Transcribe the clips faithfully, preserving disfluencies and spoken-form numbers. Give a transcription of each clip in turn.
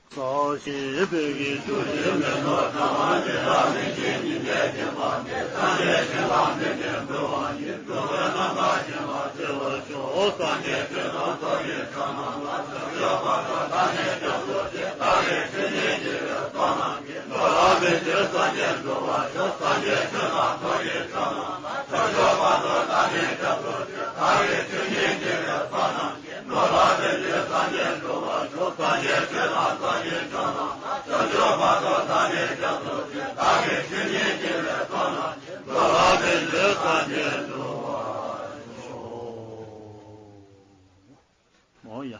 ས་གཞི་བོད་ཀྱི་ཆུ་ཞིག་མེ་ཏོག་ཕྲེང་བ་འདི་ལ་མི་ཤེས་ཉིན་མཚན་གྱི་བར་འདི་སངས་རྒྱས་ཞིང་ལ་མི་ལྡན་འགྲོ་བ་ཉིད་འགྲོ་བའི་རྣམ་ཐར་ཞིག་ལ་བརྩེ་བར་ཤོག་སངས་རྒྱས་ཆོས་དང་ཐོབ་ཀྱི་ཕྱོགས་རྣམས་ལ་བྱང་ཆུབ་བར་དུ་བདག་ནི་སྐྱབས་སུ་མཆི། བདག་གི་ཆོས་ཉིད་ཀྱི་ལས་ཚོགས་རྣམས་ཀྱིས། འགྲོ་ལ་ཕན་ཕྱིར་སངས་རྒྱས་འགྲུབ་པར་ཤོག་སངས་རྒྱས་ཆོས་དང་ཐོབ་ཀྱི་ཕྱོགས་རྣམས་ལ་བྱང་ཆུབ་བར་དུ་བདག་ནི་སྐྱབས་སུ་མཆི། བདག་གི་ཆོས་ཉིད་ཀྱི་ལས་ཚོགས་རྣམས་ཀྱིས། འགྲོ་ལ་ཕན་ཕྱིར་སངས་རྒྱས་འགྲུབ་པར་ཤོག་སངས་རྒྱས་ཆོས་དང་ཐོབ་ཀྱི་ཕྱོགས་རྣམས་ལ་བྱང་ཆུབ་བར་དུ་བདག་ནི་སྐྱབས་སུ་མཆི། བདག་གི་ཆོས་ཉིད་ཀྱི་ལས་ཚོགས་རྣམས་ཀྱིས། འགྲོ་ལ་ཕན་ཕྱིར་སངས་རྒྱས་འགྲུབ་པར་ཤོག་འོ་ཡ།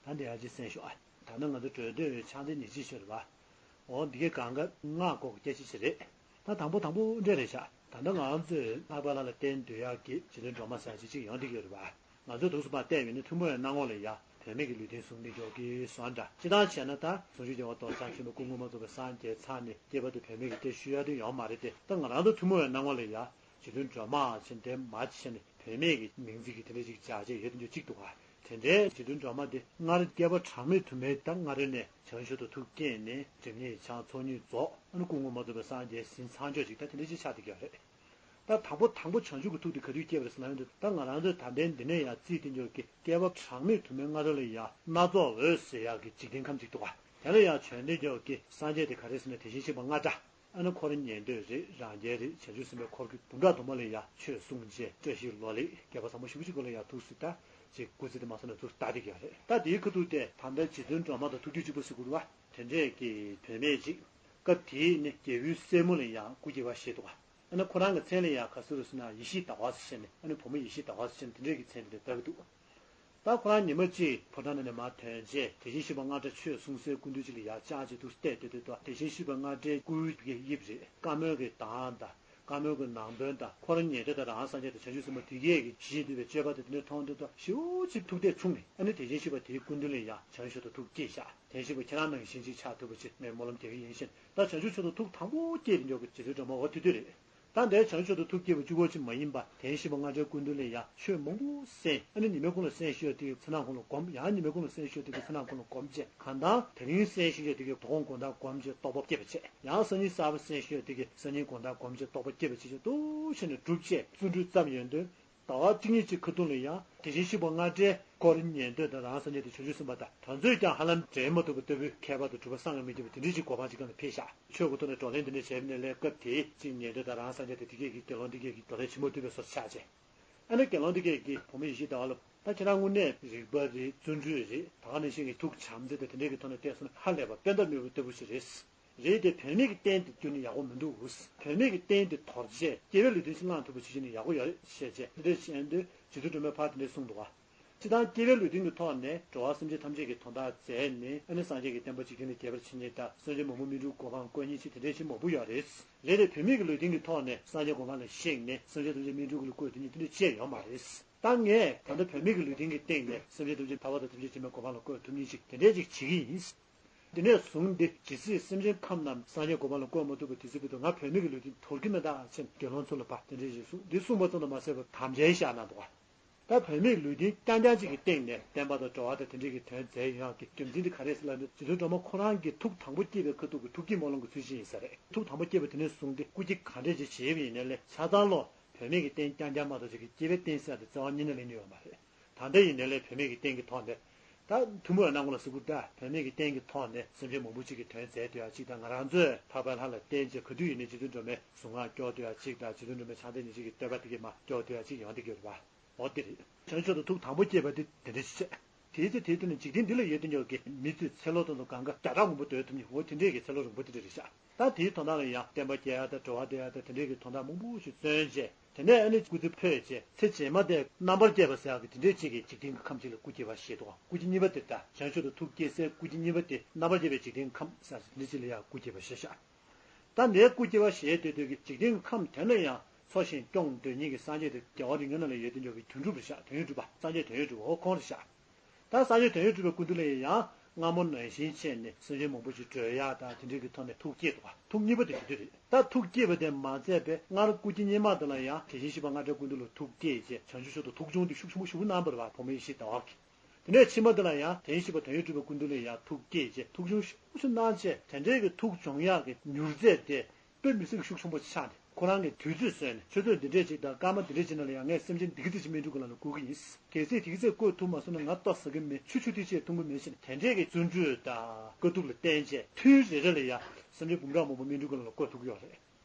ད་འདི་ཡར་ཅིག་གསན་ཤོག་ཨ། ད་ནི་ང་ཚོ་གྲོས་འདོན་ཕྱག་འཚལ་ཉེར་གཅིག་ཤོད་རེད་པ། འོ་འདི་གའི་གང་ག་སྔགས་སྐོར་གྱི་སྐད་ཆ་ཞིག་རེད། ད་དང་པོ་དང་པོ་འདྲ་རེད་ཤག་ད་ལྟ་ང་ཚོས་ལྷག་པར་ལྷ་ལ་བརྟེན་སྡོད་ཡག་གི་རྗེ་བཙུན་སྒྲོལ་མ་ཟེར་ཡག་ཅིག་ཅིག་ཡོང་བསྡད་ཀྱི་ཡོད་རེད་པ། ང་ཚོས་དུས་སུ་མར་བལྟས་ཡོང་ན་ཐུན་མོང་བའི་སྣང་ངོ་ལ་ཡ་བུད་མེད་ཀྱི་ལུས་རྟེན་བཟུང་བསྡད་ཀྱོག་གི་བཟོ་འདྲ་ཅི་ལྟར་བྱས་ན། ད་ཟུང་འཇུག་རྒྱལ་བ་རྡོ་རྗེ་འཆང་ཆེན་པོ་སྐུ་ངོ་མ་ཚུགས་པའི་སངས་རྒྱས་ཚར་ནས་སྐྱེས་པ་དེ་བུད་མེད་ཀྱི་སྐད་ཤོད་ཡག་དེ་ཡོད་མ་རེད་དེ། ད་ང་རང་ཚོ་ཐུན་མོང་བའི་སྣང་ངོ་ལ་ཡ་རྗེ་བཙུན་སྒྲོལ་མ་ཟེར་དེ་མར་ཅིག་བྱས་ནས་བུད་མེད་ཀྱི་མིང་ཚིག་གི་དེ་འདྲ་ཅིག་སྦྱར་བྱས་ཡོད་དེ་འདྲ་ཅིག་འདུག་ག་དེ་འདྲའི་རྗེ་བཙུན་སྒྲོལ་མ་དེ་སྔར་བསྐལ་པ་གྲངས་མེད་དུ་མའི་ད་སྔ་རོལ་ནས་བྱང་ཆུབ་ཏུ་ཐུགས་བསྐྱེད་ནས་སྒྲིབ་གཉིས་བྱང་ཚོགས་གཉིས་རྫོགས། ཨ་ནི་སྐུ་ངོ་མ་ཚུགས་པའི་སངས་རྒྱས་ཟིན་ཚར་ཀྱོག་ཅིག་ད་དེ་འདྲ་ཅིག་ཆགས་བསྡད་ཀྱི་ཡོད་རེད། ད་དང་པོ་དང་པོ་བྱང་ཆུབ་ཀྱི་ཐུགས་དེ་ག་དུས་སྐྱེས་པ་རེད་ཟེར་ན། ཡོང་དུས་ད་ང་རང་ཚོས་ད་ལྟའི་འདི་ནས་ཡང་རྩིས་བསྟན་ཀྱོག་གི་བསྐལ་པ་གྲངས་མེད་དུ་མའི་སྔ་རོལ་ལ་ཡ་སྣ་ཚོགས་འོད་ཟེར་ཡག་གི་འཇིག་རྟེན་ཁམས་ཅིག་འདུག་ག་དེ་ལ་ཡང་བྱོན་བསྡད་ཀྱོག་གི་སངས་རྒྱས་དེ་ག་རེ་ཟེར་ན་དེ་བཞིན་གཤེགས་པ་ལྔ་སྒྲ། ཨ་ནི་འཁོར་ཉན་ཐོས་རེད། རང་རྒྱལ་རེད། བྱང་ཆུབ་སེམས་དཔའི་འཁོར་གྱི་འབུམ་ཕྲག་དུ་མ་ལ་ཡ་ཆོས་གསུངས་བྱས། བཀྲ་ཤིས་ལོ་ལེགས་བསྐལ་པ་བཟང་པོ་ཞེ་པོ་ཅིག་སྐོར་ལ་ཡ་ཐུགས་སུ་ད་ཅིག་སྐུ་ཚེ་དེ་མ་སོང་ན་ཐུགས་ལྟ་བསྡད་ཀྱི་ཡོད་རེད། ད་དེའི་ཁ་ཐུག་དེ་ད་ལྟ་རྗེ་བཙུན་སྒྲོལ་མ་དང་ཐུགས་རྒྱུད་གཅིག་པ་ཟེར་དགོས་རེད་པ། དེ་འདྲས་ཀྱི་བུད་མེད་ཅིག་སྐབས་དེའི་ནི་རྒྱལ་པོའི་སྲས་མོ་ལ་ཡང་སྐུ་སྐྱེ་བ་བཞེས་འདུག་ག་ཨ་ནི་ཁོ་རང་གི་མཚན་ལ་ཡང་ག་ཟེར་རེད་ཟེར་ན་ཡེ་ཤེས་ཟླ་བ་ཟེར་བྱས་ནས། ཨ་ནི་བུ་མོ་ཡེ་ཤེས་ཟླ་བ་ཟེར་བྱས་ནས་དེ་འདྲས་ཀྱི་མཚན་དེ་འདྲ་བཏགས་ཀྱི་འདུག་ད་ཁོ་རང་ཉི་མ་གཅིག་ཕོ་བྲང་ནང་ནས་མར་ཐོན་རྗེས་དེ་བཞིན་གཤེགས་པ་ལྔ་སྒྲ་ཆོས་གསུང་སའི་སྐུ་མདུན་ཅིག་ལ་ཡར་བཅར་བྱས་འདུག་བལྟས་བལྟས་བལྟས་དུས། དེ་བཞིན་གཤེགས་པ་ལྔ་སྒྲའི་སྐུའི་གི་དབྱིབས་རེད། བཀའ་མོལ་གྱི་གདངས་དང་བཀའ་མོལ་གྱི་ནང་དོན་དང་། འཁོར་ཉན་ཐོས་དང་རང་སངས་རྒྱས་དང་བྱང་ཆུབ་སེམས་དཔའ་དེ་གས་ཀྱི་གཞི་འདུས་པའི་སྤྱོད་པ་དེ་དེ་འདྲ་མཐོང་དུས་ད་ཞེ་པོ་ཅིག་ཐུགས་གཏད་ཆུང་ནས། ཨ་ནི་དེ་བཞིན་གཤེགས་པ་དེའི་སྐུ་མདུན་ལ་ཡར་བྱང་ཆུབ་ཏུ་ཐུགས་བསྐྱེད་བཞག་དེ་བཞིན་གཤེགས་པ་ཁྱེད་རང་ནང་བཞིན་ཅིག་ཆགས་ཐུབ་པ་ཅིག་ངས་སྨོན་ལམ་རྒྱག་གི་ཡིན་ཞེས། ད་བྱང་ཆུབ་མཆོག་ཏུ་ཐུགས་དང་པོ་བསྐྱེད་དེ་འཇོག་གི་རྗེ་བཙུན་སྒྲོལ་མ་འོ་དེ་དུས་རེད། ད་ལྟའི་བྱང་ཆུབ་མཆོག་ཏུ་ཐུགས་བསྐྱེད་པ་གཅིག་པོ་ཅིག་མ་ཡིན་པ། དེ་བཞིན་གཤེགས་པ་ལྔ་སྒྲའི་སྐུ་མདུན་ལ་ཡར་ཆོས་མང་པོ་གསན། ཨ་ནི་ཉི་མའི་གུང་ལ་གསན་བཞིན་ཡོད་དུས་ཀྱི་མཚན་ནག་ཁོང་ལ་སྒོམ། ཡང་ཉི་མའི་གུང་ལ་གསན་བཞིན་ཡོད་དུས་ཀྱི་མཚན་ནག་ཁོང་ལ་སྒོམ་བྱས། གང་ལྟར་དེ་རིང་གསན་བཞིན་ཡོད་དུས་ཀྱི་དོ་དགོང་དགོང་དག་སྒོམ་བྱས་རྟོགས་པ་སྐྱེས་པ་བྱས། ཡང་སང་ཉིན་གསར་པ་གསན་བཞིན་ཡོད་དུས་ཀྱི་སང་ཉིན་དགོང་དག་སྒོམ་བྱས་རྟོགས་པ་སྐྱེས་པ་བྱས་བྱས་འདུག་བྱས་ནས་བསྒྲུབས་བྱས་བརྩོན་འགྲུས་བརྩམས་ཡོང་དུས། ཟླ་བ་གཅིག་གཉིས་ཀྱི་ཁ་ཐུག་ལ་ཡང་དེ་བཞིན་གཤེགས་པ་ལྔ་སྒྲའི་འཁོར་ཉན་ཐོས་དང་རང་སངས་རྒྱས་དང་བྱང་ཆུབ་སེམས་དཔའ་དང་། དེ་ཚོས་ཀྱང་ཧ་ལམ་འབྲལ་མ་ཐུབ་པ་ལྟ་བུའི་ཁྱད་པར་དུ་གྲུབ་པ་བསམ་ཡང་མི་ཁྱབ་པ་དེ་འདྲ་ཞིག་གོ་འཕང་ཅིག་སྒང་ལ་ཕེབས་ཤག་ཆོས་ཀྱི་ཐོག་ནས་བགྲོ་གླེང་དེ་འདྲ་བྱས་པ་ནས་ལས། སྐབས་དེའི་ཅིག་ཉན་ཐོས་དང་རང་སངས་རྒྱས་དང་དེ་གས་ཀྱི་དགེ་སློང་དེ་གས་ཀྱི་བགྲོ་གླེང་བྱེད་མ་ཐུབ་པའི་བཟོ་ཆགས་བྱས། ཨ་ནི་དགེ་སློང་དེ་གས་ཀྱིས་བུ་མོ་ཡེ་ཤེས་ཟླ་བ་ལ། ད་ཁྱེད་རང་དངོས་གནས་རིག་པ་རེད། བརྩོན་འགྲུས་རེད། ད་ག་ནང་བཞིན་གྱི་ཐུགས་བྱམས་བརྩེ་དང་དེ་འདྲ་གི་ཐོག་ནས་བལྟས་སོང་ན་ཧ་ལས་པ་ཕན་ཐོགས་མེད་པ་ལྟ་བུ་ཞིག་རེད། རེད་དེ། བུད་མེད་ཀྱི་རྟེན་དེ་བསྒྱུར་ན་ཡག་པོ་མི་འདུག་བུད་མེད་ཀྱི་རྟེན་དེ་དོར་བྱས་སྐྱེ་བའི་ལུས་རྟེན་ཞིག་བླངས་ཐུབ་པ་ཞིག་བྱས་ན་ཡག་པོ་ཡོད་རེད་ཞེས་བྱས། འདི་འདྲ་བྱས་དུས་རྗེ་བཙུན་སྒྲོལ་མས་ཕར་དེ་འདྲ་གསུངས་འདུག་ག་སྤྱིར་བཏང་སྐྱེ་བའི་ལུས་རྟེན་གྱི་ཐོག་ནས་འགྲོ་བ་སེམས་ཅན་ཐམས་ཅད་ཀྱི་དོན་དག་མཛད་ནས། ཨ་ནི་སངས་རྒྱས་ཀྱི་བསྟན་པ་འཇིག་རྟེན་ལ་རྒྱས་པར་བྱེད་མཁན་དང་། སེམས་ཅན་མང་པོ་སྨིན་གྲོལ་གྱི་གོ་འཕང་བཀོད་མཁན་ཞིག་དེ་འདྲ་ཞིག་མང་པོ་ཡོད་རེད། རེད་དེ། བུད་མེད་ཀྱི་ལུས་རྟེན་གྱི་ཐོག་ནས་སངས་རྒྱས་གོ་འཕང་ལ་གཤེགས་ནས་སེམས་ཅན་ཐམས་ཅད་སྨིན་གྲོལ་གྱི་ལ་བཀོད་ཐུབ་མཁན་དེ་འདྲ་ཅིག་ཡོད་མ་རེད། ད་ངས་ད་ལྟ་བུད་མེད་ཀྱི་ལུས་རྟེན་གྱི་སྟེང་ནས་སེམས་ཅན་ཐམས་ཅད་ཐར་པ་དང་ཐམས་ཅད་འབྱོར་མའི་གོ་འཕང་ལ་བཀོད་ཐུབ་མཁན་ཞིག་དེ་འདྲ་ཅིག་བྱེད་ཀྱི་ཡིན། དེ་ནས་བཟུང་སྟེ་ཇི་སྲིད་སེམས་ཅན་ཁམས་རྣམས་སངས་རྒྱས་གོ་འཕང་ལ་བཀོད་མ་ཐུབ་པ་དེ་སྲིད་བར་དུ་ང་བུད་མེད་ཀྱི་ལུས་རྟེན་དོར་གྱི་མེད་ད་ཅེས་དགེ་སློང་ཚོ་ལ་ཕར་དེ་འདྲ་ཞིག་གསུངས། འདི་གསུངས་པ་ཙམ་དུ་མ་ཟད་པར་དམ་བཅའ་བཞག་གནང་འདུག་ག་ད་བུད་མེད་ལུས་རྟེན་རྐྱང་རྐྱང་གཅིག་གི་སྟེང་ནས་བསྟན་པ་དང་འགྲོ་བ་དང་དེ་འདྲ་གི་དོན་མཛད་ཡོང་ཡག་གི་རྒྱུ་མཚན་དེ་ག་རེ་རེད་ཟེར་ལབ་ན། རྗེ་བཙུན་སྒྲོལ་མ་ཁོ་རང་གི་ཐུགས་དང་པོ་བསྐྱེད་པའི་ཁ་ཐུག་གི་ཐུགས་བསྐྱེད་སྨོན་ལམ་གྱི་ཚུལ་བཞིན་ཡིན་ས་རེད། ཐུགས་དང་པོ་བསྐྱེད་པ་དེ་ནས་བཟུང་སྟེ་སྐུ་སྐྱེ་གང་འདྲ་ཅིག་བྱས་པ་ཡིན་ནའི་ལས་ཆ་ཚང་ལོ། བུད་མེད་ཀྱི་རྟེན་རྐྱང་རྐྱང་མ་གཏོགས་ཅིག་གི་སྐྱེ་བའི་རྟེན་ཟེར་ཡག་དེ་རྩ་བ་ཉིད་ནས་ལེན་ནི་ཡོད་མ་རེད། ད་ལྟ་ཡིན་ནའི་ལས་བུད་མེད་ཀྱི་རྟེན་གྱི་ཐོག་ནས། ད་ཐུན་མོང་བའི་སྣང་ངོ་ལ་གཟིགས་པ་འདྲ། བུད་མེད་ཀྱི་རྟེན་གྱི་ཐོག་ནས་སེམས་ཅན་མང་པོ་ཅིག་གི་དོན་མཛད་སྡོད་ཡག་ཅིག་དང་། ང་རང་ཚོས་ལྷག་པའི་ལྷ་ལ་བརྟེན་བྱས་ག་དུས་ཡིན་ནའི་རྗེ་བཙུན་སྒྲོལ་མའི་གཟུངས་སྔགས་སྐྱོར་སྡོད་ཡག་ཅིག་དང་། རྗེ་བཙུན་སྒྲོལ་མའི་ཕྱག་འཚལ་ཉེར་གཅིག་གི་བསྟོད་པ་དེ་གས་མར་སྐྱོར་སྡོད་ཡག་ཅིག་ཡོང་བསྡད་ཀྱི་ཡོད་རེད་པ། འོ་དེ་རེད། བྱང་ཆུབ་ཏུ་ཐུགས་དང་པོ་བསྐྱེད་པ་དེ་དེ་འདྲ་ཞིག་བྱས། དེའི་ཚེ་དེའི་དུས་ནས་འཇིག་རྟེན་འདི་ལ་ཡོད་དུ་འཇོག་གི་མི་ཚོས་ཚེ་ལོ་དང་དུ་གང་ག་བརྒྱ་ཕྲག་མང་པོ་སྡོད་ཐུབ་མཁན། འོ་དེ་འདྲས་ཀྱི་ཚེ་ལོ་རིང་པོ་དེ་འདྲ་རེད་ཤག་ད་དེའི་དོན་དག་ལ་ཡང་བསྟན་པ་རྒྱས་ཡག་དང་འགྲོ་བ་སྟོན་ཡག་དང་དེ་འདྲས་ཀྱི་དོན་དག་མང་པོ་ཞིག་བརྩོན་བྱས། དེ་ནས་ཨ་ནི་སྐུ་ཚེ་འཕོས་བྱས་ཚེ་རྗེས་མ་དེ་རྣམ་པར་རྒྱས་པ་ཟེར་ཡག་གི་དེ་འདྲས་ཅིག་གི་འཇིག་རྟེན་གྱི་ཁམས་ཅིག་ལ་སྐུ་སྐྱེ་བ་ཞེས་འདུག་སྐུ་སྐྱེ་གཉིས་པ་དེ་ད་བྱང་ཆུབ་ཏུ་ཐུགས་བསྐྱེད་སའི་སྐུ་སྐྱེ་གཉིས་པ་དེ་རྣམ་པར་རྒྱས་པའི་འཇིག་རྟེན་ཁམས་ཟེར་ཡག་དེ་འདྲས་ཅིག་ལ་ཡང་སྐུ་སྐྱེ་བ་ཞེས་བྱ། ད་ལྟའི་སྐུ་སྐྱེ་བ་ཞེས་འདོད་འདོད་ཀྱི་འཇིག་རྟེན་གྱི་ཁམས་དེ་ན་ཡང་འཚོ་ཞིང་སྐྱོང་འདོད་མཁན་གྱི་སངས་རྒྱས་དེ་རྒྱལ་བ་རིགས་ལྔའི་ནང་ལ་ཡོད་དུ་འཇོག་གི་དོན་གྲུབ་རེད་ཤག་དོན་ཡོད་གྲུབ་པ། སངས་རྒྱས་དོན་ཡོད་གྲུབ་པ། འོ་ཁོང་རེད་ཤག་ད་སངས་རྒྱས་དོན་ཡོད་གྲུབ་པའི་སྐུ་མདུན་ལ་ཡང་སྔ་མོ་ནང་བཞིན་བྱས་ནས་སེམས་ཅན་མང་པོ་ཞིག་སྒྲོལ་ཡག་དང་དེ་འདྲའི་གི་ཐོག་ནས་ཐུགས་བསྐྱེད་འདུག་ག་ཐུགས་གཉིས་པ་དེ་དེ་དུས་རེད། ད་ཐུགས་བསྐྱེད་པ་དེ་མ་ཚད་པའི་སྔར་སྐུ་སྐྱེ་གཉིས་མ་དེ་ལ་ཡང་དེ་བཞིན་གཤེགས་པ་ལྔ་སྒྲའི་སྐུ་མདུན་ལ་ཐུགས་བསྐྱེད་བྱས། བྱང་ཆུབ་མཆོག་ཏུ་ཐུགས་སྦྱོང་དེ་ཤུགས་ཆེན་པོ་ཞེ་པོ་གནང་བ་རེད་པ། བུ་མོ་ཡེ་ཤེས་ཟླ་བ་གིས། དེ་ནས་ཕྱི་མ་དེ་ལ་ཡང་དོན་ཡིད་བཞིན་པ་དོན་ཡོད་གྲུབ་པའི་སྐུ་མདུན་ལ་ཡང་ཐུགས་བསྐྱེད་བྱས། ཐུགས་སྦྱོང་ཤུགས་ཆེ་གནང་བྱས། དེ་འདྲའི་གི་ཐུགས་སྦྱོང་ཡག་གི་མྱུར་ཚད་དེ་དཔེ་མི་སྲིད་ཤུགས་ཆེན་པོ་ཆགས་ནས། ཁོ་རང་གིས་དུས་ཚོད་བཟོས་ནས་ཆུ་ཚོད་འདི་འདྲས་ཅིག་དང་སྐར་མ་འདི་འདྲས་ཅིག་ནང་ལ་ཡང་ངས་སེམས་ཅན་འདི་གི་ཙམ་ཅིག་སྨན་ཁང་ལ་བསྐུར་གི་ཡིན། གལ་སྲིད་དེ་གི་ཚད་བསྐུར་ཐུབ་མ་སོང་ན་ང་ལྟོ་ཟ་གི་མེད། ཆུ་ཆུ་ཐིགས་ཆེད་འཐུང་གི་མེད་ཟེར་ནས། དེ་འདྲས་ཀྱི་བརྩོན་འགྲུས་དང་དཀའ་སྡུག་ལ་བརྟེན་བྱས་ཐུན་རེ་རེ་ལ་ཡང་སེམས་ཅན་འབུམ་ཕྲག་མང་པོ་སྨན་ཁང་ལ་བསྐུར་ཐུབ་ཀྱི་ཡོད་རེད།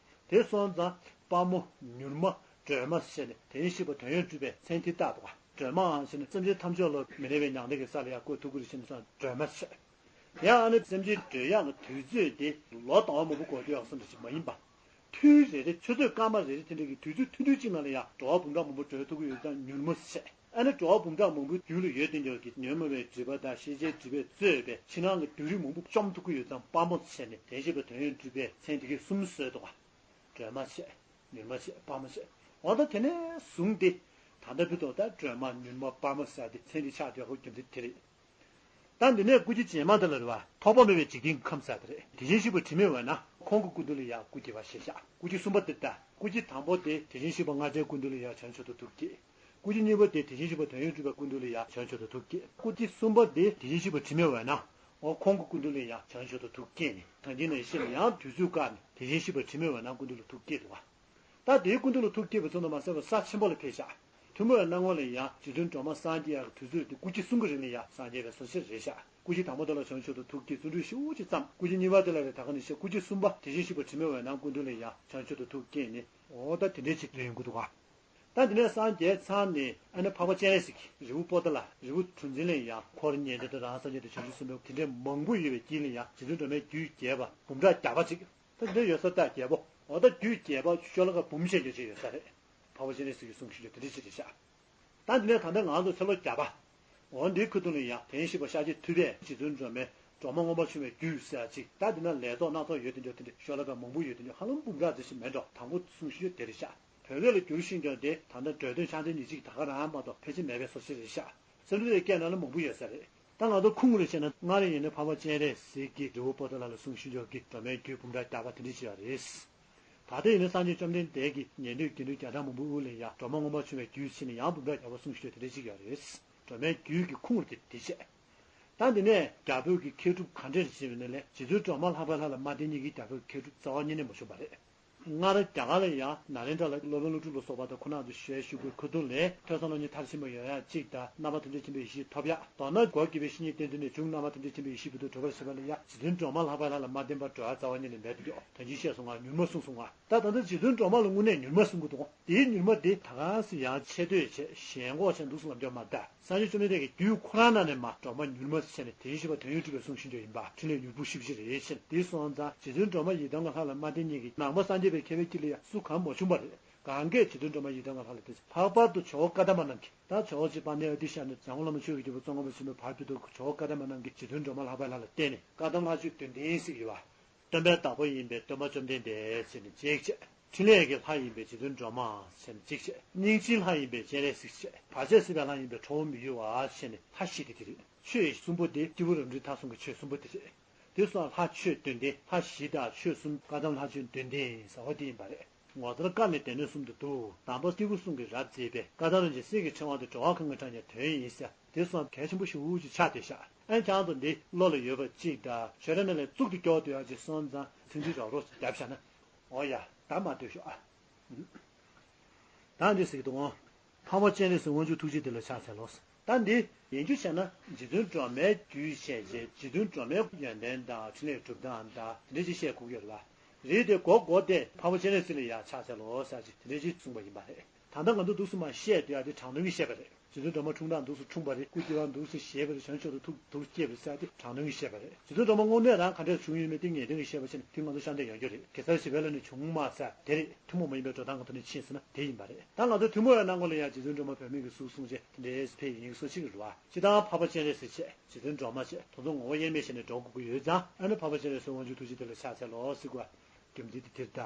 དེ་སོང་ཙང་དཔའ་མོ་མྱུར་མ་སྒྲོལ་མ་ཟེར་ནས་དོན་ཡིད་བཞིན་པ་དོན་ཡོད་གྲུབ་པའི་མཚན་དེ་བཏགས་འདུག་ག་སྒྲོལ་མའང་ཟེར་ནས་སེམས་ཅན་ཐམས་ཅད་ལ་མི་ནུས་པའི་མྱང་འདས་ཀྱི་ས་ལ་ཡང་བཀོད་ཐུབ་ཀྱི་རེད་ཟེར་ནས་སྒྲོལ་མ་ཟེར། ཡང་ཨ་ནི་སེམས་ཅན་སྒྲོལ་ཡག་གི་དུས་ཚོད་དེ་ལོ་ཟླ་བ་མང་པོ་འགོར་དུས་ཡག་སོང་འདྲ་ཞིག་མ་ཡིན་པ། ཐུན་རེ་རེ་ཆུ་ཚོད་སྐར་མ་རེ་རེ་དེ་འདྲ་གི་དུས་ཚོད་ཐུང་ཐུང་གཅིག་ནང་ལ་ཡང་འགྲོ་བ་འབུམ་ཕྲག་མང་པོ་སྒྲོལ་ཐུབ་ཀྱི་ཡོད་ཙང་མྱུར་མོ་ཟེར། ཨ་ནི་འགྲོ་བ་འབུམ་ཕྲག་མང་པོའི་རྒྱུད་ལ་ཡོད་དེ་འདྲ་གི་ཉོན་མོངས་པའི་སྒྲིབ་པ་དང་ཤེས་བྱའི་སྒྲིབ་པས་གཙོས་པའི་ཕྱི་ནང་གི་བདུད་རིགས་མང་པོ་བཅོམ་ཐུབ་ཀྱི་ཡོད་ཙང་དཔའ་མོ་ཟེར་ནས་དོན་ཡིད་བཞིན་པ་དོན་ཡོད་གྲུབ་པའི་མཚན་དེ་གའི་གསུམ་གསོལ་འདུག་ག་སྒྲོལ་མ་བྱས། མྱུར་མ་བྱས། དཔའ་མོ་བྱས། འོ་ད་དེ་ནས་བཟུང་སྟེ། ད་ལྟ་བར་དུ་ད་སྒྲོལ་མ་མྱུར་མ་དཔའ་མོ་ཟེར་ཏེ་མཚན་འདི་ཆགས་བསྡད་ཡག་གི་རྒྱུ་མཚན་དེ་རེད། ད་འདི་ནས་སྐུ་མཆེད་རྗེས་མ་དེ་ལ་རེད་བ། ཐོགས་པ་མེད་པའི་འཇིག་རྟེན་གྱི་ཁམས་ཟེར་དེ་རེད། དེ་བཞིན་གཤེགས་པ་དྲི་མེད་འོད་སྣང་ཁོང་གི་སྐུ་མདུན་ལ་ཡང་སྐུ་དགྱེས་པ་ཞེས་བྱ། སྐུ་མཆེད་གསུམ་པ་དེ་ད། སྐུ་མཆེད་དང་པོ་དེ་དེ་བཞིན་གཤེགས་པ་རྔ་སྒྲའི་སྐུ་མདུན་ལ་ཡང་བྱང་ཆུབ་ཏུ་ཐུགས་བསྐྱེད། སྐུ་མཆེད་གཉིས་པ་དེ་དེ་བཞིན་གཤེགས་པ་དོན་ཡོད་གྲུབ་པའི་སྐུ་མདུན་ལ་ཡང་བྱང་ཆུབ་ཏུ་ཐུགས་བསྐྱེད། སྐུ་མཆེད་གསུམ་པ་དེ་དེ་བཞིན་གཤེགས་པ་དྲི་མེད་འོད་སྣང་། འོ་ཁོང་གི་སྐུ་མདུན་ལ་ཡང་བྱང་ཆུབ་ཏུ་ཐུགས་བསྐྱེད་ནས། ད་གིན་ནང་བཞིན་ཡང་དུས་ཚོད་བཀག་ནས་དེ་བཞིན་གཤེགས་པ་དྲི་མེད་འོད་སྣང་སྐུ་མདུན་ལ་ཐུགས་བསྐྱེད་འདུག་ག་ད་དེའི་སྐུ་མདུན་ལ་ཐུགས་བསྐྱེད་པ་ཙམ་དུ་མ་ཟད་པར་ས་ཆེན་པོ་ལ་ཕེབས་ཤག་ཐུན་མོང་བའི་སྣང་ངོ་ལ་ཡང་རྗེ་བཙུན་སྒྲོལ་མ་སངས་རྒྱས་ཡག་གི་དུས་ཚོད་དེ་སྐུ་མཆེད་གསུམ་གྱི་རིང་ལ་ཡང་སངས་རྒྱས་པའི་སོ་སོ་རེད་ཤག་སྐུ་མཆེད་དང་པོ་དེ་ལ་བྱང་ཆུབ་ཏུ་ཐུགས་བསྐྱེད་བརྩོན་འགྲུས་ཞེ་པོ་ཅིག་བརྩམས། སྐུ་མཆེད་གཉིས་པ་དེ་ལ་རེད། ད་ག་ནང་བཞིན་སྐུ་མཆེད་གསུམ་པ་དེ་བཞིན་གཤེགས་པ་དྲི་མེད་འོད་སྣང་སྐུ་མདུན་ལ་ཡང་བྱང་ཆུབ་ཏུ་ཐུགས་བསྐྱེད་ནས། འོ་ད་དེ་འདྲའི་ཅིག་ཡིན་དགོས་འདུག་ག་ད་དེ་ནས་སངས་རྒྱས་ཚར་ནས་ཨ་ནི་འཕགས་པ་སྤྱན་རས་གཟིགས་ཀྱིས་རི་བོ་པོ་ཏ་ལ། རི་བོ་གྲུ་འཛིན་ལ་ཡང་འཁོར་ཉན་ཐོས་དང་རང་སངས་རྒྱས་དང་བྱང་ཆུབ་སེམས་དཔའ་དེ་འདྲའི་མང་པོ་ཡོད་པའི་དཀྱིལ་ལ་ཡང་རྗེ་བཙུན་སྒྲོལ་མའི་རྒྱུད་རྒྱས་པ་འབུམ་ཕྲག་བརྒྱ་པ་ཅིག་ད་དེ་འདྲ་ཡོད་ས་ད་རྒྱལ་པོ། འོ་ད་རྒྱུད་རྒྱས་པ་ཤོ་ལོ་ཀ་འབུམ་ཕྲག་བརྒྱ་ཅིག་ཡོད་ས་རེད། འཕགས་པ་སྤྱན་རས་གཟིགས་ཀྱིས་གསུངས་བཞིན་དུ་དེ་འདྲ་ཅིག་རེད་ཤག་ད་འདི་ནས་ད་ལྟ་ང་ཚོ་ཚེ་ལོ་བརྒྱ་པ། འོ་འདིའི་ཁ་ཐུག་ལ་ཡང་དེ་བཞིན་གཤེགས་པ་ཤཱཀྱ་ཐུབ་པས་རྗེ་བཙུན་སྒྲོལ་མའི་སྒྲོལ་མ་མངོན་པར་ཕྱུང་བའི་རྒྱུད་ཟེར་ཅིག་ད་འདི་ན་ལས་ཚོགས་སྣ་ཚོགས་ཡོད་དེ་འདྲ་དེ་འདྲ་ཤོ་ལོ་ཀ་མང་པོ་ཡོད་དེ་འདྲ་ཧ་ལམ་འབུམ་ཕྲག་ཙམ་ཞིག་མེད་འགྲོ། དང་པོ་གསུངས་བཞིན་དུ་དེ་རེད་ཤག་བོད་སྐད་ལ་བསྒྱུར་ཞིང་ཀྱང་དེ་ད་ལྟ་འགྲོས་དོན་ཕྱག་མཚན་ཉིན་གཅིག་ད་ག་རང་མ་གཏོགས་ཕལ་ཆེར་མེད་པའི་སོ་སོ་རེད་ཤག་སེམས་ཁྲལ་སྐད་ནང་ལ་མང་པོ་ཡོད་ས་རེད། ད་ང་ཚོ་ཁུངས་ལ་བྱས་ན་སྔར་ཡིན་ན་འཕགས་པ་སྤྱན་རས་གཟིགས་ཀྱིས་རི་བོ་པོ་ཏ་ལ་ལ་གསུངས་བཞིན་ཀྱང་གི་སྒྲོལ་མའི་རྒྱུད་འབུམ་ཕྲག་བརྒྱ་པ་དེ་འདྲ་ཅིག་ཡོད་རེད། ད་ལྟ་ཡིན་ན་སངས་རྒྱས་བཅོམ་ལྡན་འདས་ཀྱིས་ཉན་ཐོས་དགེ་འདུན་བརྒྱ་ཕྲག་མང་པོའི་དབུ་ལ་ཡང་སྒྲོལ་མ་མངོན་པར་ཕྱུང་བའི་རྒྱུད་ཟེར་ནས་ཡང་འབུམ་ཕྲག་བརྒྱ་པ་གསུངས་བཞིན་དེ་འདྲ་ཅིག་ཡོད་རེད། སྒྲོལ་མའི་རྒྱུད་ཀྱི་ཁུངས་ལ་དེ་དེ་བྱས། ད་འདི་ནས་རྒྱ་བོད་ཀྱི་མཁས་གྲུབ་ག་འདྲས་བྱས་པ་ཡིན་ན་ལས་རྗེ་བཙུན་སྒྲོལ་མ་ལྷག་པའི་ལྷ་ལ་མ་བརྟེན་མཁན་གྱི་རྒྱ་བོད་ཀྱི་མཁས་གྲུབ་རྩ་བ་ཉིད་ནས་མ་བྱུང་བ་རེད། སྔར་རྒྱ་གར་ལ་ཡང་ན་རེན་དྲ་ལ་སློབ་དཔོན་ཀླུ་སྒྲུབ་ལ་སོགས་པ་དང་ཁོ་རྣམ་ཚོ་ཞལ་བཞུགས་པའི་ཁ་ཐུག་ལས་ཐོས་བསམ་སློབ་གཉེར་མཐར་ཕྱིན་པ་ཡོང་ཡག་གཅིག་དང་རྣམ་པ་ཐམས་ཅད་མཁྱེན་པའི་ཡེ་ཤེས་ཐོབ་ཡག་མདོར་ན་སྒོ་དགེ་བའི་བཤེས་གཉེན་བསྟེན་ཚུལ་ནས་བྱུང་རྣམ་པ་ཐམས་ཅད་མཁྱེན་པའི་ཡེ་ཤེས་ཕུལ་དུ་གྲུབ་པར་བྱེད་པ་ལ་ཡང་རྗེ་བཙུན་སྒྲོལ་མ་ལྷག་པའི་ལྷ་ལ་མ་བརྟེན་པར་གྲོལ་བ་རྩ་བ་ཉིད་ནས་མེད་དོ་ཀྱང་དོན་གྱིས་བཤད་སོང་ང་། མྱུར་མ་གསུངས་སོང་ང་། ད་ད་ལྟ་རྗེ་བཙུན་སྒྲོལ་མ་ལ་དངོས་གནས་མྱུར་མ་གསུང་གི་འདུག་དེའི་མྱུར་མ་དེ་ད་ག་སེ་ཡང་ཆེ་བསྟོད་བྱས་ཞེན་ཁོག་བྱས་འདུག་སེ་ལབ་རྒྱུ་མ་རེད། ད་སངས་རྒྱས་བཅོམ་ལྡན་འདས་ཀྱི་རྒྱུད་ཁོ་རང་ནང་ནས་མ་སྒྲོལ་མ་མྱུར་མ་ཟེར་ནས་དེ་བཞིན་གཤེགས་པ་དོན་ཡོད་གྲུབ་པས་གསུངས་བཞིན་དུ་ཡིན་པ་འཕྲིན་ལས་མྱུར་བུ་ཞེ་པོ་ཅིག་རེད་ཟེར། དེ་སོང་ཙང་རྗེ་བཙུན་སྒྲོལ་མ་ཡི་དམ་གྱི་ལྷ་ལ་མ་བརྟེན་མཁན་གྱི་ནང་པ་སངས་རྒྱས་པའི་མཁས་པའི་དཀྱིལ་ལ་ཡང་སུ་གང་མ་བྱུང་བ་རེད། གང་གས་རྗེ་བཙུན་སྒྲོལ་མ་ཡི་དམ་གྱི་ལྷ་ལ་བརྟེན་ལྷག་པར་དུ་ཇོ་བོ་བཀའ་གདམས་པ་རྣམས་ཀྱིས་ད་ཇོ་བོ་རྗེ་དཔལ་ལྡན་ཨ་ཏི་ཤ་ནས་འཇམ་མགོན་བླ་མ་ཆོས་ཀྱི་རྒྱལ་པོ་ཙོང་ཁ་པ་ཆེན་པོའི་བར་དུ་དུ་ཇོ་བོ་བཀའ་གདམས་པ་རྣམས་ཀྱིས་རྗེ་བཙུན་སྒྲོལ་མ་ལྷག་པའི་ལྷ་ལ་བརྟེན་ནས་བཀའ་གདམས་ལྷ་ཆོས་དོན་ལྡན་ཟེར་གྱི་ཡོད་པ། སྟོན་པའི་བདག་པོ་ཡིན་པས་སྟོན་པ་བཅོམ་ལྡན་འདས་ཟེར་ནས་གཅིག་བྱས། འཕྲིན་ལས་ཀྱི་ལྷ་ཡིན་པས་རྗེ་བཙུན་སྒྲོལ་མ་ཟེར་ནས་གཅིག་བྱས། སྙིང་རྗེའི་ལྷ་ཡིན་པས་སྤྱན་རས་གཟིགས་བྱས། བར་ཆད་སེལ་བའི་ལྷ་ཡིན་པས་ཁྲོ་བོ་མི་གཡོ་བ་ཟེར་ནས་ལྷ་བཞི་དེ་དེ་རེད། ཆོས་གསུམ་པོ་དེ་སྐྱེས་བུ་རབ་འབྲིང་ཐ་གསུམ་གྱི་ཆོས་གསུམ་པོ་དེ་རེད། དེ་སོགས་ལྷ་ཆོས་དོན་ལྡན་ལྷ་བཞི་དང་ཆོས་གསུམ་བཀའ་གདམས་ལྷ་ཆོས་དོན་ལྡན་ཟེར་བ་དེ་ཡིན་པ་རེད། ངོ་མཚར་བཀའ་ནི་སྡེ་སྣོད་གསུམ་དུ་འདུ། དང་པོ་སྐྱེས་བུ་གསུམ་གྱིས་རབ་མཛེས་པའི། བཀའ་གདམས་རིན་ཆེན་གསེར་གྱི་ཕྲེང་བ་དེ་འགྲོ་བ་གང་གི་འཕྲང་ཡང་དོན་ཡིན་ཟེར། དེ་སོགས་གལ་ཆེན་པོ་ཞེ་པོ་ཅིག་ཆགས་བསྡད་ཤག་ཨན་ཁྱང་དུ་འདི་བློ་ལ་ཡོད་པ་གཅིག་དང་ཆོས་ར་ནས་ལས་གཙུག་ཏུ་སྐྱོར་དུ་ཡག་ཅིག་སོང་ཙང་ཚིག་འདི་རོགས་རོགས་རྒྱབ་བཞག་ན། འོ་ཡ་ད་མ་ལྟོས་ཤོག་ཨ། ད་འདི་ཟིག་དང་། འཕགས་པ་སྤྱན་རས་གཟིགས་དབང་ཕྱུག་ཐུགས་རྗེ་དེ་ལ་ཕྱག་འཚལ་ལོ། ད་འདི་ཡིན་རྒྱུ་བྱས་ན་རྗེ་བཙུན་སྒྲོལ་མའི་རྒྱུད་བཤད་རྗེས་རྗེ་བཙུན་སྒྲོལ་མའི་ཡོན་ཏན་དང་འཕྲིན་ལས་གྲུབ་སྟངས་དང་དེ་འདྲ་ཅིག་བཤད་དགོས་ཀྱི་ཡོད་རེད་པ། རེད་དེ་གོ་གོ་དེ་འཕགས་པ་སྤྱན་རས་གཟིགས་ལ་ཡང་ཕྱག་འཚལ་ལོ་ཟེར་ཅིག་དེ་འདྲ་ཅིག་གསུངས་པ་ཡིན་པ་རེད། ད་ལྟ་ང་ཚོ་འདུག་སེ་མར་བཤད་དུས་ཨ་དེ་དྲང་དོན་གྱི་བཤད་པ་རེད། རྗེ་བཙུན་སྒྲོལ་མ་འཁྲུངས་སྟངས་འདུག་སེ་འཁྲུངས་པ་རེད། སྐུ་སྐྱེ་བ་འདུག་སེ་བཞེས་པ་རེད། བྱང་ཆུབ་ཏུ་ཐུགས་ཐུགས་བསྐྱེད་པ་རེད་ཟེར་ཨ་དེ་དྲང་དོན་གྱི་བཤད་པ་རེད། རྗེ་བཙུན་སྒྲོལ་མ་དངོས་གནས་རང་ག་འདྲས་བྱུང་ཡོད་མེད་དེ་ངེས་དོན་གྱི་བཤད་པ་བྱས་ན་དེ་ང་ཚོ་ཤར་འདྲེན་ཡོང་རྒྱུ་རེད། གེ་སར་བྱེ་བའི་ལྷ་ནས་བྱུང་མ་ཟེར་དེ་རེད། ཐུན་མོང་མ་ཡིན་པའི་འགྲོ་སྟངས་ཀྱི་ཐོག་ནས་ཕྱིན་ཟེར་ན་དེ་ཡིན་པ་རེད། ད་ང་ཚོ་ཐུན་མོང་བའི་སྣང་ངོ་ལ་ཡང་རྗེ་བཙུན་སྒྲོལ་མ་བུད་མེད་ཀྱི་གཟུགས་བཟུང་བྱས་དེ་འདྲའི་ཕེབས་ཡིན་སོ་ཅིག་རེད་བ། སྤྱིར་བཏང་འཕགས་པ་སྤྱན་རས་གཟིགས་བྱས་རྗེ་བཙུན་སྒྲོལ་མ་བྱས་དེ་ཚོ་ངོ་བོ་དབྱེར་མེད་བྱས་ནས་འགྲོ་དགོས་ཀྱི་ཡོད་ཙང་ཨ་ནི་འཕགས་པ་སྤྱན་རས་གཟིགས་དབང་ཕྱུག་ཐུགས་རྗེ་དེ་ལ་ཕྱག་འཚལ་ལོ་ཟེར་དགོས་རྒྱུ་མཚན་དེ་དེར་གདའ།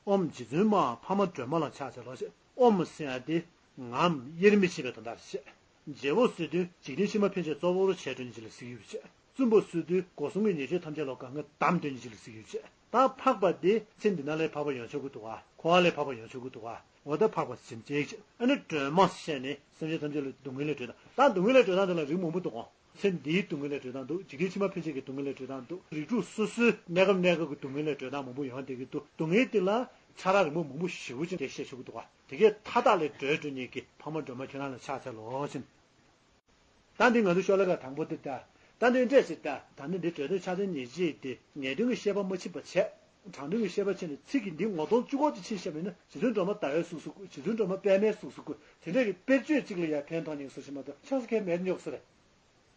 ཨོཾ་རྗེ་བཙུན་མ་འཕགས་མ་སྒྲོལ་མ་ལ་ཕྱག་འཚལ་ལོ་ཞེས། ཨོཾ་ཟེར་ཡ་དེ་ངམ་དབྱེར་མི་ཕྱེད་པའི་དོན་དག་རེད། རྗེ་བོ་ཟེར་དུས་འཇིག་རྟེན་ཕྱི་མ་ཕན་ཆད་གཙོ་བོར་བྱས་འགྲོ་ནི་ཅིག་ལ་ཟེར་གྱི་ཡོད་པ་བྱས། བཙུན་པོ་ཟེར་དུས་སྒོ་གསུམ་གྱི་ཉེས་སྤྱོད་ཐམས་ཅད་ལ་གང་ག་བསྡམས་སྡོད་ནི་ཅིག་ལ་ཟེར་གྱི་ཡོད་པ་བྱས། ད་འཕགས་པ་དེ་ཚེ་འདི་ན་ལས་འཕགས་པ་ཡོང་ཆོག་གི་འདུག་ག་འཁོར་བ་ལས་འཕགས་པ་ཡོང་ཆོག་གི་འདུག་ག་འོ་ད་འཕགས་པ་ཟེར་ཅིག་ཨ་ནི་སྒྲོལ་མ་ཟེར་ནས་སེམས་ཅན་ཐམས་ཅད་ལ་སྡུག་བསྔལ་ལས་སྒྲོལ་སྟངས། ད་སྡུག་བསྔལ་ལས་སྒྲོལ་སྟངས་དེ་ལ་རིགས་མང་པོ་འདུག་གོ། ཚེ་འདིའི་སྡུག་བསྔལ་ལས་སྒྲོལ་སྟངས་འདུག་འཇིག་རྟེན་ཕྱི་མ་ཕན་ཆད་ཀྱི་སྡུག་བསྔལ་ལས་སྒྲོལ་སྟངས་འདུག་རིགས་དྲུག་སོ་སོའི་གནས་སྐབས་གནས་སྐབས་ཀྱི་སྡུག་བསྔལ་ལས་སྒྲོལ་སྟངས་མང་པོ་ཡོང་བསྡད་ཀྱི་འདུག་སྡུག་བསྔལ་དེ་ལ་ཆ་རགས་རིང་པོ་མང་པོ་ཞེ་པོ་ཅིག་འདི་བཤད་ཆོག་གི་འདུག་ག་དེ་གས་མཐའ་དག་ལས་སྒྲོལ་སྒྲོལ་མཁན་གྱི་འཕགས་མ་སྒྲོལ་མ་ཁྱོད་རང་ལ་ཕྱག་འཚལ་ལོ་ཟེར། ད་འདི་ང་ཚོ་ཤོ་ལོ་ཀ་དང་པོ་འདི་ལྟ། ད་འདི་འདྲས་ཞིག་ལྟ། ད་ནི་འདི་སྒྲོལ་སྟངས་ཕྱག་ཆེན་ཉེར་གཅིག་འདི་ངེས་དོན་གྱི་བཤད་པ་མ་ཕྱིན་པ་བྱས། དྲང་དོན་གྱི་བཤད་པ་ཕྱིན་ནས་ཚིག་གི་འདི་ངོ་གདོང་བཅུ་སྐོར་དེ་ཕྱིན་བཤད་པ་ཡིན་ན་རྗེ་བཙུན་སྒྲོལ་མ་ཟླ་བའི་གཟུགས་སུ་བཀོད། རྗེ་བཙུན་སྒྲོལ་མ་པདྨའི་གཟུགས་སུ་བཀོད། དེ་འདྲས་ཀྱི་དཔེར་བརྗོད་གཅིག་ལ་ཡང་ཕན་ཐོགས་ཉེ་གི་སོ་ཞིག་མ་གཏོགས་ཆགས་སུ་ཁས་མེད་ཉོག་སོ་རེད།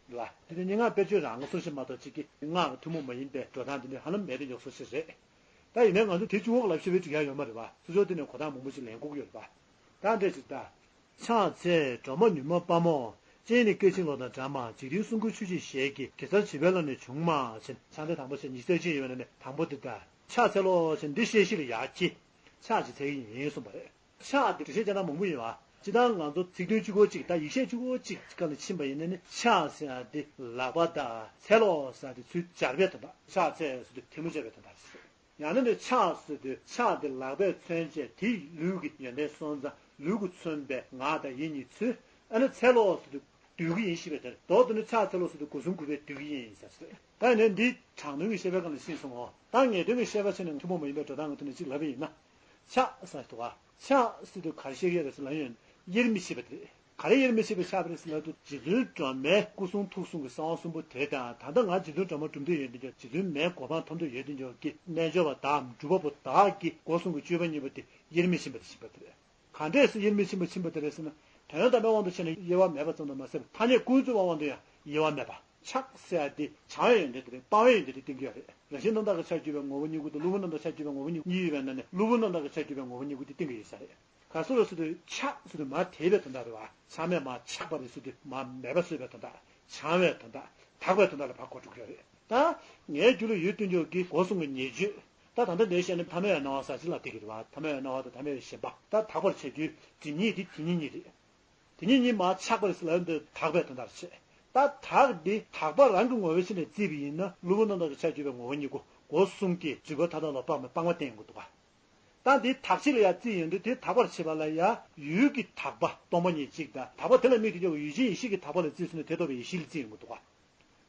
ལ། དེ་ནི་སྙན་ངག་དཔེར་བརྗོད་རང་ལ་སོ་ཞིག་མ་གཏོགས་གཅིག་གི་སྔགས་ཀྱི་ཐུན་མོང་མ་ཡིན་པའི་འགྲོ་སྟངས་འདི་འདྲས་ཧ་ལམ་མེད་དེ་ཉོག་སོ་ཞིག་རེད། ད་ཡིན་ནའི་ང་ཚོ་དེ་བཅུ་འོག་ལ་ཞིབ་བཤེར་བྱེད་ཡ་ཡོད་མ་རེད་པ། སོ་སོ་དེ་ནས་གོ་ཐག་མང་པོ་ཞིག་ལེན་དགོས་ཀྱི་ཡོད་རེད་པ། ད་འདྲས་ཞིག་ལྟ། ཕྱག་འཚལ་སྒྲོལ་མ་མྱུར་མ་དཔའ་མོ། སྤྱན་ནི་སྐད་ཅིག་གློག་དང་འདྲ་མ། འཇིག་རྟེན་གསུང་མགུར་ཆོས་ཀྱི་ཞལ་གྱི། གེ་སར་བྱེ་བའི་ལག་ནས་བྱུང་མ་ཟེར། ཕྱག་འཚལ་དང་པོ་ཞེས་ཉི་ཤུ་རྩ་གཅིག་ཡོད་པ་ནས་དང་པོ་འདི་ལྟ། ཕྱག་འཚལ་ལོ་ཞེས་འདི་བཤད་གཞི་ལ་ཡར་གྱིས། ཕྱག་ཅིག་འཚལ་གྱི་ཡིན་གསུངས་པ་རེད། ཕྱག་འདི་འགྲེལ་བཤད་བྱས་ན་མང་པོ་ཡོད་པ། སྤྱིར་བཏང་ང་ཚོ་ཚིག་དོན་གཅིག་པོ་གཅིག་དང་ཡིག་ཆ་གཅིག་པོ་གཅིག་སྒང་ལ་ཕྱིན་པ་ཡིན་ན་ནི་ཕྱག་ཟེར་ཡ་འདི་ལག་པ་དང་འཚལ་ལོ་ཟེར་ཡ་འདི་ཚུར་སྦྱར་བའི་དོན་དག་ཕྱག་འཚལ་ཟེར་དུས་ཐལ་མོ་སྦྱར་བའི་དོན་དག་རེད། ཡང་ན་ནི་ཕྱག་ཟེར་དུས་ཕྱག་འདི་ལག་པས་མཚོན་བྱས་དེ་ལུས་ཀྱི་ཡོན་ཏན་སོང་ཙང་ལུས་ཀྱིས་མཚོན་པའི་ངག་དང་ཡིད་གཉིས་ཚུལ། ཨ་ནི་འཚལ་ལོ་ཟེར་དུས་འདུད་ཀྱི་ཡིན་ཞེས་པའི་དོན། མདོར་བསྡུས་ན་ཕྱག་འཚལ་ལོ་ཟེར་དུས་སྒོ་གསུམ་གུས་པས་འདུད་ཀྱི་ཡིན་ཟེར་ཟེར། ད་ནི་འདི་དྲང་དོན་གྱི་བཤད་པའི་སྒང་ལ་ཕྱིན་སོང་ངོ་། ད་ངེས་དོན་གྱི་བཤད་པ་ཕྱིན་ནས་ཐུན་མོང་མ་ཡིན་པའི་འགྲོ་སྟངས་ཀྱི་ཐོག་ནས་གཅིག་ལབ་པ་ཡིན་ན། ཕྱག་ཟེར་དུས་ཕྱག་ཟེར་དུས་ག་རེ་བཤད་ཀྱི་རེད་ཟེར་ལབ་ཡོང་། དབྱེར་མི་ཕྱེད་པ་དེ་རེད། ག་རེ་དབྱེར་མི་ཕྱེད་པའི་ཕྱག་རེད་ཟེར་ལབ་དུས་རྗེ་བཙུན་སྒྲོལ་མའི་སྐུ་གསུང་ཐུགས་གསུམ་གྱི་གསང་བ་གསུམ་པོ་དེ་དང་ད་ལྟ་ང་རྗེ་བཙུན་སྒྲོལ་མ་གྲུབ་འདོད་ཡོད་དེ་འདྲ་རྗེ་བཙུན་མའི་གོ་འཕང་ཐོབ་འདོད་ཡོད་དེ་འདྲ་གི་རྣལ་འབྱོར་པ་དག་གམ་སྒྲུབ་པ་པོ་དག་གི་སྒོ་གསུམ་གྱི་སྤྱོད་པ་གཉིས་པོ་དེ་དབྱེར་མི་ཕྱིན་པ་དེ་ཕྱིན་པ་དེ་རེད། གང་འདྲས་སུ་དབྱེར་མི་ཕྱིན་པ་ཕྱིན་པ་དེ་རེད་ཟེར་ན། དོན་དམ་པའི་དབང་དུ་བྱས་ནས་དབྱེ་བ་མེད་པ་ཙམ་དུ་མ་ཟད་པར་ཐ་སྙད་ཀུན་རྫོབ་དབང་དུ་ཡང་དབྱེ་བ་མེད་པ། ཕྱག་ཟེར་ཡ་དེ་བྱང་བའི་ཡོན་ཏན་དེ་རེད། སྤང་བའི་ཡོན་ཏན་དེ་བསྟན་གྱི་ཡོད་རེད། རང་བཞིན་རྣམ་དག་གི་ཆ་བཅུ་པའི་ངོ་བོ་གཉིས་ཀྱི་དང་གློ་བུར་རྣམ་དག་ཆ་བཅུ་པའི་ངོ་བོ་གཉིས་ཀྱི་གཉིས་ཡོད་པའི་ནང་ནས་གློ་བུར་རྣམ་དག་གི་ཆ་བཅུ་པའི་ངོ་བོ་གཉིས་ཀྱི་དེ་བསྟན་གྱི་ཡོད་ས་རེད། ག་སོ་ར་སོ་དུ་ཕྱག་སོ་དུ་མ་དེ་བའི་དོན་དག་རེད་བ། ཕྱག་མེད་མ་ཆགས་པ་རེད་སོ་དུ་མ་མེད་པ་བཟོས་པའི་དོན་དག་བྱང་བའི་དོན་དག་དག་པའི་དོན་དག་ལ་ཕར་གོ་འགྲོ་གི་ཡོད་རེད། ད་ངའི་རྒྱུད་ལ་ཡོད་དུས་འཇོག་གི་སྒོ་གསུམ་གྱི་ཉེས་སྤྱོད། ད་ད་ལྟ་འདིར་བཤད་ན་ཐ་མལ་བའི་སྣང་བ་ཟེར་ཅིག་ལ་བསྡད་ཀྱི་རེད་བ། ཐ་མལ་བའི་སྣང་བ་དང་ཐ་མལ་བའི་ཞེན་པ། ད་དག་པར་བྱ་རྒྱུའི་སྒྲིབ་གཉིས་དེ་དེ་ཉིད་གཉིས་རེད། དེ་ཉིད་གཉིས་མ་ཆགས་པར་ལབ་འདི་དག་པའི་དོན་དག་རེད། ད་དག་འདི་དག་པ་རང་གི་ངོ་བོའི་ཆ་ནས་བརྩིས་པ་ཡིན་ན་གློ་བུར་རྣམ་དག་གི་ཆ་བཅུ་པའི་ངོ་བོ་ཉིད་སྒོ་སྒོ་གསུམ་གྱི་འཇིགས་པ་མཐའ་དག་ལ་དཔག་པའི་སྤངས་པ་བསྟན་ཡོང་གི་འདུག་ག་ད་འདི་དག་ཆེད་ལ་ཡང་བརྩིས་ཡོང་དུས་དེ་དག་པར་བྱེད་པ་ལ་ཡང་ཡུལ་གྱི་དག་པ་སྟོང་པ་ཉིད་གཅིག་དང་དག་པ་དེ་ལ་དམིགས་ཏེ་ཡོད་པའི་ཡུལ་ཅན་ཡེ་ཤེས་ཀྱི་དག་པ་ལ་བརྩིས་སོང་ན་དེ་རྟོགས་པའི་ཡེ་ཤེས་ལ་བརྩིས་ཡོང་གི་འདུག་ག་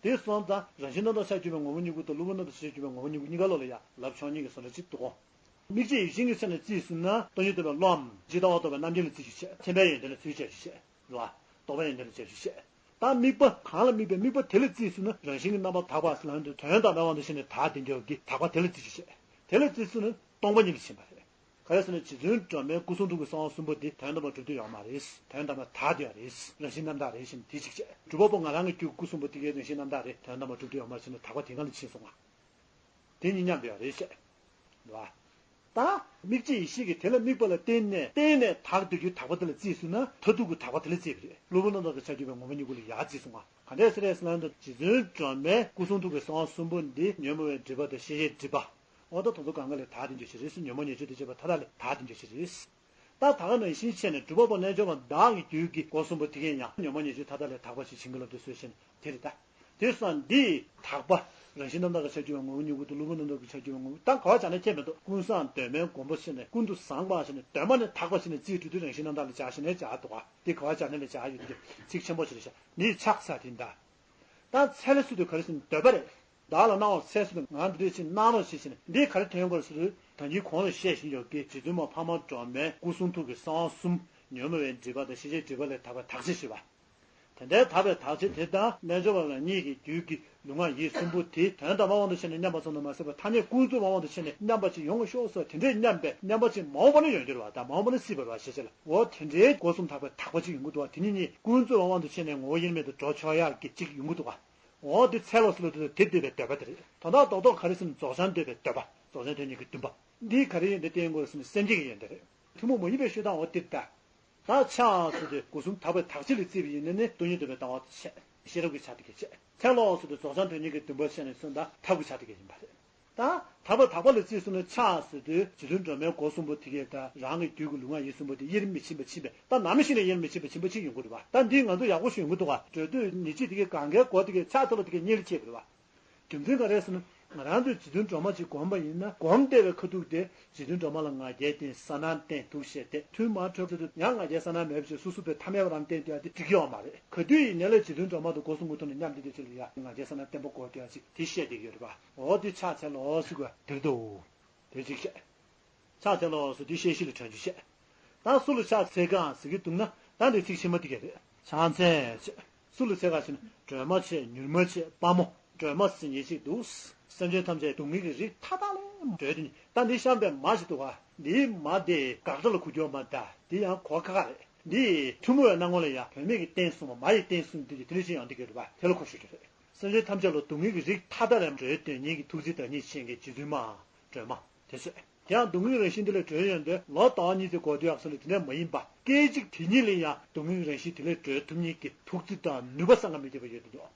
དེ་སོང་ཙང་རང་བཞིན་རྣམ་དག་ཆ་བཅུ་པའི་ངོ་བོ་ཉིད་སྐུ་དང་གློ་བུར་རྣམ་དག་ཆ་བཅུ་པའི་ངོ་བོ་ཉིད་སྐུ་གཉིས་ཀ་ལོག་ལ་ཡང་ལབ་ཆོག་ཉིད་ཀྱི་བཟོ་འདྲ་ཅིག་འདུག་གོ་དམིགས་བཅས་ཡིད་བཞིན་གྱི་ཚེ་ནས་བརྩིས་སོང་ན་སྟོང་ཉིད་རྟོགས་པའི་བློའམ་ཇི་ལྟ་བ་རྟོགས་པའི་རྣམ་འགྱུར་ལ་བརྩི་ཞིང་བཤད། མཚན་དཔེའི་ཡོན་ཏན་ལ་བརྩི་ཞིང་བཤད། རེད་བ། རྟོགས་པའི་ཡོན་ཏན་ལ་བརྩི་ཞིང་བཤད། ད་དམིགས་པ་གང་ལ་དམིགས་པའི་དམིགས་པ་དེ་ལ་བརྩིས་སོང་ན་རང་བཞིན་གྱི་རྣམ་པར་དག་པ་ཟེར་ལབ་འདི་དོན་དམ་པའི་དབང་དུ་བྱས་ནས་དག་དེ་འཇོག་གི་དག་པ་དེ་ལ་བརྩི་ཞིང་བཤད། དེ་ལ་བརྩིས་སོང་ན་སྟོང་པ་ཉིད་ལ་ཕྱིན་པ་རེད། ག་རེ་ཟེར་ན་རྗེ་བཙུན་སྒྲོལ་མའི་སྐུ་གསུང་ཐུགས་ཀྱི་གསང་བ་གསུམ་པོ་དེ་དོན་དམ་པར་གྲུབ་ཐུབ་ཡོད་མ་རེད། དོན་དམ་པར་དག་བསྡད་ཡོད་རེད། རང་བཞིན་རྣམ་དག་རེད་ཞེས་དེ་གཅིག་བྱས། སྒྲུབ་པ་པོ་ང་རང་གི་རྒྱུད་སྐུ་གསུང་པོ་དེ་གའི་རང་བཞིན་རྣམ་དག་རེད། དོན་དམ་པར་གྲུབ་ཐུབ་ཡོད་མ་རེད་ཟེར་ནས་དག་པ་དེ་སྒང་ལ་ཕྱིན་སོང་ང་། དེ་གཉིས་མཉམ་པ་ཡོད་རེད་བཤད། རེད་བ། ད་དམིགས་བཅས་ཡེ་ཤེས་ཀྱི་དེ་ལ་དམིགས་པ་ལ་བརྟེན་ནས་བརྟེན་ནས་དག་སྡོད་རྒྱུའི་དག་པ་དེ་ལ་བརྩིས་སོང་ན་མཐར་ཐུག་གི་དག་པ་དེ་ལ་བརྩིས་པ་རེད། གློ་བུར་རྣམ་དག་གི་ཆ་བཅུ་པའི་ངོ་བོ་ཉིད་སྐུ་ལ་ཡར་བརྩིས་སོང་ང་། ག་འདྲས་ཟེར་རེད་ཟེར་ན་རྗེ་བཙུན་སྒྲོལ་མའི་སྐུ་གསུང་ཐུགས་ཀྱི་གསང་བ་གསུམ་པོ་འདི་ཉོན་མོངས་པའི་སྒྲིབ་པ་དང་ཤེས་བྱའི་སྒྲིབ་པ། འོ་ད་དེ་ཚོ་གང་ག་ལས་དག་དེ་འཇོག་བྱེད་རེད་ཟེར། ཉོན་མོངས་ཉེས་སྤྱོད་དང་བཅས་པ་མཐའ་དག་ལས་དག་དེ་འཇོག་བྱེད་རེད། ད་དག་ནང་བཞིན་བྱས་ནས་སྒྲུབ་པ་པོ་རྣལ་འབྱོར་པ་བདག་གི་རྒྱུད་ཀྱི་སྒོ་གསུམ་པོ་དེ་གས་ཡང་ཉོན་མོངས་ཉེས་སྤྱོད་མཐའ་དག་ལས་དག་པ་ཞིག་བྱིན་གྱིས་བརླབ་ཏུ་གསོལ་ཞེས་ནས་དེ་རེད་ད། དེ་སོང་འདི་དག་པ་རང་བཞིན་རྣམ་དག་གི་ཆ་བཅུ་པའི་ངོ་བོ་ཉིད་སྐུ་དང་གློ་བུར་རྣམ་དག་གི་ཆ་བཅུ་པའི་ངོ་བོ་ད་ག་བ་བྱས་ན་ཁྱད་མེད་དོ། ཀུན་བཟང་གདོད་མའི་མགོན་པོ་ཞེས་ནས་ཀུན་ཏུ་བཟང་པ་ཞེས་ནས་གདོད་མ་ནས་དག་པ་ཞེས་ནས་རྩིས་སྤྲོད་དུས་རང་བཞིན་རྣམ་དག་ལ་སྦྱར་ཞེས་ནས་སྦྱར་འདུག་ག་དེ་ག་བ་སྦྱར་ནས་ལ་སྦྱར་ཡོད་དུས་ཚིག་ཆེན་པོ་ཞིག་རེད་ཤག་འདི་ཕྱག་ཟེར་དེ་འདྲ། ད་འཚལ་ཟེར་དུས་ག་རེ་ཟེར་ན་འདོད་པ་རེད། བདག་ལ་གནང་བར་འཚལ་ཟེར་དུས་ང་འདི་འདྲ་ཞིག་གནང་རོགས་ཞེས་ཟེར་ནས་འདི་ག་རེ་ཐོན་དགོས་ཟེར་དུས་ད་གིན་གོང་ལ་བཤད་བཞིན་ཡོད་ཀྱི་རྗེ་བཙུན་མ་འཕགས་མ་སྒྲོལ་མའི་སྐུ་གསུང་ཐུགས་ཀྱི་གསང་བ་གསུམ་ཉོན་མོངས་པའི་སྒྲིབ་པ་དང་ཤེས་བྱའི་སྒྲིབ་པ་ལས་དག་པའི་དག་བྱེད་ཞེས་པ། དེ་འདྲའི་དག་པའི་དག་བྱེད་དེ་དང་རྣལ་འབྱོར་པ་རང་ཉིད་ཀྱི་རྒྱུད་ཀྱི་ལུས་ངག་ཡིད་གསུམ་པོ་དེ་དོན་དམ་པའི་དབང་དུ་བྱས་ནས་མཉམ་པ་ཙམ་དུ་མ་ཟད་པར་ཐ་སྙད་ཀུན་རྫོབ་པའི་དབང་དུ་བྱས་ནས་མཉམ་པ་ཅིག་ཡོང་བར་ཤོག་ཟེར། དེ་འདྲའི་མཉམ་པའི་མཉམ་པ་ཅིག་མ་འོངས་པ་ན་ཡོང་རྒྱུ་རེད་བ། ད་མ་འོངས་པ་ན་སྲིད་པ་རེད་བ་ཞེས་བྱས་ལ། འོ་དེ་འདྲའི་སྒོ་གསུམ་དག་པའི་དག་པ་ཅིག་ཡོང་གི་འདུག་བ། དེ་ཉིད་ཉིད་ཀུན་རྫོབ་པའི་དབང་དུ་བྱས་ནས་ངོ་བོ་དབྱེར་མེད་དུ་འགྲོ་ཆོག་ཡག་གི་ཅིག་ཡོང་གི་འདུག་བ། འོ་དེ་འཚལ་ལོ་ཟེར་ལོ་དེ་དེ་འདོད་པའི་འདོད་པ་དེ་རེད། དོན་དག་རྡོག་རྡོག་ག་རེ་ཟེར་ན་རྫོགས་བྱང་འདོད་པའི་འདོད་པ། རྫོགས་བྱང་དོན་གཉེར་གྱི་འདུན་པ། འདི་ག་རེ་ཡིན་འདི་བསྟན་དགོས་ཟེར་ན་སེམས་བསྐྱེད་ཀྱི་ཡོན་ཏན་རེད། ཐུན་མོང་མ་ཡིན་པའི་ཤོད་སྟངས་འོ་དེ་ལྟ། ད་ཕྱག་ཟེར་དུས་སྒོ་གསུམ་དག་པའི་དག་བྱེད་ལ་བརྩིས་པ་ཡིན་ན་ནི་སྟོང་ཉིད་རྟོགས་པའི་ལྟ་བ་བྱས། ཤེས་རབ་ཀྱི་ཆ་དེ་གས་བྱས། འཚལ་ལོ་ཟེར་དུས་རྫོགས་བྱང་དོན་གཉེར་གྱི་འདུན་པ་བྱས་ནས་སོང་ད་ཐབས་ཀྱི་ཆ་དེ་གས་ཡིན་པ་རེད། ད་དག་པ་དག་པ་ལ་བརྩིས་སོང་ན་ཕྱག་ཟེར་དུས་རྗེ་བཙུན་སྒྲོལ་མའི་སྒོ་གསུམ་པོ་དེ་གས་ད་རང་གི་རྒྱུད་ཀྱི་ལུས་ངག་ཡིད་གསུམ་པོ་དེ་དབྱེར་མི་ཕྱིན་པ་ཕྱིན་པས་ད་ནམ་ཞིག་ནས་དབྱེར་མི་ཕྱིན་པ་ཕྱིན་པ་ཅིག་ཡོང་གི་རེད་བ། ད་འདི་ང་ཚོ་ཡག་པོ་ཞིག་ཡོང་གི་འདུག་བ། སྒྲོལ་དུས་ཉེར་གཅིག་དེ་གས་གང་གའི་སྒོ་དེ་གས་ཕྱག་འཚལ་ལོ་དེ་གས་གཉེར་བྱེད་དགོས་རེད་བ། རྒྱུ་མཚན་ག་རེ་ཟེར་ན་ ང་རང་ཚོས་རྗེ་བཙུན་སྒྲོལ་མ་ཅིག་སྒོམ་པ་ཡིན་ན། སྒོམ་བསྡད་པའི་ཁ་ཐུག་དེ་རྗེ་བཙུན་སྒྲོལ་མ་ལ་ང་རྒྱལ་བསྟེན། ས་ནང་བསྟེན། ཐུགས་བཞེད་བསྟེན། ཐུན་མ་འཁྱོལ་ཚར་དུས་ཡང་ང་རྒྱལ་ས་ནང་མེད་པ་བྱས། སོ་སོ་པའི་ཐ་མལ་པ་རང་བསྟེན་བསྡད་ཡ་དེ་འགྲིག་གི་ཡོད་མ་རེད། ག་དུས་ཡིན་ནའི་ལས་རྗེ་བཙུན་སྒྲོལ་མ་དང་སྒོ་གསུམ་གྱི་ཐོག་ནས་མཉམ་བསྡད་དེ་ཅི་ལ་ཡ་ང་རྒྱལ་ས་ནང་བརྟན་པོ་དགོས་བསྡད་ཡ་ཅིག་དེ་བཤད་བསྡད་ཀྱི་ཡོད་རེད་པ། འོ་དེ་ཕྱག་འཚལ་ལོ་ཟེར་དགོས་དེ་རེད་དོ། དེ་གཅིག་བཤད། ཕྱག་འཚལ་ལོ་ཟེར་དུས་བཤད་གཞི་ལ་དྲན་རྒྱུ་བཤད། ད་སུ་ལ་ཕྱག་འཚལ་གང་ཟེར་གྱི་འདུག་ན། ད་འདི་ཚིག་ཕྱི་མ་འདི་ག་རེད། ཕྱག་འཚལ་བྱས། སུ་ལ་འཚལ་གང་ཟེར་ན། སྒྲོལ་མ་མཆོད། མྱུར་མ་མཆོད། དཔའ་མོ། སྒྲོལ་མ་ཟེར་མཁན་ཅིག་འདུག་སེམས་ཅན་ཐམས་ཅད་སྡུག་བསྔལ་གྱི་རིགས་མཐའ་དག་ལས་སྒྲོལ་དེ་ནི། ད་འདི་གཤམ་པའི་མ་ཞིག་འདུག་ག་འདིའི་མ་དེ་དགག་སྒྲ་ལ་གོ་རྒྱུ་མ་གདའ། འདི་ཡང་གོ་ཁག་ཁག་རེད། འདི་ཐུན་མོང་བའི་སྣང་ངོ་ལ་ཡང་བུད་མེད་ཀྱི་རྟེན་གསུངས་པ། མ་ཡི་རྟེན་གསུངས་དེ་དེ་ནི་ཅི་ཡང་འདི་ག་རེད་པ། དེ་ལ་གོ་ཞུ་རྒྱུ་རེད། སེམས་ཅན་ཐམས་ཅད་ལ་སྡུག་བསྔལ་གྱི་རིགས་མཐའ་དག་ལས་སྒྲོལ་དོན་གཉིས་ཀྱི་ཐུགས་བརྩེ་དང་ཉིད་ཆེན་གྱི་རྗེ་བཙུན་མ། སྒྲོལ་མ། དེ་ཚོས། དེ་ཡང་སྡུག་བསྔལ་རང་བཞིན་དེ་ལས་སྒྲོལ་ཡོང་དུས་ལོ་ཟླ་བ་གཉིས་ཙམ་འགོར་དུས་ཡག་སོང་ལ་དེ་འདྲ་མ་ཡིན་པ། སྐད་ཅིག་དེ་ཉིད་ལ་ཡང་སྡུག་བསྔལ་རང་བཞིན་དེ་ལས་སྒྲོལ་ཐུབ་མཁན་གྱི་ཐུགས་བརྩེ་དང་ནུས་པ་བསམ་གྱིས་མི་ཁྱབ་པ་ཡོད་དེ་འདུག་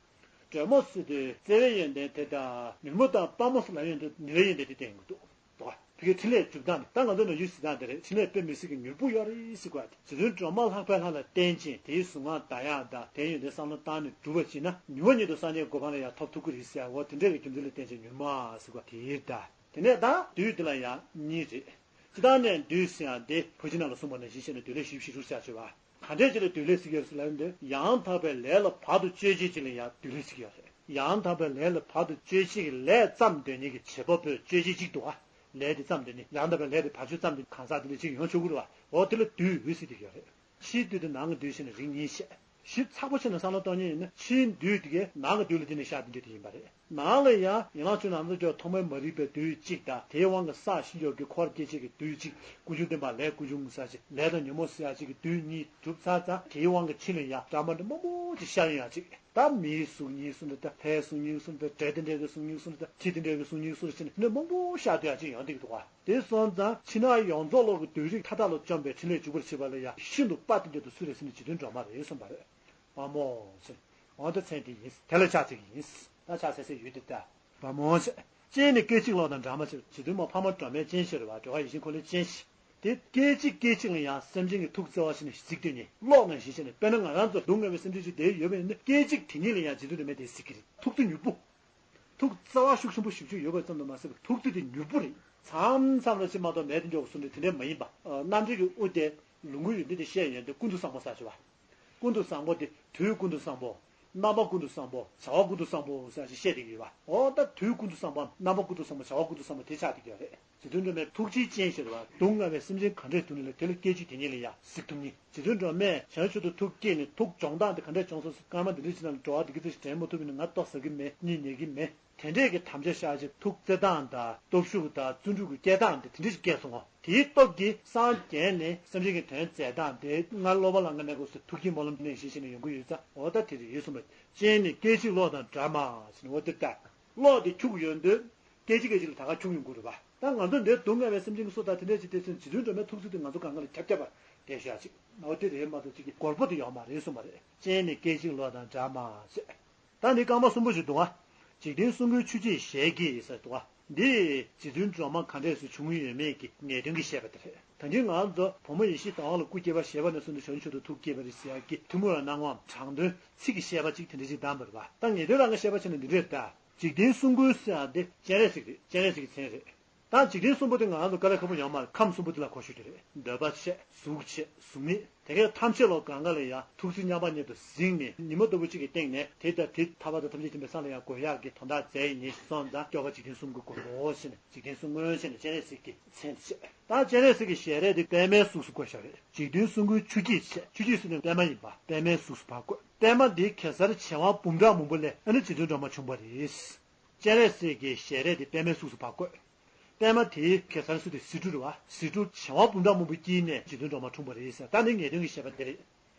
སྒྲོལ་མ་ཟེར་དུས་བརྩེ་བས་ཡོན་ཏན་དེ་དང་མྱུར་མོ་དང་དཔའ་མོ་སོགས་ལ་ཡོན་ཏན་ནུས་པའི་ཡོན་ཏན་དེ་བསྟན་གྱི་འདུག་འདུག་ག་དེ་གའི་ཕྲིན་ལས་སྒྲུབ་སྟངས་དེ་ད་ང་ཚོ་ནམ་རྒྱུན་ཟེར་སྟངས་དེ་རེད། ཕྲིན་ལས་དཔེ་མི་སྲིད་ཀྱི་མྱུར་པོ་ཡོད་རེད་ཟེར་གོ་ཡ་དེ། རྗེ་བཙུན་སྒྲོལ་མ་ལྷག་པའི་ལྷ་ལ་བརྟེན་ཅིང་དེའི་གཟུངས་སྔགས་བཟླ་ཡག་དང་དེའི་ཡོན་ཏན་བསམ་བློ་བཏང་ནས་བསྒྲུབས་པ་བྱས་ན་མྱུར་བ་ཉིད་དུ་སངས་རྒྱས་གོ་འཕང་ལ་ཡང་ཐོབ་ཐུབ་ཀྱི་རེད་ཟེར་ཡ། འོ་དེ་འདྲ་གི་རྒྱུ་མཚན་ལ་བརྟེན་ཅིང་མྱུར་མ་ཟེར་གོ་དེ་ཡིན་ད། དེ་ནས་ད་བདུད་འདི་ལ་ཡང་གཉིས་རེད། སྤྱིར་བཏང་ནས་བདུད་ཟེར་ཡག་འདི་ཕལ་ཆེར་ནང་ལ་གསུངས་པ་ནང་བཞིན་བཤད་ན་བདུད་ལས་བཞི་བཞི་རུ་ཆགས་ཆེ་བ། ག་འདྲས་ཅིག་ལ་བདུད་ལས་ཟེར་གྱི་ཡོད་ཟེར་ལབ་ཡོང་དུས་ཡང་དག་པའི་ལས་ལ་བར་དུ་གཅོད་བྱེད་ཅིག་ལ་ཡང་བདུད་ལས་ཟེར་གྱི་ཡོད་རེད། ཡང་དག་པའི་ལས་ལ་བར་དུ་གཅོད་བྱེད་ཀྱི་ལས་བརྩམས་འདོད་མཁན་གྱི་བྱེད་པ་པོས་གཅོད་བྱེད་ཅིག་འདུག་ག་ལས་དེ་བརྩམས་འདོད་ནི་ཡང་དག་པའི་ལས་དེ་བར་ཆད་བརྩམས་ཏེ་གང་ཟག་དེ་འདྲ་ཅིག་ཡོང་ཆོག་གི་རེད་བ། འོ་དེ་ལ་བདུད་ཟེར་གྱི་ཡོད་རེད། ཕྱིའི་བདུད་དེ་ནང་གི་བདུད་ཟེར་ནས་རིགས་གཉིས་བཤད། ཞིབ་ཚགས་པོ་བྱས་ནས་བསམ་བློ་གཏོང་མཁན་ཡིན་ན་ཕྱིའི་བདུད་དེ་གའི་ནང་གི་བདུད་ལ་བརྟེན་ནས་ཤར་དེ་འདྲ་དེ་ཡིན་པ་རེད། ནང་ལ་ཡང་ཡན་ལག་བཅུ་ནང་དུ་འཇོག་ཐོག་མའི་མ་རིག་པའི་བདུད་གཅིག་དང་དེའི་དབང་གིས་བསགས་ཤིང་འཇོག་གི་འཁོར་སྐྱེ་མཆེད་ཀྱི་བདུད་གཅིག་ཀུན་འབྱུང་བདེན་པ་ལས་ཀུན་འབྱུང་ཟེར་ཅིག་ལས་དང་ཉོན་མོངས་ཟེར་ཅིག་གི་བདུད་གཉིས་གྲུབ་ཚར་ཙང་དེའི་དབང་གིས་ཕྱི་ལ་ཡང་འདྲ་མ་འདྲ་མང་པོ་ཅིག་ཤར་ཡོང་ཡག་ཅིག་ད་མིའི་གཟུགས་བརྙན་གསུངས་དང་། ད་ལྷའི་གཟུགས་བརྙན་གསུངས་དང་། འདྲེ་དེ་འདྲའི་གི་གཟུགས་བརྙན་གསུངས་དང་། ཁྱི་དེ་འདྲའི་གི་གཟུགས་བརྙན་གསུངས་དང་། ཅི་ནས་མང་པོ་ཤར་སྡོད་ཡག་ཅིག་ཡོང་བསྡད་ཀྱི་འདུག་ག་དེ་སོང་ཙང་ཕྱི་ནང་ཡོངས་རྫོགས་ལོག་གི་བདུད་རིགས་མཐའ་དག་ལ་བཅོམ་པའི་ཕྲིན་ལས་འཇུག་པར་བྱེད་པ་ལ་ཡང་ཤིན་ཏུ་དཔའ་དེ་འདྲ་དུ་སུ་རེད་ཟེར་ན་རྗེ་བཙུན་སྒྲོལ་མ་རེད་གསུངས་པ་རེད། དཔའ་མོ་ཟེར། འོ་ད་མཚན་དེ་ཡིན། དེ་ལ་ཕྱག་འཚལ་གྱི་ཡིན། ད་ཕྱག་འཚལ་སའི་ཡུལ་དེ་ལྟ། དཔའ་མོ་ཟེར། སྤྱན་ནི་སྐད་ཅིག་གློག་དང་འདྲ་མ་ཟེར། རྗེ་བཙུན་མ་འཕགས་མ་སྒྲོལ་མའི་སྤྱན་ཤེས་རེད་བ། སྒྲོལ་དཀར་ཡིད་བཞིན་འཁོར་ལོའི་སྤྱན་ཤེས། དེ་སྐད་ཅིག་སྐད་ཅིག་ལ་ཡང་སེམས་ཅན་གྱི་ཐུགས་བརྩེ་བ་ཞིག་ནས་གཟིགས་དུས་ནི་གློག་ནང་བཞིན་བྱས་ནས། དཔེར་ན་ང་རང་ཚོ་སྡུག་བསྔལ་བའི་སེམས་ཅན་ཅིག་བསྡད་ཡོད་པ་ཡིན་ན་སྐད་ཅིག་དེ་ཉིད་ལ་ཡང་རྗེ་བཙུན་སྒྲོལ་མས་དེ་གཟིགས་ཀྱི་རེད། ཐུགས་བརྩེ་ཉུང་པོ། ཐུགས་བརྩེ་བ་ཤུགས་ཆེན་པོ་ཞེ་པོ་ཅིག་ཡོད་པ་ཙམ་དུ་མ་ཟད་པར་ཐུགས་བརྩེ་དེ་མྱུར་པོ་རེད། མཚམས་མཚམས་ལ་ཅིག་མ་གཏོགས་མེད་དེ་འཇོག་གསུངས་ཏེ་དེ་འདྲས་མ་ཡིན་པ། ཨ། རྣམ་འགྲེལ་གྱི་དབུ་དེ་ལོངས་སྐུ་ཡོན་ཏན་དེ་བཤད་ཡོང་དུས་ཀུན་ཏུ་བཟང་པོ་ཟེར་ཅིག་བ། ཀུན་ཏུ་བཟང་པོ་དེ་དུས་ཀུན་ཏུ་བཟང་པོ། རྣམ་པ་ཀུན་ཏུ་བཟང་པོ། བྱ་བ་ཀུན་ཏུ་བཟང་པོ་ཟེར་ཅིག་བཤད་བསྡད་ཀྱི་ཡོད་པ། འོ་ད་དུས་ཀུན་ཏུ་བཟང་པོ། རྣམ་པ་ཀུན་ཏུ་བཟང་པོ། བྱ་བ་ཀུན་ཏུ་བཟང་པོ་དེ་ཆགས་བསྡད་ཀྱི་ཡོད་རེད། རྗེ་བཙུན་སྒྲོལ་མའི་ཐུགས་རྗེའི་སྤྱན་ཤེས་རེད་བ། སྡུག་བསྔལ་བའི་སེམས་ཅན་ག་འདྲས་འདུག་ན་ལ་དེ་ལ་སྐད་ཅིག་དེ་ཉིད་ལ་ཡང་གཟིགས་ཐུབ་མཁན། རྗེ་བཙུན་སྒྲོལ་མས་བྱང་ཆུབ་ཏུ་ཐུགས་བསྐྱེད་ནས་ཐུགས་སྦྱོང་སྟངས་དེ་ག་འདྲས་སྦྱོང་སོང་ཟེར། སྐར་མ་འདི་འདྲས་ཅིག་ནང་ལ་འགྲོ་བ་འདི་ག་ཚོད་ཞིག་དྲན་མ་ཐུབ་པ་ཡིན་ན་ང་ལྟོགས་ཟ་གི་མེད། གཉིད་ཉལ་གི་མེད། དེ་འདྲས་ཀྱི་དམ་བཅའ་བཞག་ཅིག་ཐུགས་བརྩེ་སྟངས་དང་སྟོབས་ཤུགས་དང་བརྩོན་འགྲུས་ཀྱི་སྐྱེ་སྟངས་དེ་དེ་འདྲས་ཅིག་སྐྱེས་སོང་ངོ་། དེའི་སྟོབས་ཀྱིས་སངས་རྒྱས་ནས་སེམས་ཅན་གྱི་དོན་མཛད་སྟངས་དེ་སྔར་སློབ་པ་ལ་ང་གནས་སྐབས་སུ་ཐུགས་བསྐྱེད་སྨོན་ལམ་ནང་བཞིན་བྱས་ནས་ཡོང་གི་ཡོད་ཙང་། འོ་ད་དེ་རེད་ཡོད་གསུངས་པ། སྤྱན་ནི་སྐད་ཅིག་གློག་དང་འདྲ་མ་ཟེར་ནས། འོ་དེ་ལྟ། གློག་དེ་འཁྱུག་ཡོང་དུས་སྐད་ཅིག་སྐད་ཅིག་ལ་ད་ག་འཁྱུག་ཡོང་གི་རེད་པ། ད་ང་ཚོ་འདིར་སྡུག་བསྔལ་བའི་སེམས་ཅན་གྱི་སོ་ད་དེ་འདྲས་ཅིག་བལྟས་ཚུན་རྗེ་བཙུན་སྒྲོལ་མའི་ཐུགས་བརྩེ་དེ་ང་ཚོ་གང་ག་ལ་ཁྱབ་ཁྱབ་པ་བསྡད་ཤག་ཅིག་འོ་དེ་རེད་མ་གཏོགས་ཅིག་གི་སྒོར་པོ་དེ་ཡོད་མ་རེད་གསུངས་པ་རེད། སྤྱན་ནི་སྐད་ཅིག་གློག་དང་འདྲ་མ་ཟེར། ད་འདི་སྐར་མ་གསུམ་པོ་ཞིག་འདུག་ཨ། འཇིག་རྟེན་གསུམ་མགོན་ཆུ་སྐྱེས་ཞལ་གྱིས་ཟེར་འདུག་ཨ། འདི་རྗེ་བཙུན་སྒྲོལ་མ་ག་འདྲས་སུ་བྱུང་ཡོད་མེད་ཀྱི་ངེས་དོན་གྱི་བཤད་པ་དེ་རེད། ད་གིན་ང་ཚོ་བུ་མོ་ཡེ་ཤེས་ཟླ་བ་ལ་སྐུ་སྐྱེ་བ་བཞེས་པ་ནས་བཟུང་སྟེ་བྱང་ཆུབ་ཏུ་ཐུགས་བསྐྱེད་པ་རེད་ཟེར་ཡག་གི་ཐུན་མོང་བའི་སྣང་བའམ་དྲང་དོན་ཚིག་གི་བཤད་པ་ཅིག་དེ་འདྲ་ཅིག་བདམས་པ་རེད་པ། ད་ངེས་དོན་རང་གི་བཤད་པ་བྱས་ན་འདི་འདྲས་རེད་ད། འཇིག་རྟེན་གསུམ་མགོན་ཟེར་ཡག་འདི་སྤྱན་རས་གཟིགས་རེད། སྤྱན་རས་གཟིགས་ཀྱི་མཚན་རེད། ད་འཇིག་རྟེན་གསུམ་པོ་དེ་ང་ཚོ་དཀའ་ལས་ཁག་པོ་ཡོད་མ་རེད། ཁམས་གསུམ་པོ་དེ་ལ་གོ་ཤོད་ཀྱི་རེད། འདོད་པ་ཆེ། གཟུགས་ཆེ། གཟུགས་མེད། དེ་གའི་ཐམས་ཅད་ལོ་གང་ག་ལ་ཡང་ཐུགས་བརྩེ་མཉམ་པ་ཉིད་དུ་གཟིགས་ནས་ཉི་མ་ལྟ་བུ་གཅིག་གི་སྟེང་ནས་དེ་ལྟར་དེ་ཐར་པ་དང་ཐམས་ཅད་མཁྱེན་པའི་སངས་ལ་ཡང་འགོད་ཡག་གི་དོན་དག་མཛད་ཡིན་ནས་སོང་ཙང་སྐྱོབ་པ་འཇིག་རྟེན་གསུམ་མགོན་དགོས་ཟེར་ནས་འཇིག་རྟེན་གསུམ་མགོན་ཟེར་ནས་སྤྱན་རས་གཟིགས་ཀྱི་མཚན་དེ་བྱས། ད་སྤྱན་རས་གཟིགས་ཀྱི་ཞལ་རས་དེ་པདྨའི་གཟུགས་སུ་བཀོད་བཞག་རེད། འཇིག་རྟེན་གསུམ་མགོན་ཆུ་སྐྱེས་བྱས། ཆུ་སྐྱེས་ཟེར་ནས་པདྨ་ཡིན་པ། པདྨའི་གཟུགས་སུ་ཕར་བཀོད། པདྨ་དེ་གེ་སར་བྱེ་བ་འབུམ་ཕྲག་མང་པོ་ལས་ཨ་ནི་རྗེ་བཙུན་སྒྲོལ་མ་བྱུང་བ་རེད། སྤྱན་རས་གཟིགས་ཀྱི་ཞལ་རས་དེ་པདྨའི་གཟུགས་སུ་ཕར་བཀོད། པདྨ་དེའི་གེ་སར་སུ་དེ་ཟེའུ་འབྲུ་རེད་བ། ཟེའུ་འབྲུ་བྱེ་བ་འབུམ་ཕྲག་མང་པོ་དཀྱིལ་ནས་རྗེ་བཙུན་སྒྲོལ་མ་འཁྲུངས་པ་རེད་ཟེར། ད་ནི་ངེས་དོན་གྱི་བཤད་པ་འདི་རེད།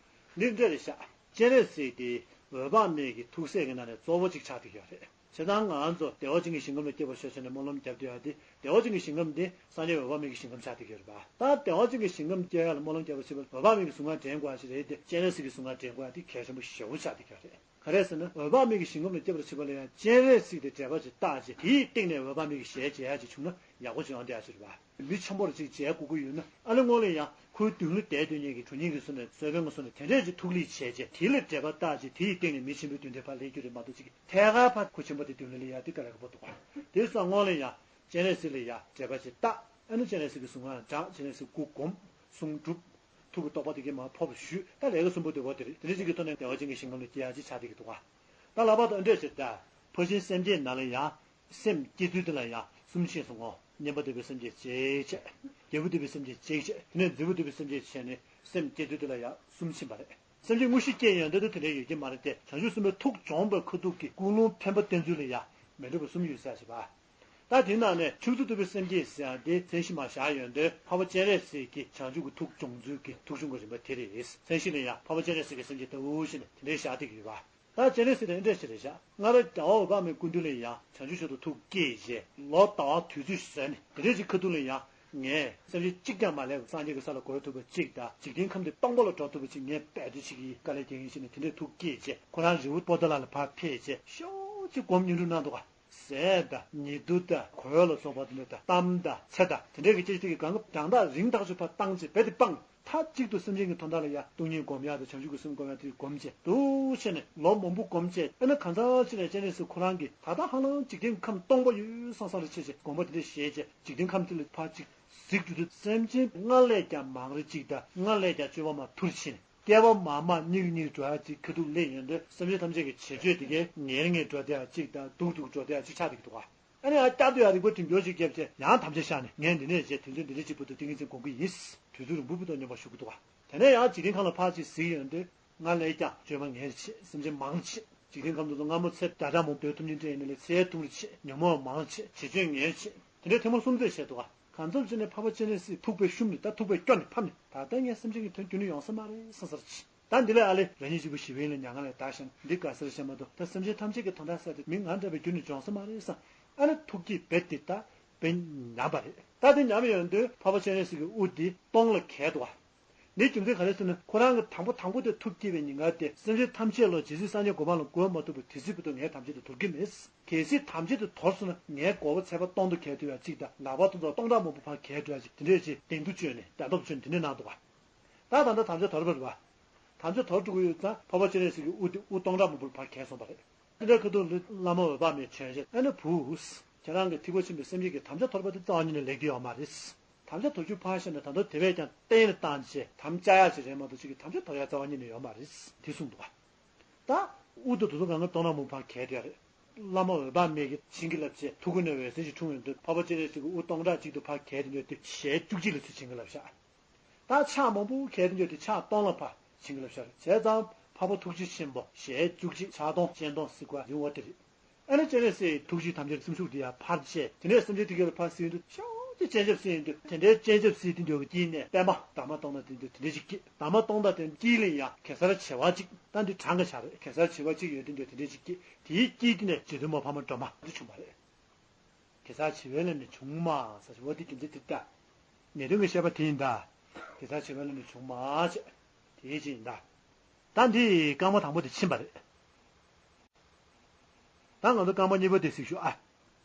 འདི་འདྲ་རེད་ཤག་སྤྱན་རས་གཟིགས་དེ་འོད་དཔག་མེད་ཀྱི་ཐུགས་སྲས་ཀྱི་ནང་ནས་གཙོ་བོ་གཅིག་ཆགས་བསྡད་ཡོད་རེད། བྱས་ཙང་ང་ཚོ་བདེ་བ་ཅན་གྱི་ཞིང་ཁམས་ལ་སྐྱེ་བར་ཤོག་ཟེར་ནས་སྨོན་ལམ་བརྒྱབ་བསྡད་ཡོད་དེ། བདེ་བ་ཅན་གྱི་ཞིང་ཁམས་དེ་སངས་རྒྱས་འོད་དཔག་མེད་ཀྱི་ཞིང་ཁམས་ཆགས་བསྡད་ཡོད་རེད་པ། ད་བདེ་བ་ཅན་གྱི་ཞིང་ཁམས་སྐྱེ་ཡག་ལ་སྨོན་ལམ་བརྒྱབ་པ་ཞིག་ལ་འོད་དཔག་མེད་ཀྱི་གཟུངས་སྔགས་འདྲེན་དགོས་ཡག་ཞིག་རེད་དེ། སྤྱན་རས་གཟིགས་ཀྱི་གཟུངས་སྔགས་འདྲེན་དགོས་ཡག་དེ་གལ་ཆེན་པོ་ཞེ་པོ་ཆགས་བསྡད་ཡོད་རེད། ག་རེ་ཟེར་ན། འོད་དཔག་མེད་ཀྱི་ཞིང་ཁམས་ལ་སྐྱེ་བར་བྱེད་པ་ལ་ཡང་སྤྱན་རས་གཟིགས་དེ་འགྲེལ་པ་ཅིག་བཏགས་རྗེས་དེའི་སྟེང་ནས་འོད་དཔག་མེད་ཀྱི་ཞལ་མཇལ་ཡག་ཅིག་བྱུང་ན་ཡག་པོ་ཅིག་ཡོང་བསྡད་ཡག་ཅིག་རེད་པ། མི་ཆེན་པོ་རུ་ཅིག་མཇལ་དགོས་ཀྱི་ཡོད་ན་ཨ་ནི་སྔོན་ལ་ཡང་ ཁོའི་མདུན་ལ་བསྡད་སྡོད་མཁན་གྱི་གྲོང་ཉིད་ཀྱི་སོ་ནས་གསོལ་དཔོན་གྱི་སོ་ནས་དེ་འདྲས་ཀྱི་ཐུགས་ལས་བྱས་རྗེས་དེ་ལ་འགྲེལ་པ་བཏགས་རྗེས་དེ་ཡི་སྟེང་ནས་མི་ཆེན་པོའི་མདུན་དེ་ཕར་སླེབས་རྒྱུ་རེད་མ་གཏོགས་ཅིག་ཐད་ཀར་ཕར་ཁོ་ཆེན་པོ་དེ་མདུན་ལ་སླེབས་ཡ་དེ་དཀའ་ལས་ཁག་པོ་འདུག་ག་དེའི་སང་སྔོན་ལ་ཡ་སྤྱན་རས་གཟིགས་ལ་ཡ་འགྲེལ་པ་ཅིག་བཏགས། ཨ་ནི་སྤྱན་རས་གཟིགས་ཀྱི་གཟུངས་སྔགས་བགྲངས། སྤྱན་རས་གཟིགས་སྐུ་བསྒོམ། གསུང་སྒྲུབ། ཐུགས་ཀྱི་རྟོགས་པ་དེ་གའི་མར་ཕོབ་ཞུས། ད་ལས་ཀ་གསུམ་པོ་དེ་བ་དེ་རེད། དེ་འདྲ་ཅིག་གི་ཐོག་ནས་བདེ་བ་ཅན་གྱི་ཞིང་ཁམས་ལ་སྐྱེ་ཡ་ཅིག་ཆགས་བསྡད་ཀྱི་འདུག་ག་ད་ལྷག་པར་དུ་ཨ་འདྲས་ཟེར་ད། ཕར་ཕྱིན་སེམས་བསྐྱེད་ནང་ལ་ཡང་སེམས་བསྐྱེད་ཚུལ་དེ་ལ་ཡང་གསུམ་ཕྱེས་སོང་ངོ་། མཉན་པ་ལྟ་བུའི་སེམས་བསྐྱེད་གཅིག་བྱས། རྒྱལ་པོ་ལྟ་བུའི་སེམས་བསྐྱེད་གཅིག་བྱས། དེ་ནས་རྫི་བོ་ལྟ་བུའི་སེམས་བསྐྱེད་བྱས་ནས་སེམས་བསྐྱེད་ཚུལ་དེ་ལ་ཡང་གསུམ་ཕྱིན་པ་རེད། སེམས་བསྐྱེད་དངོས་གཞི་སྐྱེ་ཡོང་དུས་དེ་འདྲ་ཡོད་ཀྱི་མ་རེད་དེ། བྱང་ཆུབ་སེམས་དཔའི་ཐུགས་སྦྱོང་བའི་ཁ་ཐུག་གི་ཀུན་སློང་འཕེན་པ་བསྟེན་ཚུལ་ལ་ཡང་མི་འདྲ་བ་གསུམ་ཡོད་ཟེར་ཞེས་པ། ད་དེའི་ནང་ནས་ཕྱུགས་ཚོད་ལྟ་བུའི་སེམས་བསྐྱེད་ཟེར་ཡ་དེ་མཚན་གཞི་མར་བཞག་ཡོང་དུས་འཕགས་པ་སྤྱན་རས་གཟིགས་ཀྱི་བྱང་ཆུབ་ཀྱི་ཐུགས་སྦྱོང་ཚུལ་གྱི་ཐུགས་སྦྱོང་གི་རིམ་པ་དེ་རེད། མཚན་གཞི་ལ་ཡང་འཕགས་པ་སྤྱན་རས་གཟིགས་ཀྱི་སེམས་བསྐྱེད་ལྟ་བུ་ཞེས་ནས་དེ་འདྲའི་བཞག་བསྡད་ཀྱི་ཡོད་པ། ད་སྤྱན་རས་གཟིགས་དེ་འདྲ་ཞིག་རེད་ཤག་སྔར་རྒྱལ་བ་འོད་དཔག་མེད་སྐུ་མདུན་ལ་ཡང་བྱང་ཆུབ་མཆོག་ཏུ་ཐུགས་བསྐྱེད་བྱས་ལོ་ཟླ་བ་དུས་ཚོད་བཟོས་ནས་དེ་འདྲའི་ཅིག་ཁ་ཐུག་ལ་ཡང་ངས་སེམས་ཅན་གཅིག་ཀྱང་མ་ལས་པར་སངས་རྒྱས་ཀྱི་ས་ལ་འགོད་ཐུབ་པ་ཅིག་དང་འཇིག་རྟེན་ཁམས་འདི་སྟོང་པ་ལ་འགྲོ་ཐུབ་པ་ཅིག་ངས་འབད་བརྩོན་བྱེད་ཀྱི་ཡིན། དཀའ་ལས་རྒྱག་གི་ཡིན་ཞེས་ནས་དེ་འདྲའི་ཐུགས་བསྐྱེད་བྱས་ཁོ་རང་རི་བོ་པོ་ཏ་ལ་ལ་ཕར་ཕེབས་བྱས་ཤོག་ཅིག་སྒོམ་བརྙན་འཕྲིན་གནང་འདུག་ག་ཟས་དང་ཉལ་འདུག་དང་གོས་ལ་སོགས་པ་དེ་འདྲ་དང་གཏམ་དང་ཚེ་དང་དེ་འདྲའི་གི་ཅིག་ཅིག་གི་གང་གི་གྲངས་ཐག་རིང་ཐག་ཆོད་ཕར་བཏང་བྱས་རྦད་དེ་སྤངས། མཐའ་གཅིག་ཏུ་སེམས་ཅན་གྱི་དོན་དག་ལ་ཡ་སྟོང་ཉིད་སྒོམ་ཡག་དང་བྱང་ཆུབ་ཀྱི་སེམས་སྒོམ་ཡག་དེ་སྒོམ་བྱས་འདུག་བྱས་ནས་ལོ་མང་པོ་སྒོམ་བྱས། ཨ་ནི་གང་ཟག་ཅིག་ནས་སྤྱན་རས་གཟིགས་ཁོ་རང་གིས་ད་ལྟ་ཧ་ལམ་འཇིག་རྟེན་ཁམས་སྟོང་པ་ཡོད་བསམ་བསམ་རེ་བྱས་བྱས་དགོངས་པ་དེ་འདྲ་བཞེས་བྱས་འཇིག་རྟེན་ཁམས་དེ་ལ་ཕར་ཅིག་གཟིགས་འགྲོ་དུས་སེམས་ཅན་སྔར་ལས་ཀྱང་མང་རེ་གཅིག་དང་སྔར་ལས་ཀྱང་སྤྱོད་པ་མར་ཐུར་ཕྱིན། བསྐལ་པ་མང་མང་སྙིགས་སྙིགས་འགྲོ་ཡག་ཅིག་ཁ་ཐུག་སླེབས་ཡོང་དུས་སེམས་ཅན་ཐམས་ཅད་ཀྱི་བྱེད་སྤྱོད་དེ་གས་ངན་ངན་འགྲོ་བསྡད་ཡག་ཅིག་དང་སྡུག་སྡུག་འགྲོ་བསྡད་ཡག་ཅིག་ཆགས་བསྡད་ཀྱི་འདུག་ག་ཨ་ནི་ཡང་བསྐྱར་དུ་ཡང་རིག་པ་འགྲེམས་སྐྱོར་ཅིག་བརྒྱབ་བྱས་ཡང་དམ་བཅའ་བཞག་ནས་ངས་འདི་ནས་བྱས་དུས་ཚོད་འདི་འདྲ་གཅིག་བར་དུ་ཏིང་ངེ་འཛིན་སྒོམ་གྱི་ཡིན། དུས་ཚོད་རིང་པོ་བར་དུ་སྙོམས་པར་ཞུགས་ཀྱི་འདུག་ག་དེ་ནས་ཡང་འཇིག་རྟེན་ཁམས་ལ་ཕར་ཅིག་གཟིགས་ཡོང་དུས་སྔར་ལས་ཀྱང་སྤྱོད་པ་ངན་ཆེ། སེམས་ཅན་མང་ཆེ། འཇིག་རྟེན་ཁམས་དུ་སྔ་མོ་ཚེ་བརྒྱ་ཕྲག་མང་པོ་སྡོད་ཐུབ་མཁན་དེ་ཡིན་ནའི་ལས་ཚེ་ཐུང་རུ་ཆེ། ཉོན་མོངས་མང་ཆེ། བྱེད་སྤྱོད་ངན་ཆེ། དེ་འདྲའི་ཐེངས་མ་གསུམ་ཙམ་བྱས་འདུག་ག་གང་འཚམ་བྱས་ནས་འཕགས་པ་སྤྱན་རས་གཟིགས་ཐུག་པས་བཤུམས་ནས་ད་ཐུག་པས་སྐྱོ་ནས་ཕམ་ནས་ད་ལྟ་ངས་སེམས་ཅན་གྱི་དོན་རྒྱུན་ནས་ཡོང་ས་མ་རེད་བསམ་ས་རེད། ད་འདི་ལས་ཨ་ལེ་རང་ཉིད་གཅིག་པུ་ཞི་བའི་ལ་མྱ་ངན་ལས་འདའ་ཞིང་འདི་དགའ་སར་བཤད་མ་གཏོགས་ད་སེམས་ཅན་ཐམས་ཅད་ཀྱི་དོན་དག་ས་དེ་མི་ང་འདྲ་བའི་རྒྱུན་ནས་འབྱུང་ས་མ་རེད་བསམ། ཨ་ནི་ཐུགས་ཀྱི་རྦད་དེ་ད་དཔེ་ཉམས་པ་རེད། ད་དེ་ཉམས་ཡོང་དུས་འཕགས་པ་སྤྱན་རས་གཟིགས་ཀྱི་དབུ་འདི་སྟོང་ལ་གས་འདུག་བ། འདིའི་རྒྱུ་མཚན་ག་རེ་ཟེར་ན་ཁོ་རང་གི་དང་པོ་དང་པོ་དེ་ཐུགས་བསྐྱེད་པའི་ཉིན་དཀར་དེ་སེམས་ཅན་ཐམས་ཅད་ལ་ཇི་སྲིད་སངས་རྒྱས་གོ་འཕང་ལ་འགོད་མ་ཐུབ་པ་དེ་སྲིད་བར་དུ་ངས་དམ་བཅའ་དེ་དོར་གྱི་མེད། གལ་སྲིད་དམ་བཅའ་དེ་དོར་སོང་ན་ངས་དགོས་པ་ཚད་པ་སྟོང་དུ་གས་འདུག་ཡ་གཅིག་དང་ལག་པ་སྟོང་དུ་སྟོང་ཕྲག་མང་པོ་ཕར་གས་འདུག་ཡ་གཅིག་དེ་འདྲས་ཅིག་གདེང་སྡུག་བཅོས་ནས་དལ་འདོབས་བཅོས་ནས་དེ་འདྲས་གནང་འདུག་བ། ད་ད་ལྟ་དམ་བཅའ་དོར་བ་རེད་བ། དམ་བཅའ་དོར་འགྲོ་གི་ཡོད་ཙང་འཕགས་པ་སྤྱན་རས་གཟིགས་ཀྱི་དབུ་དེ་དབུ་སྟོང་ཕྲག་མང་པོར་ཕར་གས་སོང་བ་རེད། དེ་འདྲའི་ཁ་ཐུག་ལ་བླ་མ་འོད་དཔག་མེད་བྱོན་བྱས་ཨ་ནི་བུ། ཁྱེད་རང་གི་ཐེག་པ་ཆེན་པོའི་སེམས་བསྐྱེད་ཀྱི་དམ་བཅའ་དོར་བ་དེ་རྩ་བ་ཉིད་ནས་ལེགས་ཀྱི་ཡོད་མ་རེད། དམ་བཅའ་དོར་རྒྱུ་ཕར་བཞག་ནས་ད་དུང་དེ་བས་ཀྱང་གཏན་ལ་བཏང་བྱས་དམ་བཅའ་ཡག་ཅིག་རེད་མ་གཏོགས་ཅིག་གི་དམ་བཅའ་དོར་ཡག་རྩ་བ་ཉིད་ནས་ཡོད་མ་རེད། དེ་གསུངས་འདུག་བ། ད་དབུ་དེ་དུས་ཚོད་གང་ག་སྟོང་ཕྲག་མང་པོ་ཕར་གས་བསྡད་རེད། བླ་མ་འོད་དཔག་མེད་ཀྱིས་བྱིན་གྱིས་བརླབས་བྱས་ཐུགས་ཀྱི་ནས་འོད་ཟེར་ཞིག་འཁྲུངས་ཡོང་དུས་འཕགས་པ་སྤྱན་རས་གཟིགས་ཀྱི་དབུ་སྟོང་ཕྲག་གཅིག་ཏུ་ཕར་གས་དེ་འདྲ་དེ་ཞལ་བཅུ་གཅིག་ལ་ཚུར་བྱིན་གྱིས་བརླབས་བཞག་ད་ཕྱག་མང་པོ་གས་དེ་འདྲ་དེ་ཕྱག་སྟོང་ལ་ཕར་བྱིན་གྱིས་བརླབས་བཞག་བྱས་ཙང་འཕགས་པ་ཐུགས་རྗེ་ཆེན་པོ་ཞལ་བཅུ་གཅིག་ཕྱག་སྟོང་སྤྱན་སྟོང་ཟེར་དགོས་ཡ་རིང་བ་དེ་རེད། ཨ་ནི་སྤྱན་རས་གཟིགས་ཐུགས་རྗེ་དམ་ཅན་སེམས་ཤུགས་དེ་ཡང་འཕར་བྱས་དེ་འདྲའི་སེམས་ཅན་དེ་གས་ལ་ཕར་གཟིགས་དུས་ཤོག་ཅིག་སྤྱན་ཆབ་གཟིགས་ཡོང་དུས་དེ་འདྲའི་སྤྱན་ཆབ་གཟིགས་དེ་འདྲ་གི་དཀྱིལ་ནས་པད་མ་འདབ་མ་སྟོང་ཕྲག་དེ་འདྲ་དེ་འདྲ་ཞིག་སྐྱེས། འདབ་མ་སྟོང་ཕྲག་དེ་དཀྱིལ་ལ་ཡང་གེ་སར་བྱེ་བ་གཅིག་ད་འདི་གྲངས་ཀ་བཞག་རེད། གེ་སར་བྱེ་བ་གཅིག་ཡོད་དེ་འདྲ་དེ་འདྲ་ཞིག་སྐྱེས། དེའི་དཀྱིལ་དེ་ནས་རྗེ་བཙུན་མ་འཕགས་མ་སྒྲོལ་མ་འདི་བྱུང་བ་རེད། གེ་སར་བྱེ་བའི་ལམ་ནས་བྱུང་མ་ཟེར་བ་དེ་རྒྱུ་མཚན་དེ་ལྟ། ངེས་དོན་གྱི་བཤད་པ་དེ་ཡིན་ད། གེ་སར་བྱེ་བའི་ལམ་ནས་བྱུང་མ་བྱས། དེའི་རྗེས་ཡིན་ད། ད་འདི་རྐང་པ་དང་པོ་དེ་ཕྱིན་པ་རེད། ད་ང་ཚོ་རྐང་པ་གཉིས་པ་དེ་གཟིགས་ཞུ་ཨ།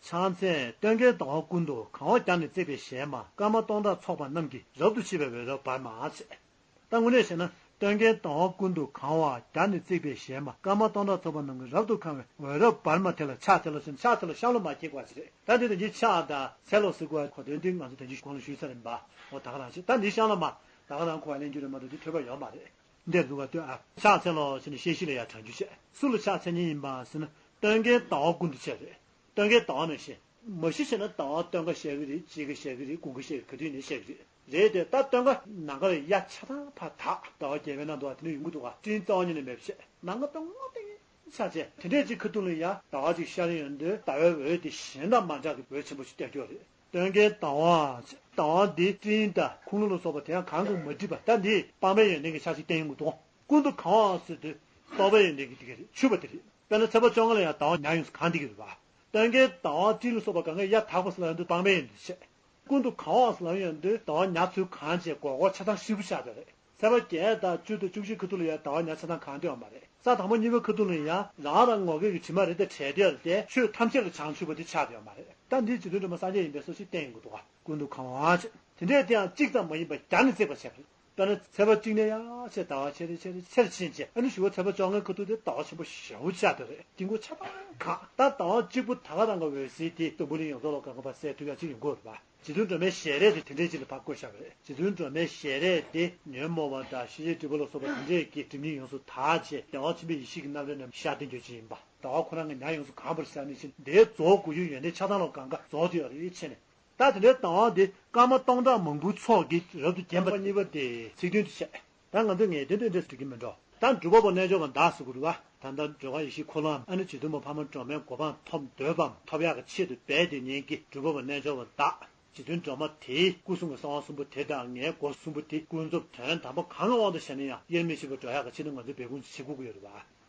ཕྱག་འཚལ་སྟོན་ཀའི་ཟླ་བ་ཀུན་ཏུ་གང་བ་བརྒྱ་ནི་བརྩེགས་པའི་ཞལ་མ་སྐར་མ་སྟོང་ཕྲག་ཚོགས་པ་རྣམས་ཀྱིས་རབ་ཏུ་ཕྱེ་བའི་འོད་རབ་འབར་མ་བྱས། ད་དངོས་གནས་བྱས་ན་སྟོན་ཀའི་ཟླ་བ་ཀུན་ཏུ་གང་བ་བརྒྱ་ནི་བརྩེགས་པའི་ཞལ་མ་སྐར་མ་སྟོང་ཕྲག་ཚོགས་པ་རྣམས་ཀྱིས་རབ་ཏུ་གང་བའི་འོད་རབ་འབར་མ་དེ་ལ་ཕྱག་འཚལ་ལོ་ཟེར་ན་ཕྱག་འཚལ་ལོ་ཤམ་ལོ་མ་སྐྱེལ་དགོས་ཟེར་རེད། ད་འདི་དོན་གྱི་ཕྱག་དང་འཚལ་ལོ་ཟེར་དགོས་གོ་དོན་འདི་ང་ཚོ་དོན་གྱི་གོང་ལ་ཞུས་ཚར་རེད་པ། འོ་ད་ག་རང་བྱེད་ད་འདི་ཤམ་ལོ་མ་ད་ག་རང་གོ་བ་ལེན་རྒྱུ་རེད་མ་གཏོགས་འདི་ཐོས་པ་ཡོད་མ་རེད། འདིར་འདུག་ག་ལྟོས་ཨ། ཕྱག་འཚལ་ལོ་ཞེས་ནས་བཤད་གཞི་ལ་ཡང་དྲན་རྒྱུ་བྱས། སུ་ལ་ཕྱག་འཚལ་མཁན་ཡིན་པ་ཟེར་ན་སྟོན་ཀའི་ཟླ་བ་ཀུན་ཏུ་བྱས་རེད། སྟོན་ཀའི་ཟླ་བ་ནང་བཞིན་མ་གཞི་བྱས་ན་ཟླ་བ་སྟོན་ཁ་བཤད་ཀྱི་རེད། དཔྱིད་ཀ་བཤད་ཀྱི་རེད། དགུན་ཁ་བཤད་ཀྱི་ག་དུས་ནས་བཤད་ཀྱི་རེད། རེད་དེ་ད་སྟོན་ཁ་ནམ་མཁའ་ལ་ཡ་ཆ་ཚང་ཕར་དག་ཟླ་བ་བརྒྱད་པའི་ནང་དུ་བ་དེ་འདྲ་ཡོང་གི་འདུག་ག་སྤྲིན་རྩ་བ་ཉིད་ནས་མེད་པ་བྱས་ནམ་མཁའ་སྟོང་པ་སྟེང་ཆ་བྱས་དེ་འདྲས་ཅིག་ཁ་ཐུག་ལ་ཡ་ཟླ་བ་ཅིག་ཤར་ཡོང་དུས་ཟླ་བའི་འོད་དེ་གཞན་དང་མ་འདྲ་གི་འོད་ཆེན་པོ་ཞིག་སྟོན་རྒྱུ་རེད། སྟོན་ཀའི་ཟླ་བ། ཟླ་བ་འདི་སྤྲིན་དང་ཁུངས་ལུང་ལ་སོགས་པ་དེ་ཡང་གང་གིས་མ་བསྒྲིབས་པ་ད་འདི་སྤངས་པའི་ཡོན་ཏན་གྱི་ཆ་ཞིག་བསྟན་ཡོང་གི་འདུག་ཀུན་ཏུ་གང་བ་ཟེར་དུས་རྟོག་པའི་ཡོན་ཏན་གྱི་དེ་ག་རེད་ཆུད་པ་དེ་རེད། དཔེར་ན་ཚེས་པ་བཅོ་ལྔ་ལ་ཡང་ཟླ་བ་ཉ་ཡོངས་སུ་གང་བསྡད་ཀྱི་རེད་པ། སྟོན་ཀའི་ཟླ་བ་སྤྲིན་ལ་སོགས་པ་གང་ག་ཡ་དག་པ་ཟེར་ལབ་ཡོང་དུས་སྤངས་པའི་ཡོན་ཏན་བྱས། ཀུན་ཏུ་གང་བ་ཟེར་ལབ་ཡོང་དུས་ཟླ་བ་ཉ་ཚུར་གང་བྱས་སྒོར་སྒོར་ཆ་ཚང་ཧྲིལ་པོ་ཆགས་པ་རེད། ཚེས་པ་བརྒྱད་དང་བཅུ་དང་བཅུ་གཅིག་ཁ་ཐུག་ལ་ཡང་ཟླ་བ་ཉ་ཆ་ཚང་གང་སྟོན་པ་མ་རེད། ས་དང་པོ་གཉིས་པའི་ཁ་ཐུག་ལ་ཡང་རང་རང་ངོ་སྐལ་གྱི་དྲི་མ་རེ་དང་བྲལ་དེ་ལ་བརྟེན་ཆོས་ཐམས་ཅད་ལ་བྱང་ཆུབ་པ་དེ་ཆགས་བསྡད་ཡོད་མ་རེད། ད་འདིའི་རྗེ་བཙུན་སྒྲོལ་མ་སངས་རྒྱས་ཡིན་པའི་སོ་ཞིག་བསྟན་ཡོང་གི་འདུག་ག་ཀུན་ཏུ་གང་བ་བྱས། དེ་འདྲས་དེ་ཡང་གཅིག་ཙམ་མ་ཡིན་པར་བརྒྱ་ནི་བརྩེགས་པ་བྱས་པ་རེད། དཔེར་ན་ཚེས་པ་གཅིག་ནས་ཡང་ཆེ་ཟླ་བ་ཆེ་རེ་ཆེ་རེ་ཆེར་ཕྱིན་རྗེས། ཨ་ནི་བཞི་པ་ཚེས་པ་བཅོ་ལྔའི་ཁ་ཐུག་དེ་ཟླ་བ་ཆེན་པོ་ཞེ་པོ་ཆགས་བསྡད་རེད། དཀྱིལ་འཁོར་ཆ་ཚང་གང་། ད་ཟླ་བ་གཅིག་པོ་ད་ག་རང་གི་འོད་ཟེར་དེ་སྟོང་པ་ཉིད་ཡོངས་རྫོགས་ལ་གང་ག་ཕར་གསལ་ཐུབ་ཡག་ཅིག་ཡོང་གི་ཡོད་རེད་པ། རྗེ་བཙུན་སྒྲོལ་མའི་ཞལ་རས་དེ་དེ་འདྲས་ཅིག་ལ་ཕར་བཀོད་བཞག་པ་རེད། རྗེ་བཙུན་སྒྲོལ་མའི་ཞལ་རས་དེ་ཉོན་མོངས་པ་དང་ཤེས་བྱའི་སྒྲིབ་པ་ལ་སོགས་པ་དེ་འདྲས་ཀྱི་སྒྲིབ་གཉིས་ཡོངས་སུ་དག་བྱས། བདེ་བ་ཆེན་པོའི་ཡེ་ཤེས་ཀྱི་རྣམ་རོལ་རྣམས་ཤར་ཏེ་འགྱོ་ཅིག་ཡིན་པ། ཟླ་བ་ཁོ་རང་གི་ཉ་ཡོངས་སུ་གང་བར་ཤར་ནི་ཕྱིན་དེའི་རྫོགས་དགོས་རྒྱུ་ཡོན་ཏན་ཆ་ཚང་ལ་གང་ག་རྫོགས་ཏེ་ཡོད་རེད་ཕྱིན་ནས། ད་དེ་འདྲའི་ཟླ་བ་འདི་སྐར་མ་སྟོང་ཕྲག་མང་པོའི་ཚོགས་ཀྱིས་རབ་ཏུ་བརྒྱན་པ་གཉིས་པ་དེ་ཚིག་དོན་དུ་བཤད། ད་ང་ཚོས་ངེས་དོན་དེ་འདྲ་འགྲིག་གི་མི་འགྲོ། ད་སྒྲུབ་པ་པོ་རྣལ་འབྱོར་པ་བདག་ཟེར་དགོས་རེད་བ། ད་ལྟ་སྒྲོལ་དཀར་ཡེ་ཤེས་འཁོར་ལོའམ་ཨ་ནི་རྗེ་བཙུན་མོ་འཕགས་མ་སྒྲོལ་མའི་གོ་འཕང་ཐོབ་འདོད་པའམ་ཐོབ་ཡག་གི་ཆེད་དུ་འབད་དེ་ཉིད་ཀྱི་སྒྲུབ་པ་པོ་རྣལ་འབྱོར་པ་བདག་རྗེ་བཙུན་སྒྲོལ་མ་དེའི་སྐུ་གསུང་གི་གསང་བ་གསུམ་པོ་དེ་དང་ངའི་སྒོ་གསུམ་པོ་དེ་ཀུན་རྫོབ་དོན་དམ་པ་གང་གི་དབང་དུ་བྱས་ན་ཡང་དབྱེར་མི་ཕྱེད་པར་འགྲོ་ཡག་གི་ཆེད་དུ་ང་ཚོས་འབད་འབུངས་བྱེད་དགོས་ཀྱི་ཡོད་རེད་བ།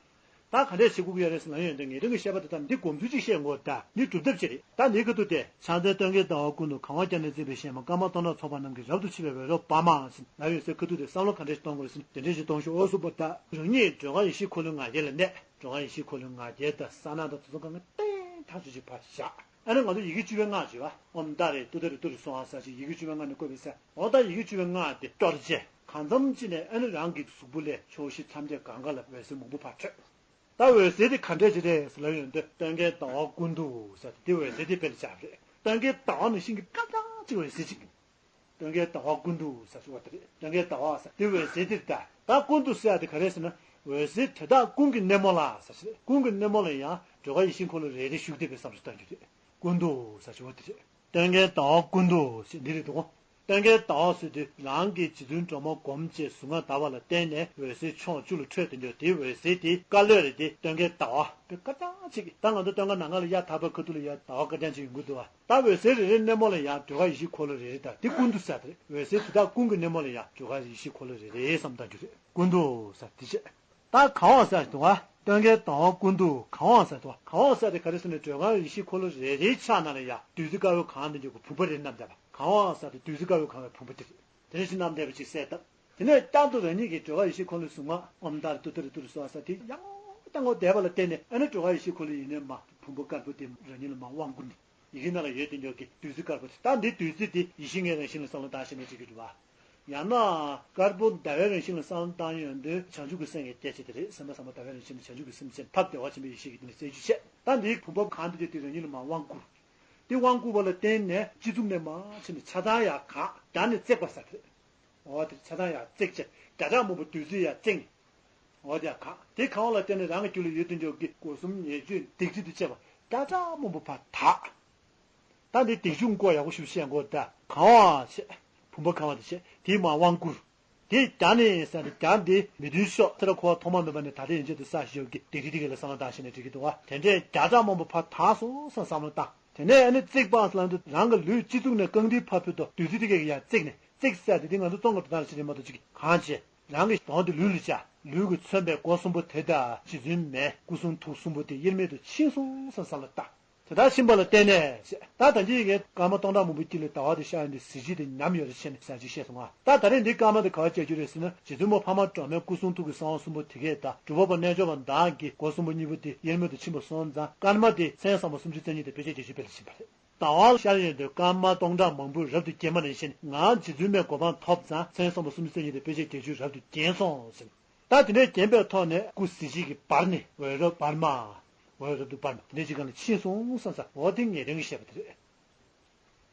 ད་ག་འདྲས་བྱེད་དགོས་ཀྱི་ཡོད་རེད་ཟེར་ན། ཡོན་ཏན་ངེས་དོན་གྱི་བཤད་པ་དེ་དག་འདི་སྒོམ་ཚུལ་ཅིག་བཤད་དགོས། ད་འདི་སྒྲུབ་ཐབས་ཅིག་རེད། ད་འདིའི་ཁ་ཐུག་དེ། ཕྱག་མཚན་སྟོན་ཀའི་ཟླ་བ་ཀུན་ཏུ། གང་བ་བསྐྱངས་ནས་བརྩེགས་པའི་ཞལ་མ། སྐར་མ་སྟོང་ཕྲག་ཚོགས་པ་རྣམས་ཀྱིས། རབ་ཏུ་མཆོད་པའི་འོད་རབ་འབར་མ། ཟེར་ལབ་ཡོད་ཟེར། ཁ་ཐུག་དེ་བསམ་བློ་ག་འདྲས་ཤིག་གཏོང་དགོས་རེད་ཟེར་ན། དེ་འདྲས་ཤིག་གཏོང་ཤོག་འོ་སོ་པོ་ད། རང་ཉིད་སྒྲོལ་དཀར་ཡེ་ཤེས་འཁོར་ལོའི་ང་རྒྱལ་ལ་གནས། སྒྲོལ་དཀར་ཡེ་ཤེས་འཁོར་ལོའི་ང་རྒྱལ་དང་གསང་སྔགས་དང་དེ་ཚོ་གང་ག་བརྟན་ཐག་ཆོད་ཅིག་ཕར་བཞག་ཨ་ནི་ང་ཚོ་ཡི་གེ་བཅུ་པའི་སྔགས་བརྗོད་པ། ཨོཾ་ཏཱ་རེ་ཏུཏྟཱ་རེ་ཏུ་རེ་སྭཱ་ཧཱ་ཟེར་ཅིག་ཡི་གེ་བཅུ་པའི་སྔགས་ནས་བཀོད་པའི་ཚེ། འོ་ད་ཡི་གེ་བཅུ་པའི་སྔགས་དེ་སྐྱོར་བྱས། གང་འཚམ་ཅིག་ནས་ཨ་ནི་རང་གི་གཟུགས་པོ་ལས་ཕྱོགས་བཞི་མཚམས་བརྒྱད་གང་ག་ལ་འོད་ཟེར་མང་པོ་ཕར་འཕྲོས། ད་འོད་ཟེར་དེ་ག་འདྲས་ཅིག་རེད་ཟེར་ལབ་ཡོང་དུས། སྟོན་ཀའི་ཟླ་བ་ཀུན་ཏུ་ཟེར་དེ་འོད་ཟེར་དེ་དཔེ་ལ་བཞག་པ་རེད། སྟོན་ཀའི་ཟླ་བ་ནང་བཞིན་གྱི་སྐར་གྲངས་གཅིག་འོད་ཟེར་གཅིག་སྟོན་ཀའི་ཟླ་བ་ཀུན་ཏུ་ཟེར་ཞུ་བ་དེ་རེད། སྟོན་ཀའི་ཟླ་བ་ཟེར་དེ་འོད་ཟེར་དེ་རེད། ད་ད་ཀུན་ཏུ་ཟེར་ཡ་དེ་ག་རེ་ཟེར་ན། འོད་ཟེར་དེ་དག་ཀུན་གྱི་སྣེ་མོ་ལ་ཟེར་ཞེས། ཀུན་གྱི་སྣེ་མོ་ལ་ཡང་སྒྲོལ་དཀར་ཡེ་ཤེས་འཁོར་ལོ་རེ་རེ་བཞུགས་བསྡད་པའི་བསམ་བློ་གཏོང་རྒྱུ་རེད། ཀུན་ཏུ་ཟེར་ཞུ་བ་དེ་རེད། སྟོན་ཀའི་ཟླ་བ་ཀུན་ཏུ་ཞེས་འདི་རེད་འདུག་སྟོན་ཀའི་ཟླ་བ་ཟེར་དུས་རང་གིས་རྗེ་བཙུན་སྒྲོལ་མ་བསྒོམས་བྱས་གཟུངས་སྔགས་བཟླས་པ་ལ་བརྟེན་ནས་འོད་ཟེར་ཕྱོགས་བཅུ་ལ་འཕྲོས་ཏེ་འགྲོ། དེའི་འོད་ཟེར་དེ་སྐར་ལོས་རེད་དེ། སྟོན་ཀའི་ཟླ་བ་དཔེ་སྐར་གྲངས་གཅིག་ད་ང་ཚོ་སྟོན་ཁ་ནང་ཁ་ལ་གཡའ་དག་པའི་ཁ་ཐུག་ལ་ཡང་ཟླ་བ་སྐར་གྲངས་གཅིག་ཡོང་གི་འདུག་བ། ད་འོད་ཟེར་རེ་རེའི་སྣེ་མོ་ལ་ཡང་སྒྲོལ་དཀར་ཡེ་ཤེས་འཁོར་ལོ་རེ་རེ་དང་དེ་ཀུན་ཏུ་ཟེར་དེ་རེད། འོད་ཟེར་དེ་དག་ཀུན་གྱི་སྣེ་མོ་ལ་ཡང་སྒྲོལ་དཀར་ཡེ་ཤེས་འཁོར་ལོ་རེ་རེ་བསམ་བཏང་རྒྱུ་རེད། ཀུན་ཏུ་ཟེར་དེ་བྱས། ད་གང་བ་ཟེར་དུ་བ། སྟོན་ཀའི་ཟླ་བ་ཀུན་ཏུ་གང་བ་ཟེར་དུ་བ། གང་བ་ཟེར་དེ་ག་རེ་ཟེར་ན། སྒྲོལ་དཀར་ཡེ་ཤེས་འཁོར་ལོ་རེ་རེའི་ཕྱག་ནང་ལ་ཡང་བདུད་རྩི་དཀར་པོས་གང་དུ་འཇུག་གི་བུམ་པ་རེ་བསྣམས་བསྡད་པ། གང་བ་ཟེར་དེ་བདུད་རྩི་དཀར་པོས་གང་བའི་བུམ་པ་དེ་རེད། དེ་ནས་ཕྱི་ནང་འདས་པ་ཅིག་གསལ་བཏབ། དེ་ནས་བསྐྱར་དུ་རང་ཉིད་ཀྱིས་སྒྲོལ་དཀར་ཡེ་ཤེས་འཁོར་ལོའི་གཟུངས་སྔགས་ཨོཾ་ཏཱ་རེ་ཏུཏྟཱ་རེ་ཏུ་རེ་སྭཱ་ཧཱ་ཟེར་དེ་ཡང་ཡང་བཟླས་པ་ལ་བརྟེན་ནས་ཨ་ནི་སྒྲོལ་དཀར་ཡེ་ཤེས་འཁོར་ལོ་ཡིན་ནའི་མ་བུམ་པ་དཀར་པོ་དེ་རང་ཉིད་ལ་མར་དབང་བསྐུར་ནས། ཡི་གེ་ནང་ལ་ཡོད་དེ་འཇོག་གི་བདུད་རྩི་དཀར་པོ་དེ། ད་འདི་བདུད་རྩི་དེ་ཡིད་བཞིན་གྱི་རང་བཞིན་ལ་བསམ་བློ་བཏང་ཞེས་ནས་བྲིས་ཀྱི་འདུག་བ། ཡང་ན་དཀར་པོ་ཟླ་བའི་རང་བཞིན་ལ་བསམ་བློ་བཏང་ཡོང་དུས་བྱང་ཆུབ་ཀྱི་སེམས་ཀྱི་སྐྱེ་མཆེད་དེ་རེད། སེམས་པ་བཟང་པོ་ཟླ་བའི་རང་བཞིན་ལ་བྱང་ཆུབ་ཀྱི་སེམས་ཅན་ཐབས་བདེ་བ་ཆེན་པོའི་ཡེ་ཤེས་ཀྱི་དེ་ནས་རྩེ་གཅིག་བྱས། ད་འདིའི་བུམ་པ་གང་དེ་དེ་རང་ཉིད་ལ་མར་དབང་བསྐུར། དེ་དབང་བསྐུར་བ་ལ་བརྟེན་ནས་སྤྱི་གཙུག་ནས་མར་ཕྱིན་ནས་ཆ་ཚང་ཡར་གང་། རྒྱ་ནས་བརྩེགས་པ་ཟེར་དེ་རེད། འོ་དེ་ཆ་ཚང་ཡར་བརྩེགས་བྱས་བརྒྱ་ཕྲག་མང་པོ་བདུད་རྩི་ཡར་བརྩེགས་ནས། འོ་དེ་ཡར་གང་། དེ་གང་བ་ལ་བརྟེན་ནས་རང་གི་རྒྱུད་ལ་ཡོད་དེ་འཇོག་གི་སྒོ་གསུམ་ཉེས་སྤྱོད་སྡིག་སྒྲིབ་དང་བཅས་པ་བརྒྱ་ཕྲག་མང་པོ་ཕར་དག་ད་འདི་སྡིག་སྦྱོང་སྐོར་ཡག་པོ་ཞིག་བཤད་དགོས། ད་གང་བ་བྱས། བུམ་པ་གང་བ་དེ་བྱས། དེའི་མར་དབང་བསྐུར། དེ་རྒྱ་ནས་ཟེར་ནས་རྒྱ་འདི་མི་མཐུན་ཕྱོགས་ཚེ་རབས་འཁོར་བ་ཐོག་མ་མེད་པ་ནས་ད་ལྟའི་ཡན་ཆད་དུ་བསགས་བཞག་གི་སྡིག་སྒྲིབ་དེ་ག་ལ་བསམ་བློ་བཏང་ཞེས་ནས་བྲིས་ཀྱི་འདུག་བ། དེ་འདྲས་བརྒྱ་ཕྲག་མང་པོ་ཕར་དག་སོང་བསམ་བསམ་བློ་བཏང་། དེ་ནས་ཨ་ནི་བརྩེགས་པ་ཟེར་ལབ་དུས་རང་གི་ལུས་སྤྱི་གཙུག་ནས་རྐང་མཐིལ་ཕར་ཕུད་དོ། བདུད་རྩི་དེ་གས་ཡར་བརྩེགས་ནས། བརྩེགས་ཟེར་དེ་དེ་ང་ཚོ་ཙོང་ཁ་འགྲོ་སྟངས་ལ་ཕྱིན་ནས་མ་གཏོགས་ཅིག་གང་བྱས། རང་གི་གདོང་དེ་ལུས་ལ་བཅའ། ལུས་ཀྱི་མཚོན་པའི་སྒོ་གསུམ་པོ་དེ་དག་རྗེ་བཙུན་མའི་སྐུ་གསུང་ཐུགས་གསུམ་པོ་དེ་དབྱེར་མེད་དུ་ཕྱིན་སོང་བསམ་བསམ་བློ་བཏང་། དེ་ལྟར་ཕྱིན་པ་ལ་བརྟེན་ནས་ཞེས། ད་ད་གིན་ངས་སྐར་མ་སྟོང་ཕྲག་མང་པོའི་དཀྱིལ་ལ་ཟླ་བ་དེ་ཤར་ཡོང་དུས་གཟི་བརྗིད་དེ་ཉམས་ཡོད་རེད་ཟེར་ནས་ཟེར་ཅིག་བཤད་སོང་ང་། ད་ད་རེས་འདི་སྐར་མ་དེ་ག་བ་བྱ་རྒྱུ་རེད་ཟེར་ན། རྗེ་བཙུན་མོ་འཕགས་མ་སྒྲོལ་མའི་སྐུ་གསུང་ཐུགས་ཀྱི་གསང་བ་གསུམ་པོ་དེ་གས་དང་སྒྲུབ་པ་པོ་རྣལ་འབྱོར་པ་བདག་གི་སྒོ་གསུམ་པོ་གཉིས་པོ་དེ་དབྱེར་མེད་དུ་ཕྱིན་པ་སོང་ཙང་། སྐར་མ་དེ་མཚན་བཟང་པོ་སུམ་ཅུ་རྩ་གཉིས་དང་དཔེ་བྱད་བརྒྱད་ཅུ་དཔེ་ལ་ཕྱིན་པ་རེད། ཟླ་བ་ཤར་ཡོང་དུས་སྐར་མ་སྟོང་ཕྲག་མང་པོས་རབ་ཏུ་བརྒྱན་པ་ནང་བཞིན་ང་རྗེ་བཙུན་མའི་གོ་འཕང་ཐོབ་ཙང་མཚན་བཟང་པོ་སུམ་ཅུ་རྩ་གཉིས་དང་དཔེ་བྱད་བརྒྱད་ཅུས་རབ་ཏུ་བརྒྱན་སོང་ཟེར། ད་དེ་འདྲའི་བརྒྱན་པའི་ཐོག་ནས་སྐུ་གཟི་བརྗིད་ཀྱིས་འབར་ནས་འོད་རབ་འབར་མ། འོད་རབ་ཏུ་འབར་མ་དེ་འདྲའི་ཅིག་སྒང་ལ་ཕྱིན་སོང་བསམ་ས། འོ་དེ་ངེས་དོན་གྱི་བཤད་པ་དེ་རེད།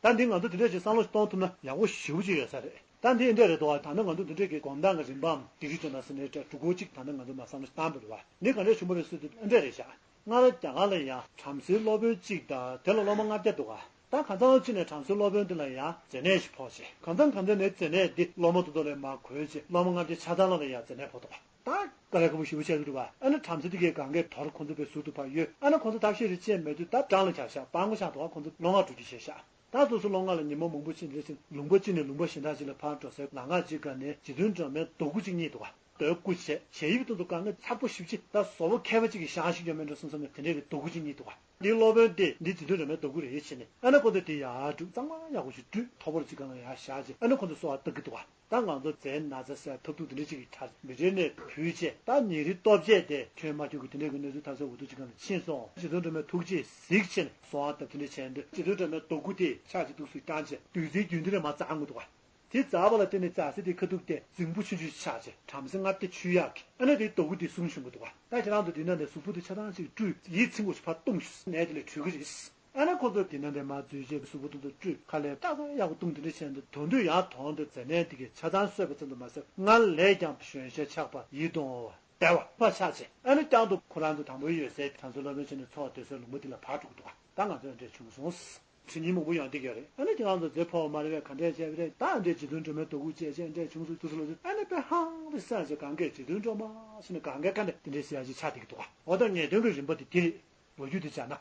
ད་འདི་ང་ཚོ་དེ་འདྲ་ཞིག་བསམ་བློ་ཞིག་གཏོང་ཐུབ་ན་ཡག་པོ་ཞེ་པོ་ཅིག་ཡོད་ས་རེད། ད་འདི་འདྲ་རེད་འདུག་བ། ད་ནི་ང་ཚོ་འདི་འདྲ་གི་སྒོམ་སྟངས་ཀྱི་རིམ་པའམ་སྡིག་སྒྲིབ་སྦྱོང་སྟངས་ཟེར་ནའི་གྲས་དྲུག་སྐོར་ཅིག་ད་ནི་ང་ཚོ་མར་བསམ་བློ་ཞིག་བཏང་དགོས་རེད་བ། འདི་ག་འདྲ་ཞུ་པ་རེད་ཟེར་དུས་ཨ་འདྲ་རེད་ཤག་སྔར་རྒྱ་གར་ལ་ཡང་བྲམ་ཟེའི་སློབ་དཔོན་གཅིག་དང་དེ་ལ་སློབ་མ་ལྔ་བརྒྱ་འདུག་ག་ད་གང་འཚམ་ཅིག་ནས་བྲམ་ཟེའི་སློབ་དཔོན་དེ་ལ་ཡང་མཛེ་ནད་ཞིག་ཕོག་བྱས། གང་འཚམ་གང་འཚམ་ནས་མཛེ་ནད་འདི་སློབ་མ་དེ་ཚོ་ལ་མར་འགོས་བྱས། སློབ་མ་ལྔ་བརྒྱ་ཆ་ཚང་ལ་ཡང་མཛེ་ནད་ཕོག་འདུག་ག་ད་དཀའ་ལས་ཁག་པོ་ཞེ་པོ་ཆགས་ཀྱི་འདུག་ག་ཨ་ནི་བྲམ་ཟེ་དེ་གས་གང་གས་དོར། ཁོང་ཚོ་དཔེ་ཟུར་དུ་ཕར་གཡོལ། ཨ་ནི་ཁོང་ཚོ་ཐབས་ཤེས་རེ་བྱས་མེད་དུས་ད་འགྲམ་ལ་བཞག་ཤག་སྤྲང་པོ་ཆགས་འདུག་ག་ཁོང་ཚོ་ལོང་བ་འགྲོ་རྒྱུ་བྱས་ཤག་ད་སོ་སོ་ལོང་བ་ལ་ཉིན་མོ་མང་པོ་ཕྱིན་རྗེས་ལུང་པ་གཅིག་ནས་ལུང་པ་གཞན་དག་ཅིག་ལ་ཕར་འགྲོ་སའི་ལམ་ཁ་ཅིག་སྒང་ནས་རྗེ་བཙུན་སྒྲོལ་མའི་རྡོ་སྐུ་ཅིག་རྙེད་འདུག་ག་རྡོའི་སྐུ་བྱས། བྱས་ཡིབ་ཏུ་འདུག་ག་ངས་མཚར་པོ་ཞེ་པོ་ཅིག་ད་བཟོ་བོ་མཁས་པ་ཅིག་གིས་བཞེངས་ཤིག་ཡོད་མེད་འགྲོ་བསམ་བསམ་ནས་དེ་འདྲའི་གི་རྡོ་སྐུ་ཅིག་རྙེད་འདུག་ག་འདིའི་སློབ་དཔོན་དེ་འདི་རྗེ་བཙུན་སྒྲོལ་མའི་རྡོ་སྐུ་རེད་བྱས་ནས། ཨ་ནི་ཁོ་ཚོ་དེ་ཡར་བསྒྲུགས། གཙང་མ་ཡག་པོ་ཞིག་བསྒྲུགས། ཐོག་ཕོར་ཅིག་སྒང་ལ་ཡར་བཞག་བྱས། ཨ་ནི་ཁོ་ཚོ་གསོལ་བ་བཏབ་ཀྱི་འདུག་ག་ད་ང་ཚོ་རྫས་ན་ཚ་སེལ་ཐབས་སྡུག་དེ་འདྲ་ཅིག་གི་གྲས་མི་གྲལ་ནས་བུད་བྱས། ད་ཉིན་རེའི་ལྟོ་ཆས་དེ་ཁྱོན་མ་ཁྱོན་གྱི་དེ་འདྲའི་གི་གནས་ཚུལ་ཐ་ཚལ་འུ་ཐུག་ཅིག་སྒང་ལ་ཕྱིན་སོང་། རྗེ་བཙུན་སྒྲོལ་མའི་ཐུགས་རྗེས་གཟིགས་བྱས་ནས་གསོལ་བ་བཏབ། དེ་འདྲ་བྱས་འདུག་རྗེ་བཙུན་སྒྲོལ་མའི་རྡོ་སྐུ་དེ་ཕྱག་ཅིག་ཏུ་སུས་བཏང་བྱས་བདུད་རྩིའི་རྒྱུན་དེ་རེ་མར་བཙགས་འོང་གི་འདུག་ག་དེ་འཛག་པ་ལ་བརྟེན་ནས་འཛག་སའི་དེ་ཁ་ཐུག་དེ་རྫིང་བུ་ཆུང་ཆུང་ཞིག་ཆགས་བྱས། བྲམ་ཟེ་ལྔ་སྡེ་ཆོས་གཡག་གིས་ཨ་ནི་དེའི་རྡོ་སྐུ་དེ་བཟུང་བཞིན་པ་འདུག་ག་ད་ཁྱེད་རང་ཚོ་འདི་ན་ནས་གཟུགས་པོ་དེ་ཆ་ཚང་ཅིག་བཀྲུས། ཡིད་ཚིམ་པོ་ཞིག་ཕར་བཏུང་ཞིག་ནས་དེ་ལས་གྲོལ་གི་རེད། ཨ་ནི་ཁོ་ཚོ་དེ་ན་འདྲའི་མ་འཛུལ་བྱས་གཟུགས་པོ་དེ་ཚོ་བཀྲུས། ཁ་ལས་ཏག་ཏག་ཡག་པོ་བཏུང་དེ་འདྲ་བྱས་འདུག་དོན་དུ་ཡང་དོན་དུ་མཛེ་ནད་དེ་གིས་ཆ་ཚང་གསོས་པ་ཙམ་དུ་མ་ཟད། སྔར་ལས་ཀྱང་གཞོན་ཤས་ཆགས་པ། ཡིད་དུ་འོང་བ། བདེ་བ་ཕར་ཆགས་བྱས། ཨ་ནི་བསྐྱར་དུ་ཁོ་རང་ཚོ་དང་པོའི་ཡོད་སའི་བྲམ་ཟེ་སློབ་དཔོན་ཆེན་ནས་འཚོ་བ་སྡོད་སའི་ལུང་པ་འདི་ལ་ཕར་འགྲོ་གི་འདུག་ད་ང་ཚོ་འདྲ་བྱུང་སོང་། དྲི་ཉིན་མང་པོ་ཡོང་བསྡད་ཀྱི་ཡོད་རེད། ཨ་ནི་ཁྱེད་རང་ཚོ་རྫས་ཕོག་མ་རེད་པས། ག་འདྲས་བྱས་པ་རེད། ད་འདྲས་རྗེ་བཙུན་སྒྲོལ་མའི་རྡོ་སྐུ་བཅས་བྱས་འདྲས་བྱུང་སོང་དུས་སུ་ལོ་ཚོད་ཨ་ནི་དཔེ་ཧང་དུ་སངས་བྱས། གང་གས་རྗེ་བཙུན་སྒྲོལ་མ་ཟེར་ནས་གང་གས་ག་འདྲས་དེ་འདྲས་ཟེར་ཡ་ཅིག་ཆགས་བསྡད་ཀྱི་འདུག་འོ་ད་ངེས་དོན་གྱི་རིམ་པ་དེ་འདི་རེད། ལོ་རྒྱུས་དེ་བྱས་ན།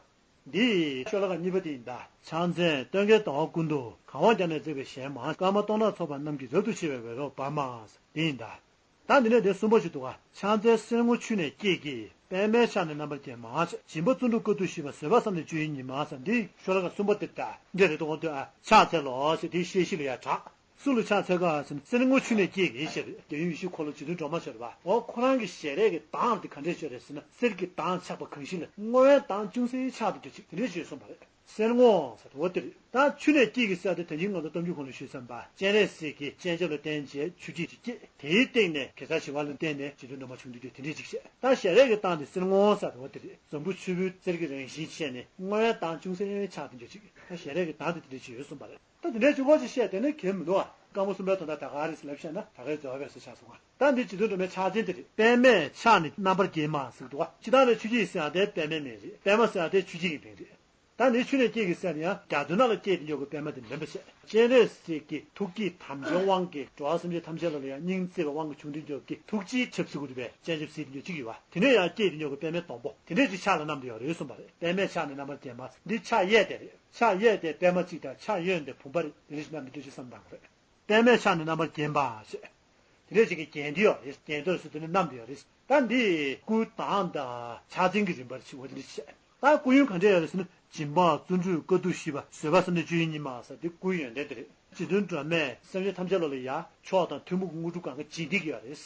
འདི་ཤོ་ལོ་ཀ་གཉིས་པ་དེ་ཡིན་ད། ཕྱག་མཚན། སྟོན་ཀའི་ཟླ་བ་ཀུན་ཏུ། གང་བ་བརྒྱ་ནི་བརྩེགས་པའི་ཞལ་མ། སྐར་མ་སྟོང་ཕྲག་ཚོགས་པ་རྣམས་ཀྱིས། རབ་ཏུ་ཕྱེ་བའི་འོད་རབ་འབར་མ། འདི་ཡིན་ད། ད་འདི་ནས་དེ་གསུམ་པ་ཞིག་འདུག་ག་ཕྱག་མཚན། གསེར་སྔོ་ཆུ་ནས་སྐྱེས་ཀྱི། པདྨས་ཕྱག་ནི་རྣམ་པར་བརྒྱན་མ། སྦྱིན་པ་བརྩོན་འགྲུས་དཀའ་ཐུབ་ཞི་བ། བཟོད་པ་བསམ་གཏན་བཅུ་ཡི་ཉི་མ་ཟེར། འདི་ཤོ་ལོ་ཀ་གསུམ་པ་དེ་ད་འདྲ་རེད་འདུག་འོ་དེ་ཨ་ཕྱག་འཚལ་ལོ་ཟེར་དེའི་བཤད་གཞི་ལ་ཡ་གྲགས། སུ་ལ་ཕྱག་འཚལ་ག་ཟེར་ན། གསེར་སྔོ་ཆུ་ནས་སྐྱེས་ཀྱི་ཞེས་པའི་རྒྱལ་ཡུམ་ཡེ་ཤེས་འཁོར་ལོ་རྗེ་བཙུན་སྒྲོལ་མ་ཞེས་པ། འོ་ཁོ་རང་གི་ཞལ་རས་ཀྱི་མདངས་དེ་ག་འདྲས་ཤོད་རེད་ཟེར་ན། གསེར་གྱི་མདངས་ཆགས་པ་གང་ཞིག་ལས། སྔོ་བའི་མདངས་ཅུང་ཟད་ཆགས་འདུག་ཅིག་དེ་འདྲས་ཞེས་གསུངས་པ་རེད། གསེར་སྔོ་ཟེར་འོ་དེ་རེད། ད་ཆུ་ནས་སྐྱེས་ཀྱི་ཟེར་དེ་ད་གིན་ང་ཚོ་གཏམ་རྒྱུད་ཁོང་ལ་ཞུས་ཚར་བ། སྤྱན་རས་གཟིགས་ཀྱིས་སྤྱན་ཆབ་ལ་བརྟེན་བྱས་ཆུ་སྐྱེས་ཅིག་སྐྱེས། དེའི་སྟེང་ནས་གེ་སར་ཞི་བ་ལྷ་ལ་བརྟེན་ནས་རྗེ་བཙུན་སྒྲོལ་མ་བྱུང་འདུག་ཅེས་དེ་འདྲས་ཅིག་བཤད། ད་ཞལ་རས་ཀྱི་མདངས་དེ་གསེར་སྔོ་ཟེར་འོ་དེ་རེད། འཛམ་བུ་ཆུ་བོའི་གསེར་གྱི་རང་བཞིན་བྱས་ནས་སྔོ་བའི་མདངས་ཅུང་ཟད་ཆགས་དེ་འདྲས་ཅིག་ད་ཞལ་རས་ཀྱི་མདངས་དེ་དེ་འདྲས་ཅིག་ཡོད་གསུངས་པ་རེད། ད་དེ་འདྲའི་ཅིག་ཁོ་ཅིག་བཤད་དེ་ནི་གལ་མི་འདུག་ཨ། སྐར་མ་གསུམ་པའི་དོན་དག་ད་ག་རེད་ཟེར་ལབ་བཤད་ན་ད་གའི་རྫོགས་པའི་ཟེར་ཆགས་སོང་ཨ། ད་འདི་རྗེ་བཙུན་སྒྲོལ་མའི་ཕྱག་མཚན་དེ་རེད། པདྨས་ཕྱག་ནི་རྣམ་པར་བརྒྱན་མ་ཟེར་འདུག་ཨ། སྤྱིར་བཏང་ལ་ཆུ་སྐྱེས་ཟེར་ཡང་དེ་པདྨའི་མིང་རེད། པདྨ་ཟེར་ཡང་དེ་ཆུ་སྐྱེས་ཀྱི་མིང་རེད། ད་འདི་ཆུ་ནས་སྐྱེས་ཀྱི་ཟེར་ཡང་རྒྱ་མཚོའི་ནང་ལ་སྐྱེས་དེ་འཇོག་གི་པདྨ་དེ་མིན་པ་བྱས། སྤྱན་རས་གཟིགས་ཀྱི་ཐུགས་ཀྱི་དམ་བཅའི་དབང་གིས་འགྲོ་བ་སེམས་ཅན་ཐམས་ཅད་ལ་ལ་ཡང་སྙིང་བརྩེ་བའི་དབང་གིས་བྱུང་དེ་འཇོག་གི་ཐུགས་རྗེའི་ཆབ་སྲིད་དགུ་རུ་བའི་སྤྱན་ཆབ་སྲིད་དེ་འཇོག་གཅིག་ཡོད་བ། དེ་ནས་ཡང་སྐྱེས་དེ་འཇོག་གི་པདྨའི་སྡོང་པོ་དེ་འདྲས་ཅིག་ཕྱག་ལ་བསྣམས་དེ་ཡོད་རེད་གསུངས་པ་རེད། པདྨས་ཕྱག་ནི་རྣམ་པར་བརྒྱན་མ། འདི་ཕྱག་གཡས་དེ་རེད། ཕྱག་གཡས་དེ་པདྨ་གཅིག་དང་ཕྱག་གཡོན་དེ་བུམ་པ་རེད། དེ་རིགས་རྣམས་ཀྱི་བཀྲ་ཤིས་བསམ་དང་རེད། པདྨས་ཕྱག་ནི་རྣམ་པར་བརྒྱན་པ་ཞེས། དེ་འདྲས་ཅིག་གིས་བརྒྱན་དེ་ཡོད་རེད། བརྒྱན་དོར་སུ་དེ་ནི་བསྣམས་དེ་ཡོད་རེད། ད་འདི་སྐུའི་མདངས་དང་ཕྱག་མཚན་གྱི་རིམ་པར་ཕྱེ་བ་དེ་འདྲས་བྱས། ད་སྐུ་ཡོན་ག་འདྲས་ཡོད་རེད་ཟེར་ན། སྦྱིན་པ་བརྩོན་འགྲུས་དཀའ་ཐུབ་ཞི་བ། བཟོད་པ་བསམ་གཏན་བཅུ་ཡི་ཉི་མ་ཟེར་དེ་སྐུའི་ཡོན་ཏན་དེ་རེད། རྗེ་བཙུན་སྒྲོལ་མས་སེམས་ཅན་ཐམས་ཅད་ལ་ལ་ཡ་མཆོག་དང་ཐུན་མོང་གི་དངོས་གྲུབ་གང་ག་སྦྱིན་བསྡད་ཀྱི་ཡོད་རེད།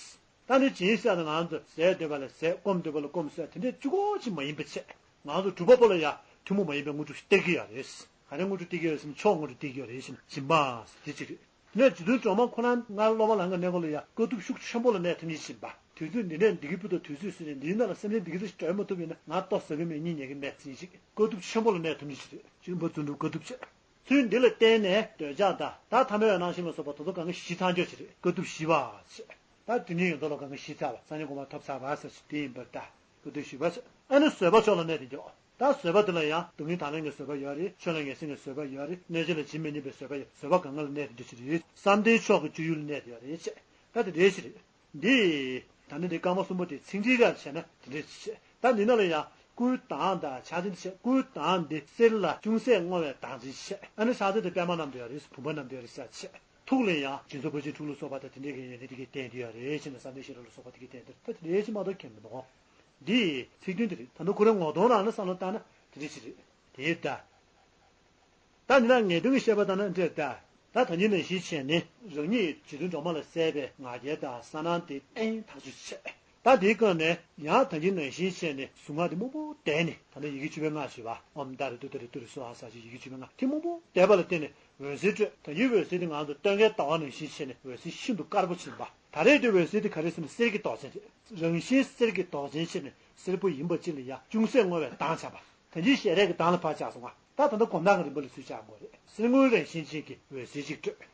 ད་འདི་སྦྱིན་ཟེར་ན་ང་ཚོ་ཟས་འདོད་པ་ལ་ཟས། སྐོམ་འདོད་པ་ལ་སྐོམ་ཟེར་དེ་འདྲས་གཅིག་པོ་ཅིག་མ་ཡིན་པ་བྱས། ང་ཚོ་སྒྲུབ་པ་པོ་ལ་ཡང་ཐུན་མོང་མ་ཡིན་པའི་དངོས་གྲུབ་ཞིག་སྟེར་གྱི་ཡོད་རེད། ག་རེ་དངོས་གྲུབ་སྟེར་གྱི་ཡོད་རེད་ཟེར་ན་མཆོག་དངོས་གྲུབ་སྟེར་གྱི་ཡོད་རེད་ཟེར་ན་སྦྱིན་པ་ཟེར་དེ་གཅིག་རེད། དེ་ནས་རྗེ་བཙུན་སྒྲོལ་མ་ཁོ་རང་སྔར་སློབ་པ་ལམ་གྱི་གནས་སྐབས་ལ་ཡང་དཀའ་ཐུབ་ཤུགས་ཆེན་པོ་ལ་གནས་ཐུབ་མཁན་ཞིག་ཡིན་པ། དུས་ཚོད་འདི་ནས་འདི་གི་བར་དུ་དུས་ཚོད་ཟིན་ནས་འདིའི་ནང་ལ་སེམས་ཅན་འདི་གི་ཚོ་ཞིག་སྒྲོལ་མ་ཐུབ་ཡིན་ན་ང་ལྟོ་ཟ་གི་མེད་གཉིད་ཉལ་གི་མེད་ཟེར་ཞིག་དཀའ་ཐུབ་ཆེན་པོ་ལ་གནས་ཐུབ་མཁན་ཞིག་རེད། སྦྱིན་པ་བརྩོན་འགྲུས་དཀའ་ཐུབ་བྱས། ཚུལ་འདི་ལ་བརྟེན་ནས་འདོད་ཆགས་དང་ད་ཐ་མལ་པའི་རྣམ་ཤེས་ལ་སོགས་པ་དེ་ཚོ་གང་ག་ཞི་ཚར་འགྱོ་ཞིག་རེད། དཀའ་ཐུབ་ཞི་བ་ཞེས། ད་དེ་ནས་ཡོན་ཏན་ལ་གང་ག་ཞི་ཚར་བ། སངས་རྒྱས་གོ་འཕང་ཐོབ་ཚར་བ་ཟེར་ཞིག་དེ་ཡིན་པར་ཐལ། དཀའ་ཐུབ་ཞི་བ་ཟེར། ཨ་ནི་བཟོད་པ་མཆོག་ལ་གནས་དེ་འཇོག་ད་བཟོད་པ་དེ་ལ་ཡང་སྡུག་བསྔལ་དང་ལེན་གྱི་བཟོད་པ་ཡོད་རེད། ཆོས་ལ་ངེས་འཛིན་གྱི་བཟོད་པ་ཡོད་རེད། གནོད་བྱེད་ལ་ཇི་མི་སྙམ་པའི་བཟོད་པ་ཡོད། བཟོད་པ་གང་ག་ལ་གནས་དེ་འཇོག་ཞིག་རེད། བསམ་གཏན་མཆོག་གི་སྤྱོད་ཡུལ་ལ་གནས་དེ་ཡོད་རེད་ཅེས། ད་དེ་འདྲའི་ཞིག་རེད། འདི། ད་ནི་འདི་སྐར་མ་གསུམ་པོ་དེ་ཚིག་འགྲེལ་རབ་བྱས་ན་དེ་འདྲའི་ཞིག་བྱས། ད་འདི་ནང་ལ་ཡང་སྐུའི་མདངས་དང་ཕྱག་མཚན་དེ་བྱས། སྐུའི་མདངས་འདི་གསེར་ལ་ཅུང་ཟད་སྔོ་བའི་མདངས་ཅིག་བྱས། ཨ་ནི་ཕྱག་མཚན་དེ་པདྨ་བསྣམས་དེ་ཡོད་རེད། བུམ་པ་བསྣམས་དེ་ཡོད་རེད་ཟེར་བྱས། ཐུགས་ལ་ཡང་སྦྱིན་སོགས་ཕར་ཕྱིན་དྲུག་ལ་སོགས་པ་དང་དེ་འདྲའི་གི་ཡོན་ཏན་དེ་གའི་བསྟན་དེ་ཡོད་རེད་ཅེས་ནས་བསམ་གཏན་ཤེས་རབ་ལ་སོགས་པ་དེ་གའི་བསྟན་དེ་ད་དེ་འདྲའི་ཅིག་མ་གཏོགས་མཁྱེན་མི་འདུག་འདི་ཚིག་དོན་དེ་རེད། ད་ནི་ཁོ་རའི་ངོ་གདོང་རང་ལ་བསམ་བློ་བཏང་ན་དེ་འདྲའི་ཞིག་རེད། དེ་ལྟ། ད་འདི་ན་ངེས་དོན་གྱི་བཤད་པ་ལྟར་ན་འདྲེ་ལྟ། ད་ད་གིན་ནང་བཞིན་བྱས་ནས་རང་ཉིད་རྗེ་བཙུན་སྒྲོལ་མ་ལ་གསལ་བའི་ང་རྒྱལ་དང་གསལ་སྣང་དེ་ཨེ་ཐག་ཆོད་བྱས། ད་དེའི་སྐབས་ནས་ཡང་ད་གིན་ནང་བཞིན་བྱས་ནས་གཟུངས་སྔགས་དེ་མང་པོ་བཟླས་ནས། ད་ནི་ཡི་གེ་བཅུ་པའི་སྔགས་ཞུས་པ། ཨོཾ་ཏཱ་རེ་ཏུཏྟཱ་རེ་ཏུ་རེ་སྭཱ་ཧཱ་ཟེར་ཞིག་ཡི་གེ་བཅུ་པའི་སྔགས་དེ་མང་པོ་བཟླས་པ་ལ་བརྟེན་ནས་འོད་ཟེར་སྤྲོས། ད་གིན་འོད་ཟེར་དེ་ང་ཚོ་སྟོན་ཀའི་ཟླ་བ་ནང་བཞིན་བྱས་ནས་འོད་ཟེར་ཤིན་ཏུ་དཀར་པོ་ཞིག་ཡིན་པ། ད་རེས་དེ་འོད་ཟེར་དེ་ག་རེ་ཟེར་ན་གསེར་གྱི་མདོག་ཅན་རེད། རང་བཞིན་གསེར་གྱི་མདོག་ཅན་བྱས་ནས་སེར་པོ་ཡིན་པ་ཅིག་ལ་ཡང་ཅུང་ཟད་སྔོ་བའི་མདངས་ཆགས་པ། ད་གིན་ཞལ་རས་ཀྱི་མདངས་ལ་ཕར་བཞག་སོང་ང་། ད་ད་ལྟ་གོམ་མདངས་ཀྱི་རིམ་པ་ལ་ཚུར་བཞག་དགོས་རེད། གསེར་སྔོའི་རང་བཞིན་ཅན་གྱི་འོད་ཟེར་ཅིག་སྤྲོས།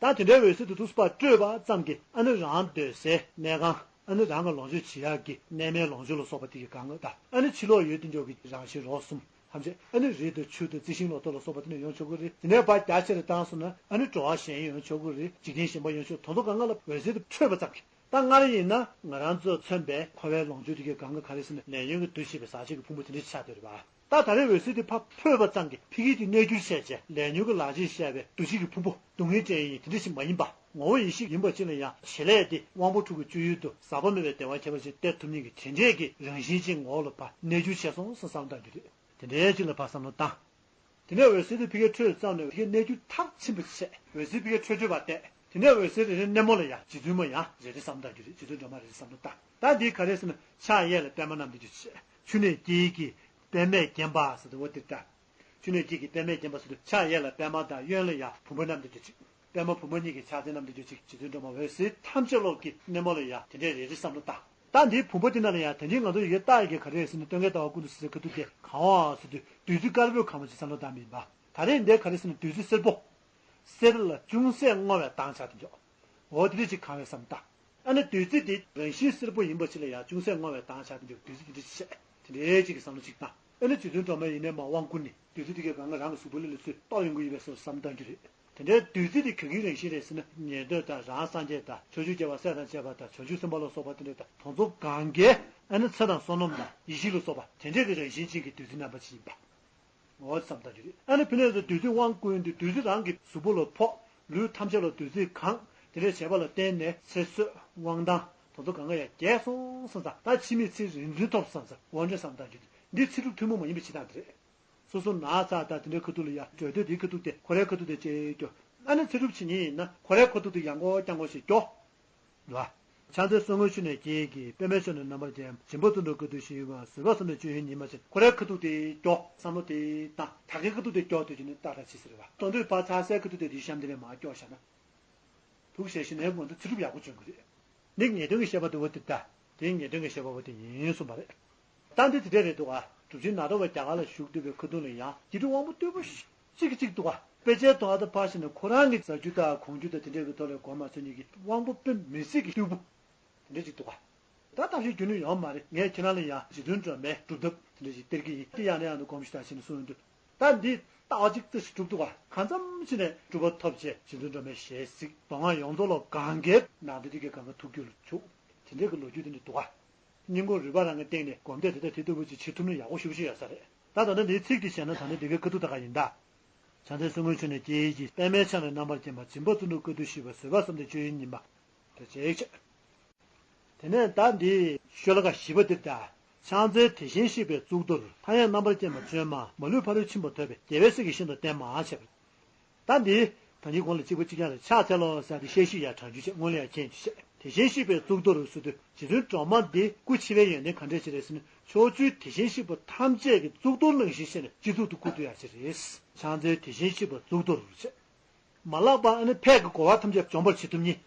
ད་དེ་འདྲའི་འོད་ཟེར་དེ་ཐུགས་སུ་ཕར་སྤྲོས་པ་ཙམ་གྱིས་ཨ་ནི་རང་སྡོད་སའི་གནས་ཁང་། ཨ་ནི་རང་གི་ལོངས་སྤྱོད་བྱེད་ཡག་གི་གནས་མལ་ལོངས་སྤྱོད་ལ་སོགས་པ་དེ་གའི་གང་ག་དང་། ཨ་ནི་ཕྱི་ལོགས་ཡོད་དེ་འཇོག་གི་རང་བཞིན་རོ་གསུམ་ཐམས་ཅད། ཨ་ནི་རི་དང་ཆུ་དང་རྩི་ཤིང་ལོ་ཏོག་ལ་སོགས་པ་དེ་ནས་ཡོང་ཆོག་གི་རེད། དེ་ནས་ཕར་རྒྱ་ཆེར་བཏང་སོང་ན་ཨ་ནི་འགྲོ་བ་གཞན་ཡོང་ཆོག་གི་རེད། འཇིག་རྟེན་གཞན་པ་ཡོང་ཆོག་དོན་དུ་གང་ག་ལ་འོད་ཟེར་དེ་འཕྲོས་པ་ཙམ་གྱིས། ད་སྔར་ཡིན་ན་ང་རང་ཚོ་མཚོན་པའི་འཁོར་བའི་ལོངས་སྤྱོད་དེ་གའི་གང་ག་ག་རེ་ཟེར་ན་ལས་ཉོན་གྱི་འདུ་ཤེས་པའི་ཟག་བཅས་ཀྱི་ཕུང་པོ་དེ་འདྲ་ཆགས་བསྡད་རེད་པ། ད་ད་རེས་འོད་ཟེར་དེ་ཕར་འཕོས་པ་ཙམ་གྱིས་ཕ་གི་དེ་གནས་འགྱུར་བྱས་བྱས་ལས་ཉོན་གྱི་ལག་རྗེས་བཤད་པའི་འདུ་བྱེད་ཀྱི་ཕུང་པོ་སྡུག་བསྔལ་ཅན་ཡིན་དེ་འདྲ་ཞིག་མ་ཡིན་པ། ངོ་བོ་ཡེ་ཤེས་ཡིན་པ་ཅིག་ལ་ཡང་བྱེད་ལས་དེ་དབང་པོ་དྲུག་གི་སྤྱོད་ཡུལ་དུ་ཟག་པ་མེད་པའི་བདེ་བ་ཁྱད་པར་ཅན་སྟེར་ཐུབ་མཁན་གྱི་དེ་འདྲས་ཀྱི་རང་བཞིན་ཅན་ངོ་བོ་ལ་ཕར་གནས་འགྱུར་བྱས་སོང་ཟེར་བསམ་བཏང་རྒྱུ་རེད། དེ་འདྲའི་ཅིག་ལ་ཕར་བསམ་བློ་བཏང་། དེ་ནས་འོད་ཟེར་དེ་ཕ་གིར་འཕྲོས་ཙམ་ནས་ཕ་གིར་གནས་འགྱུར་མཐར་ཕྱིན་པ་བྱས། འོད་ཟེར་ཕ་གིར་འཕྲོས་འཕྲོས་པ་བལྟས། དེ་ནས་འོད་ཟེར་རེ་རེ་སྣེ་མོ་ལ་ཡང་རྗེ་བཙུན་མ་ཡང་རེ་རེ་བསམ་བཏང་རྒྱུ་རེད། རྗེ་བཙུན་སྒྲོལ་མ་རེ་རེ་བསམ་བློ་བཏང་། ད་འདི་ག་རེ་ཟེར་ན་ཕྱག་གཡས་ལ་པདྨ་བསྣམས་ཏེ་རྒྱུ་བྱས། ཆུ་ནས་སྐྱེས་ཀྱི་པདྨས་བརྒྱན་པ་ཟེར་དུས་འོ་དེ་ལྟ། ཆུ་ནས་སྐྱེས་ཀྱི་པདྨས་བརྒྱན་པ་ཟེར་དུས་ཕྱག་གཡས་ལ་པདྨ་དང་གཡོན་ལ་ཡང་བུམ་པ་བསྣམས་ཏེ་རྒྱུ་བྱས། པདྨ་བུམ་པ་གཉིས་ཀྱི་ཕྱག་མཚན་བསྣམས་ཏེ་འདུག་ཅིག་རྗེ་བཙུན་སྒྲོལ་མ་འོད་ཟེར་ཐམས་ཅད་ཀློང་གི་སྣེ་མོ་ལ་ཡ་དེ་འདྲའི་རེ་རེ་བསམ་བློ་བཏང་། ད་འདིའི་བུམ་པ་འདི་ནང་ལ་ཡ་དེ་འདྲའི་ང་ཚོ་ཡི་གེ་བཏགས་ཡི་གེ་ག་རེ་ཟེར་ན། སྟོན་ཀའི་ཟླ་བ་ཀུན་ཏུ་སྲིད་མཐའི་ཁ་ཐུག་དེ་གང་བ་ཟེར་དུས་བདུད་རྩི་དཀར་པོས་གང་བ་ཅིག་བསམ་བློ་བཏང་མིན་པ། ད་རེས་འདི་ག་རེ་ཟེར་ན་བདུད་རྩི་སེར་པོ། གསེར་ལ་ཅུང་ཟད་སྔོ་བའི་མདངས་ཆགས་དེ་འཇོག་འོ་དེ་འདྲ་ཅིག་གང་བའི་བསམ་བཏང་། ཨ་ནི་བདུད་རྩི་དེ་རང་བཞིན་སེར་པོ་ཡིན་པ་ཅིག་ལ་ཡང་ཅུང་ཟད་སྔོ་བའི་མདངས་ཆགས་དེ་འཇོག་བདུད་རྩི་དེ་འདྲ་ཅིག་བྱས། དེ་འདྲའི་ཅིག་གི་བསམ་བློ་ཅིག་བཏང་། ཨ་ནི་རྗེ་བཙུན་སྒྲོལ་མ་ཡིན་ནའི་མ་དབང་བསྐུར་ནས་བདུད་རྩི་དེ་གའི་སྒང་ག་རང་གི་གཟུགས་པོ་ལ་ལ་ཚུར་གཏོར་ཡོང་གི་ཡོད་པའི་བཟོ་བསམ་བཏང་རྒྱུ་རེད། དེ་འདྲའི་བདུད་རྩི་དེ་ག་གི་རང་བཞིན་རེད་ཟེར་ན། ཉན་ཐོས་དང་རང་སངས་རྒྱས་དང་ཕྱོགས་བཅུའི་རྒྱལ་བ་སྲས་དང་བཅས་པ་དང་བྱང་ཆུབ་སེམས་དཔའ་ལ་སོགས་པ་དེ་འདྲ་དང་དེ་ཚོ་གང་གའི་ཨ་ནི་ཚེ་དང་བསོད་ནམས་དང་ཡེ་ཤེས་ལ་སོགས་པ་དེ་འདྲའི་གི་རང་བཞིན་ཅན་གྱི་བདུད་རྩི་རྣམ་པ་ཅིག་ཡིན་པ། འོ་བསམ་བཏང་རྒྱུ་རེད། ཨ་ནི་ཕི་ནས་བདུད་རྩི་དབང་བསྐུར་དུས་བདུད་རྩི་རང་གི་གཟུགས་པོ་ལ་ཕོག་ལུས་ཐམས་ཅད་ལ་བདུད་རྩིས་གང་། དེ་འདྲའི་བྱས་པ་ལ་བརྟེན་ནས་ཚེ་བསོད་དབང་ཐང་དེ་ཚོ་གང་ག་ཡང་རྒྱས་སོང་བསམ་ཙང་། ད་ཕྱི་མའི་ཚེ་རིགས་འཛིན་ཐོབ་བསམ་ཙང་། འོ་འདྲ་བསམ་བཏང་རྒྱུ་རེད། འདི་ཚེ་སྒྲུབ་ཐུན་མོང་མ་ཡིན་པའི་བྱེད་སྟངས་དེ་རེད། སོ་སོ་ན་ཚ་དང་དེ་འདྲའི་ཁ་ཐུག་ལ་ཡ་བྲོས་དུས་དེའི་ཁ་ཐུག་དེ་ཁོ་རའི་ཁ་ཐུག་དེ་བཅད་རྒྱུ། ཨ་ནི་ཚེ་སྒྲུབ་བྱེད་མཁན་ཡིན་ན་ཁོ་རའི་ཁ་ཐུག་དེ་ཡང་སྐོར་རྐྱང་སྐོར་ཞིག་རྒྱོ། ལ། ཕྱག་འཚལ་གསོལ་དངོས་མཆོད་ནས་སྐྱེས་ཀྱི། པདྨའི་ཕྱོགས་ནས་རྣམ་པར་རྒྱལ་མ། སྦྱིན་པ་བརྩོན་འགྲུས་ཀུན་ཏུ་ཞི་བ། བཟོད་པ་བསམ་གཏན་སྤྱོད་ཡུལ་ཉིད་མ་ཆེན། ཁོ་རའི་ཁ་ཐུག་དེ་སྐྱོ། བསམ་བློ་དེ་བཏང་། ད་གའི་ཁ་ཐུག་དེ་སྐྱོ་དུས་ཀྱི་ནི་ཏག་ཏག་ཅི་ཟེར་བ། དོན་དུ་ཕར་ཚ་སའི་ཁ་ཐུག་དེ་དེའི་གཤམ་དེ་ནས་མར་སྐྱོ་བཞག་ན། ཐུགས་ཞེ་ཞི་ནས་ངོ་འདི་ཚེ་སྒྲུབ་ཡག་པོ་བྱུང་གི་རེད། ནི་ཉེས་ལྟུང་གི་བཤད་པ་དེ་བ་དེ་ད། དེ་ཉེས་ལྟུང་གི་བཤད་པ་བ་དེ་ཡིན་གསུངས་པ་རེད། ད་འདི་དེ་འདྲ་རེད་འདུག་ག་གྲུབ་ཆེན་ནཱ་རོ་པ་རྒྱ་གར་ལ་བཞུགས་སྡོད་པའི་ཁ་ཐུག་ལ་ཡང་དགེ་སྒྲུབ་དབང་པོ་རྟུལ་པོ་ཞིག་གཅིག་གཅིག་འདུག་ག་དཔེ་ཆའི་ཐོག་ཨ་ད་ཕར་ཕྱིན་ནས་ཁོ་རང་གི་ཟ་རྒྱུ་དང་གོན་རྒྱུ་དང་དེ་འདྲའི་གི་ཐོག་ལ་གོ་མ་ཚོད་ཉིད་ཀྱི་དབང་པོ་དཔེ་མི་སྲིད་ཀྱི་རྟུལ་པོ་དེ་འདྲ་ཅིག་འདུག་ག་ད་ཐབས་ཤེས་རྒྱུ་ནི་ཡོང་མ་རེད། ངས་ཁྱེད་རང་ལ་ཡང་རྗེ་བཙུན་སྒྲོལ་མའི་སྒྲུབ་ཐབས་དེ་འདྲ་ཅིག་སྟེར་གྱི་ཡིན། དེ་ཡང་ནས་ཡང་དུ་གོམས་གཤིས་དང་བྱས་ནས་གསུངས་ཡོང་དུས། ད་འདི་ལྟ་བ་གཅིག་ཙམ་ཞིག་སྒྲུབ་འདུག་ག་གང་འཚམ་ཕྱིན་ནས་སྒྲུབ་པ་ཐོབ་བྱས་རྗེ་བཙུན་སྒྲོལ་མའི་ཞལ་གཟིགས། མདོ་སྔགས་ཡོངས་རྫོགས་ལ་གང་གའི་ནང་དེ་དུས་ཀྱི་གང་ག་ཐུགས་རྒྱུད་ལ་བྱུག་དེ་འདྲའི་གི་ལོ་རྒྱུས་དེ་འདྲ་འདུག་ག་སྙིང་ཁོང་རུས་པ་རང་གི་སྟེང་ནས་སྒོམ་བཟླས་དེ་དག་དེ་ལྟ་བུ་ཅིག་བྱེད་ཐུབ་ན་ཡག་པོ་ཞེ་པོ་ཅིག་ཡོད་ས་རེད། ད་ད་ལྟ་འདིའི་ཚིག་དེ་བྱས་ན་ད་ནི་འདི་གའི་ཁ་ཐུག་ད་ག་ཡིན་ད། ཕྱག་འཚལ་གསོལ་དངོས་མཆོད་ནས་སྐྱེས་ཀྱི། པདྨའི་ཕྱག་ནས་རྣམ་པར་རྒྱལ་མ། སྦྱིན་པ་བརྩོན་འགྲུས་ཀུན་ཏུ་ཞི་བ། བཟོད་པ་བསམ་གཏན་སྤྱོད་ཡུལ་ཉིད་མ། དེ་བྱས་ཀྱི། དེ་ནས་ད་འདི་ཤོ་ལོ་ཀ་བཞི་པ་འདིར་ད། ཕྱག་འཚལ་དེ་བཞིན་གཤེགས་པའི་གཙུག་ཏོར། མཐའ་ཡས་རྣམ་པར་རྒྱལ་མ་བྱོན་མ། མ་ལུས་ཕ་རོལ་ཕྱིན་པ་ཐོབ་པའི། རྒྱལ་བའི་སྲས་ཀྱིས་ཤིན་ཏུ་བསྟེན་མ་བྱས་པ། ད་འདི། ད་གིན་གོང་ལ་གཅིག་པ་གཅིག་རྐྱང་རེད། ཕྱག་འཚལ་ལོ་ཟེར་ཏེ་བཤད་གཞི་ཡར་དྲངས་རྒྱུ་བྱས། སྔོན་ལ་ཡར་མཁྱེན་རྒྱུ་བྱས། དེ་བཞིན་གཤེགས་པའི་གཙུག་ཏོར་ཟེར་དུས་རྗེ་བཙུན་སྒྲོལ་མ་འདི་སྐུ་ཕྱི་པའི་ཡོན་ཏན་ག་འདྲས་ཅིག་རེད་ཟེར་ན། ཕྱོགས་བཅུའི་དེ་བཞིན་གཤེགས་པ་ཐམས་ཅད་ཀྱི་གཙུག་ཏོར་ནང་བཞིན་བཤད་ནས་སྤྱི་གཙུག་ཏུ་བཀུར་ཐུབ་ཡག་ཅིག་རེད། ཕྱག་འཚལ་དེ་བཞིན་གཤེགས་པ་གཙུག་ཏོར་བྱས། མ་ལགས་པ་ཨ་ནི་ཕས་ཀྱི་རྒོལ་བ་ཐམས་ཅད་འཇོམས་པར་བྱེད་ཐུབ་ཉིད།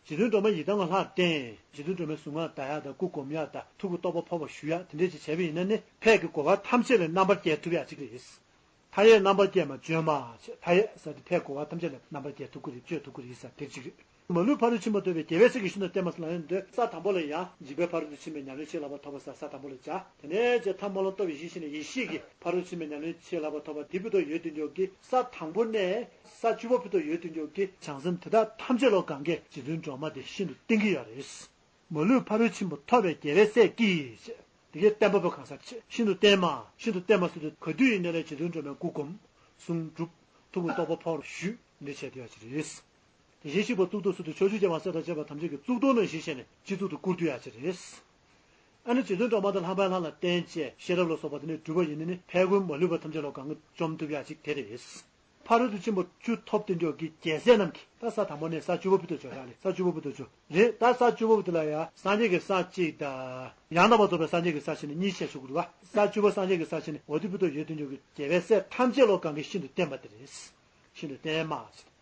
རྗེ་བཙུན་སྒྲོལ་མ་ཡི་དམ་ལ་ལྷར་བསྟེན། རྗེ་བཙུན་སྒྲོལ་མའི་གཟུངས་སྔགས་བཟླ་ཡག་དང་སྐུ་སྒོམ་ཡག་དང་ཐུགས་ཀྱི་རྟོགས་པ་ཕོག་པ་ཞུ་ཡག་དེ་འདྲས་ཅིག་བྱས་པ་ཡིན་ན་ནི་ཕས་ཀྱི་རྒོལ་བ་ཐམས་ཅད་ལས་རྣམ་པར་རྒྱལ་ཐུབ་ཡག་ཅིག་རེད། མཐའ་ཡས་རྣམ་པར་རྒྱལ་མ་བྱོན་མ་ཞེས། མཐའ་ཡས་ཟེར་དུས་ཕས་རྒོལ་བ་ཐམས་ཅད་ལས་རྣམ་པར་རྒྱལ་ཐུབ་ཀྱི་རེད། བཅོས་ཐུབ་ཀྱི་རེད་ཟེར་དེ་གཅིག་རེད། མ་ལུས་ཕ་རོལ་ཕྱིན་པ་ཐོབ་པའི། རྒྱལ་བའི་སྲས་ཀྱིས་ཤིན་ཏུ་བསྟེན་པ་ཟེར་ལབ་ཡོང་དུས་ས་དང་པོ་ལ་ཡང་འཇིགས་པའི་ཕ་རོལ་ཏུ་ཕྱིན་པའི་ཉམས་ལེན་ཆེས་ལྷག་པ་ཐོབ་པ་ཟེར་ས་དང་པོ་ལ་སྦྱར། དེ་ནས་ཅེས་ཐལ་མོ་ལ་གཏོར་བའི་གཞི་ཤེས་ནས་ཡེ་ཤེས་ཀྱི་ཕ་རོལ་ཏུ་ཕྱིན་པའི་ཉམས་ལེན་ཆེས་ལྷག་པ་ཐོབ་པ་དེ་ཕུད་དུ་ཡོད་དུས་འཇོག་གི། ས་དང་པོ་ནས་ས་བཅུ་པ་ཕུད་དུ་ཡོད་དུས་འཇོག་གི་བྱང་སེམས་དེ་དག་ཐམས་ཅད་ལ་གང་གས་རྗེ་བཙུན་སྒྲོལ་མ་དེ་ཤིན་ཏུ་བསྟེན་གྱི་ཡོད་རེད། མ་ལུས་ཕ་རོལ་ཕྱིན་པ་ཐོབ་པའི་རྒྱལ་བའི་སྲས་ཀྱིས། དེ་གའི་བསྟན་པ་པོ་གང་ཟག་ཆེ་ཤིན་ཏུ་བསྟེན་མ་ཤིན་ཏུ་བསྟེན་མ་ཟེར་དུས་ག་དུས་ཡིན་ནའི་ལས་རྗེ་བཙུན་སྒྲོལ་མའི་སྐུ་སྒོམ། གཟུངས་སྒྲུབ། ཐུགས་ཀྱི་རྟོགས་པ་ཕོག་པ་ཞུ། འདི་བྱས་དུ་ཡག་ཅིག་རེད། དེ་བཞིན་གཤེགས་པ་གཙུག་ཏོར་ཟེར་དུས་ཕྱོགས་བཅུའི་རྒྱལ་བ་སྲས་དང་བཅས་པ་ཐམས་ཅད་ཀྱི་གཙུག་ཏོར་ནང་བཞིན་བྱས་ནས་སྤྱི་གཙུག་ཏུ་བཀུར་ཐུབ་ཡག་ཅིག་རེད། ཨ་ནི་རྗེ་བཙུན་སྒྲོལ་མ་དང་ལྷ་པའི་ལྷ་ལ་བརྟེན་བྱས་ཤེས་རབ་ལ་སོགས་པ་དེ་ནས་སྒྲུབ་པ་ཡིན་ནི་ནི་ཕས་ཀྱི་མ་ལུས་པ་ཐམས་ཅད་ལ་གང་ག་འཇོམས་ཐུབ་ཡག་ཅིག་དེ་རེད། ཕ་རོལ་ཏུ་ཕྱིན་པ་བཅུ་ཐོབ་དུས་འཇོག་གི་རྒྱལ་སྲས་རྣམས་ཀྱིས་ད་ས་དང་པོ་ནས་ས་བཅུ་པ་ཕུད་དུ་འཇོག་ཡག་ལས་ས་བཅུ་པ་ཕུད་དུ་འཇོག་རེད། ད་ས་བཅུ་པ་ཕུད་དུ་ལ་ཡ་སངས་རྒྱས་ཀྱི་ས་གཅིག་དང་། ཡང་དག་པར་རྫོགས་པའི་སངས་རྒྱས་ཀྱི་ས་བྱས་ནས་གཉིས་བྱས་ཆོག་གི་རེད་བ། ས་བཅུ་པ་སངས་རྒྱས་ཀྱི་ས་བྱས་ནས་འོ་དེ་ཕུད་དུ་ཡོད་དུས་འཇོག་གི་རྒྱལ་བའི་སྲས་ཐམས་ཅད་ལ་གང་གས་ཤིན་ཏུ་བསྟེན་པ་དེ་རེད། ཤིན་ཏུ་བསྟེན་མ་ཟེར།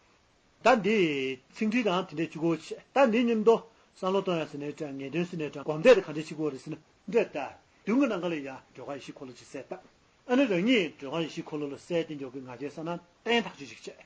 ད་འདི་ཚིག་འགྲེལ་དང་དེ་འདྲའི་གཅིག་པོ་བྱས། ད་འདི་མཉམ་དུ་བསམ་བློ་གཏོང་ཡག་ཟེར་ནའི་འདྲ། ངེས་དོན་ཟེར་ནའི་འདྲ། སྒོམ་བཟླས་དེ་ག་འདྲའི་གཅིག་པོ་རེད་ཟེར་ན་འདྲ། ད་མདུན་གྱི་ནམ་མཁའ་ལ་ཡ་སྒྲོལ་དཀར་ཡེ་ཤེས་འཁོར་ལོ་ཅིག་གསལ་བཏབ། ཨ་ནི་རང་ཉིད་སྒྲོལ་དཀར་ཡེ་ཤེས་འཁོར་ལོ་ལ་གསལ་བསྟན་འཇོག་གི་ང་རྒྱལ་གསལ་སྣང་བརྟན་ཐག་ཆོད་ཅིག་བྱས།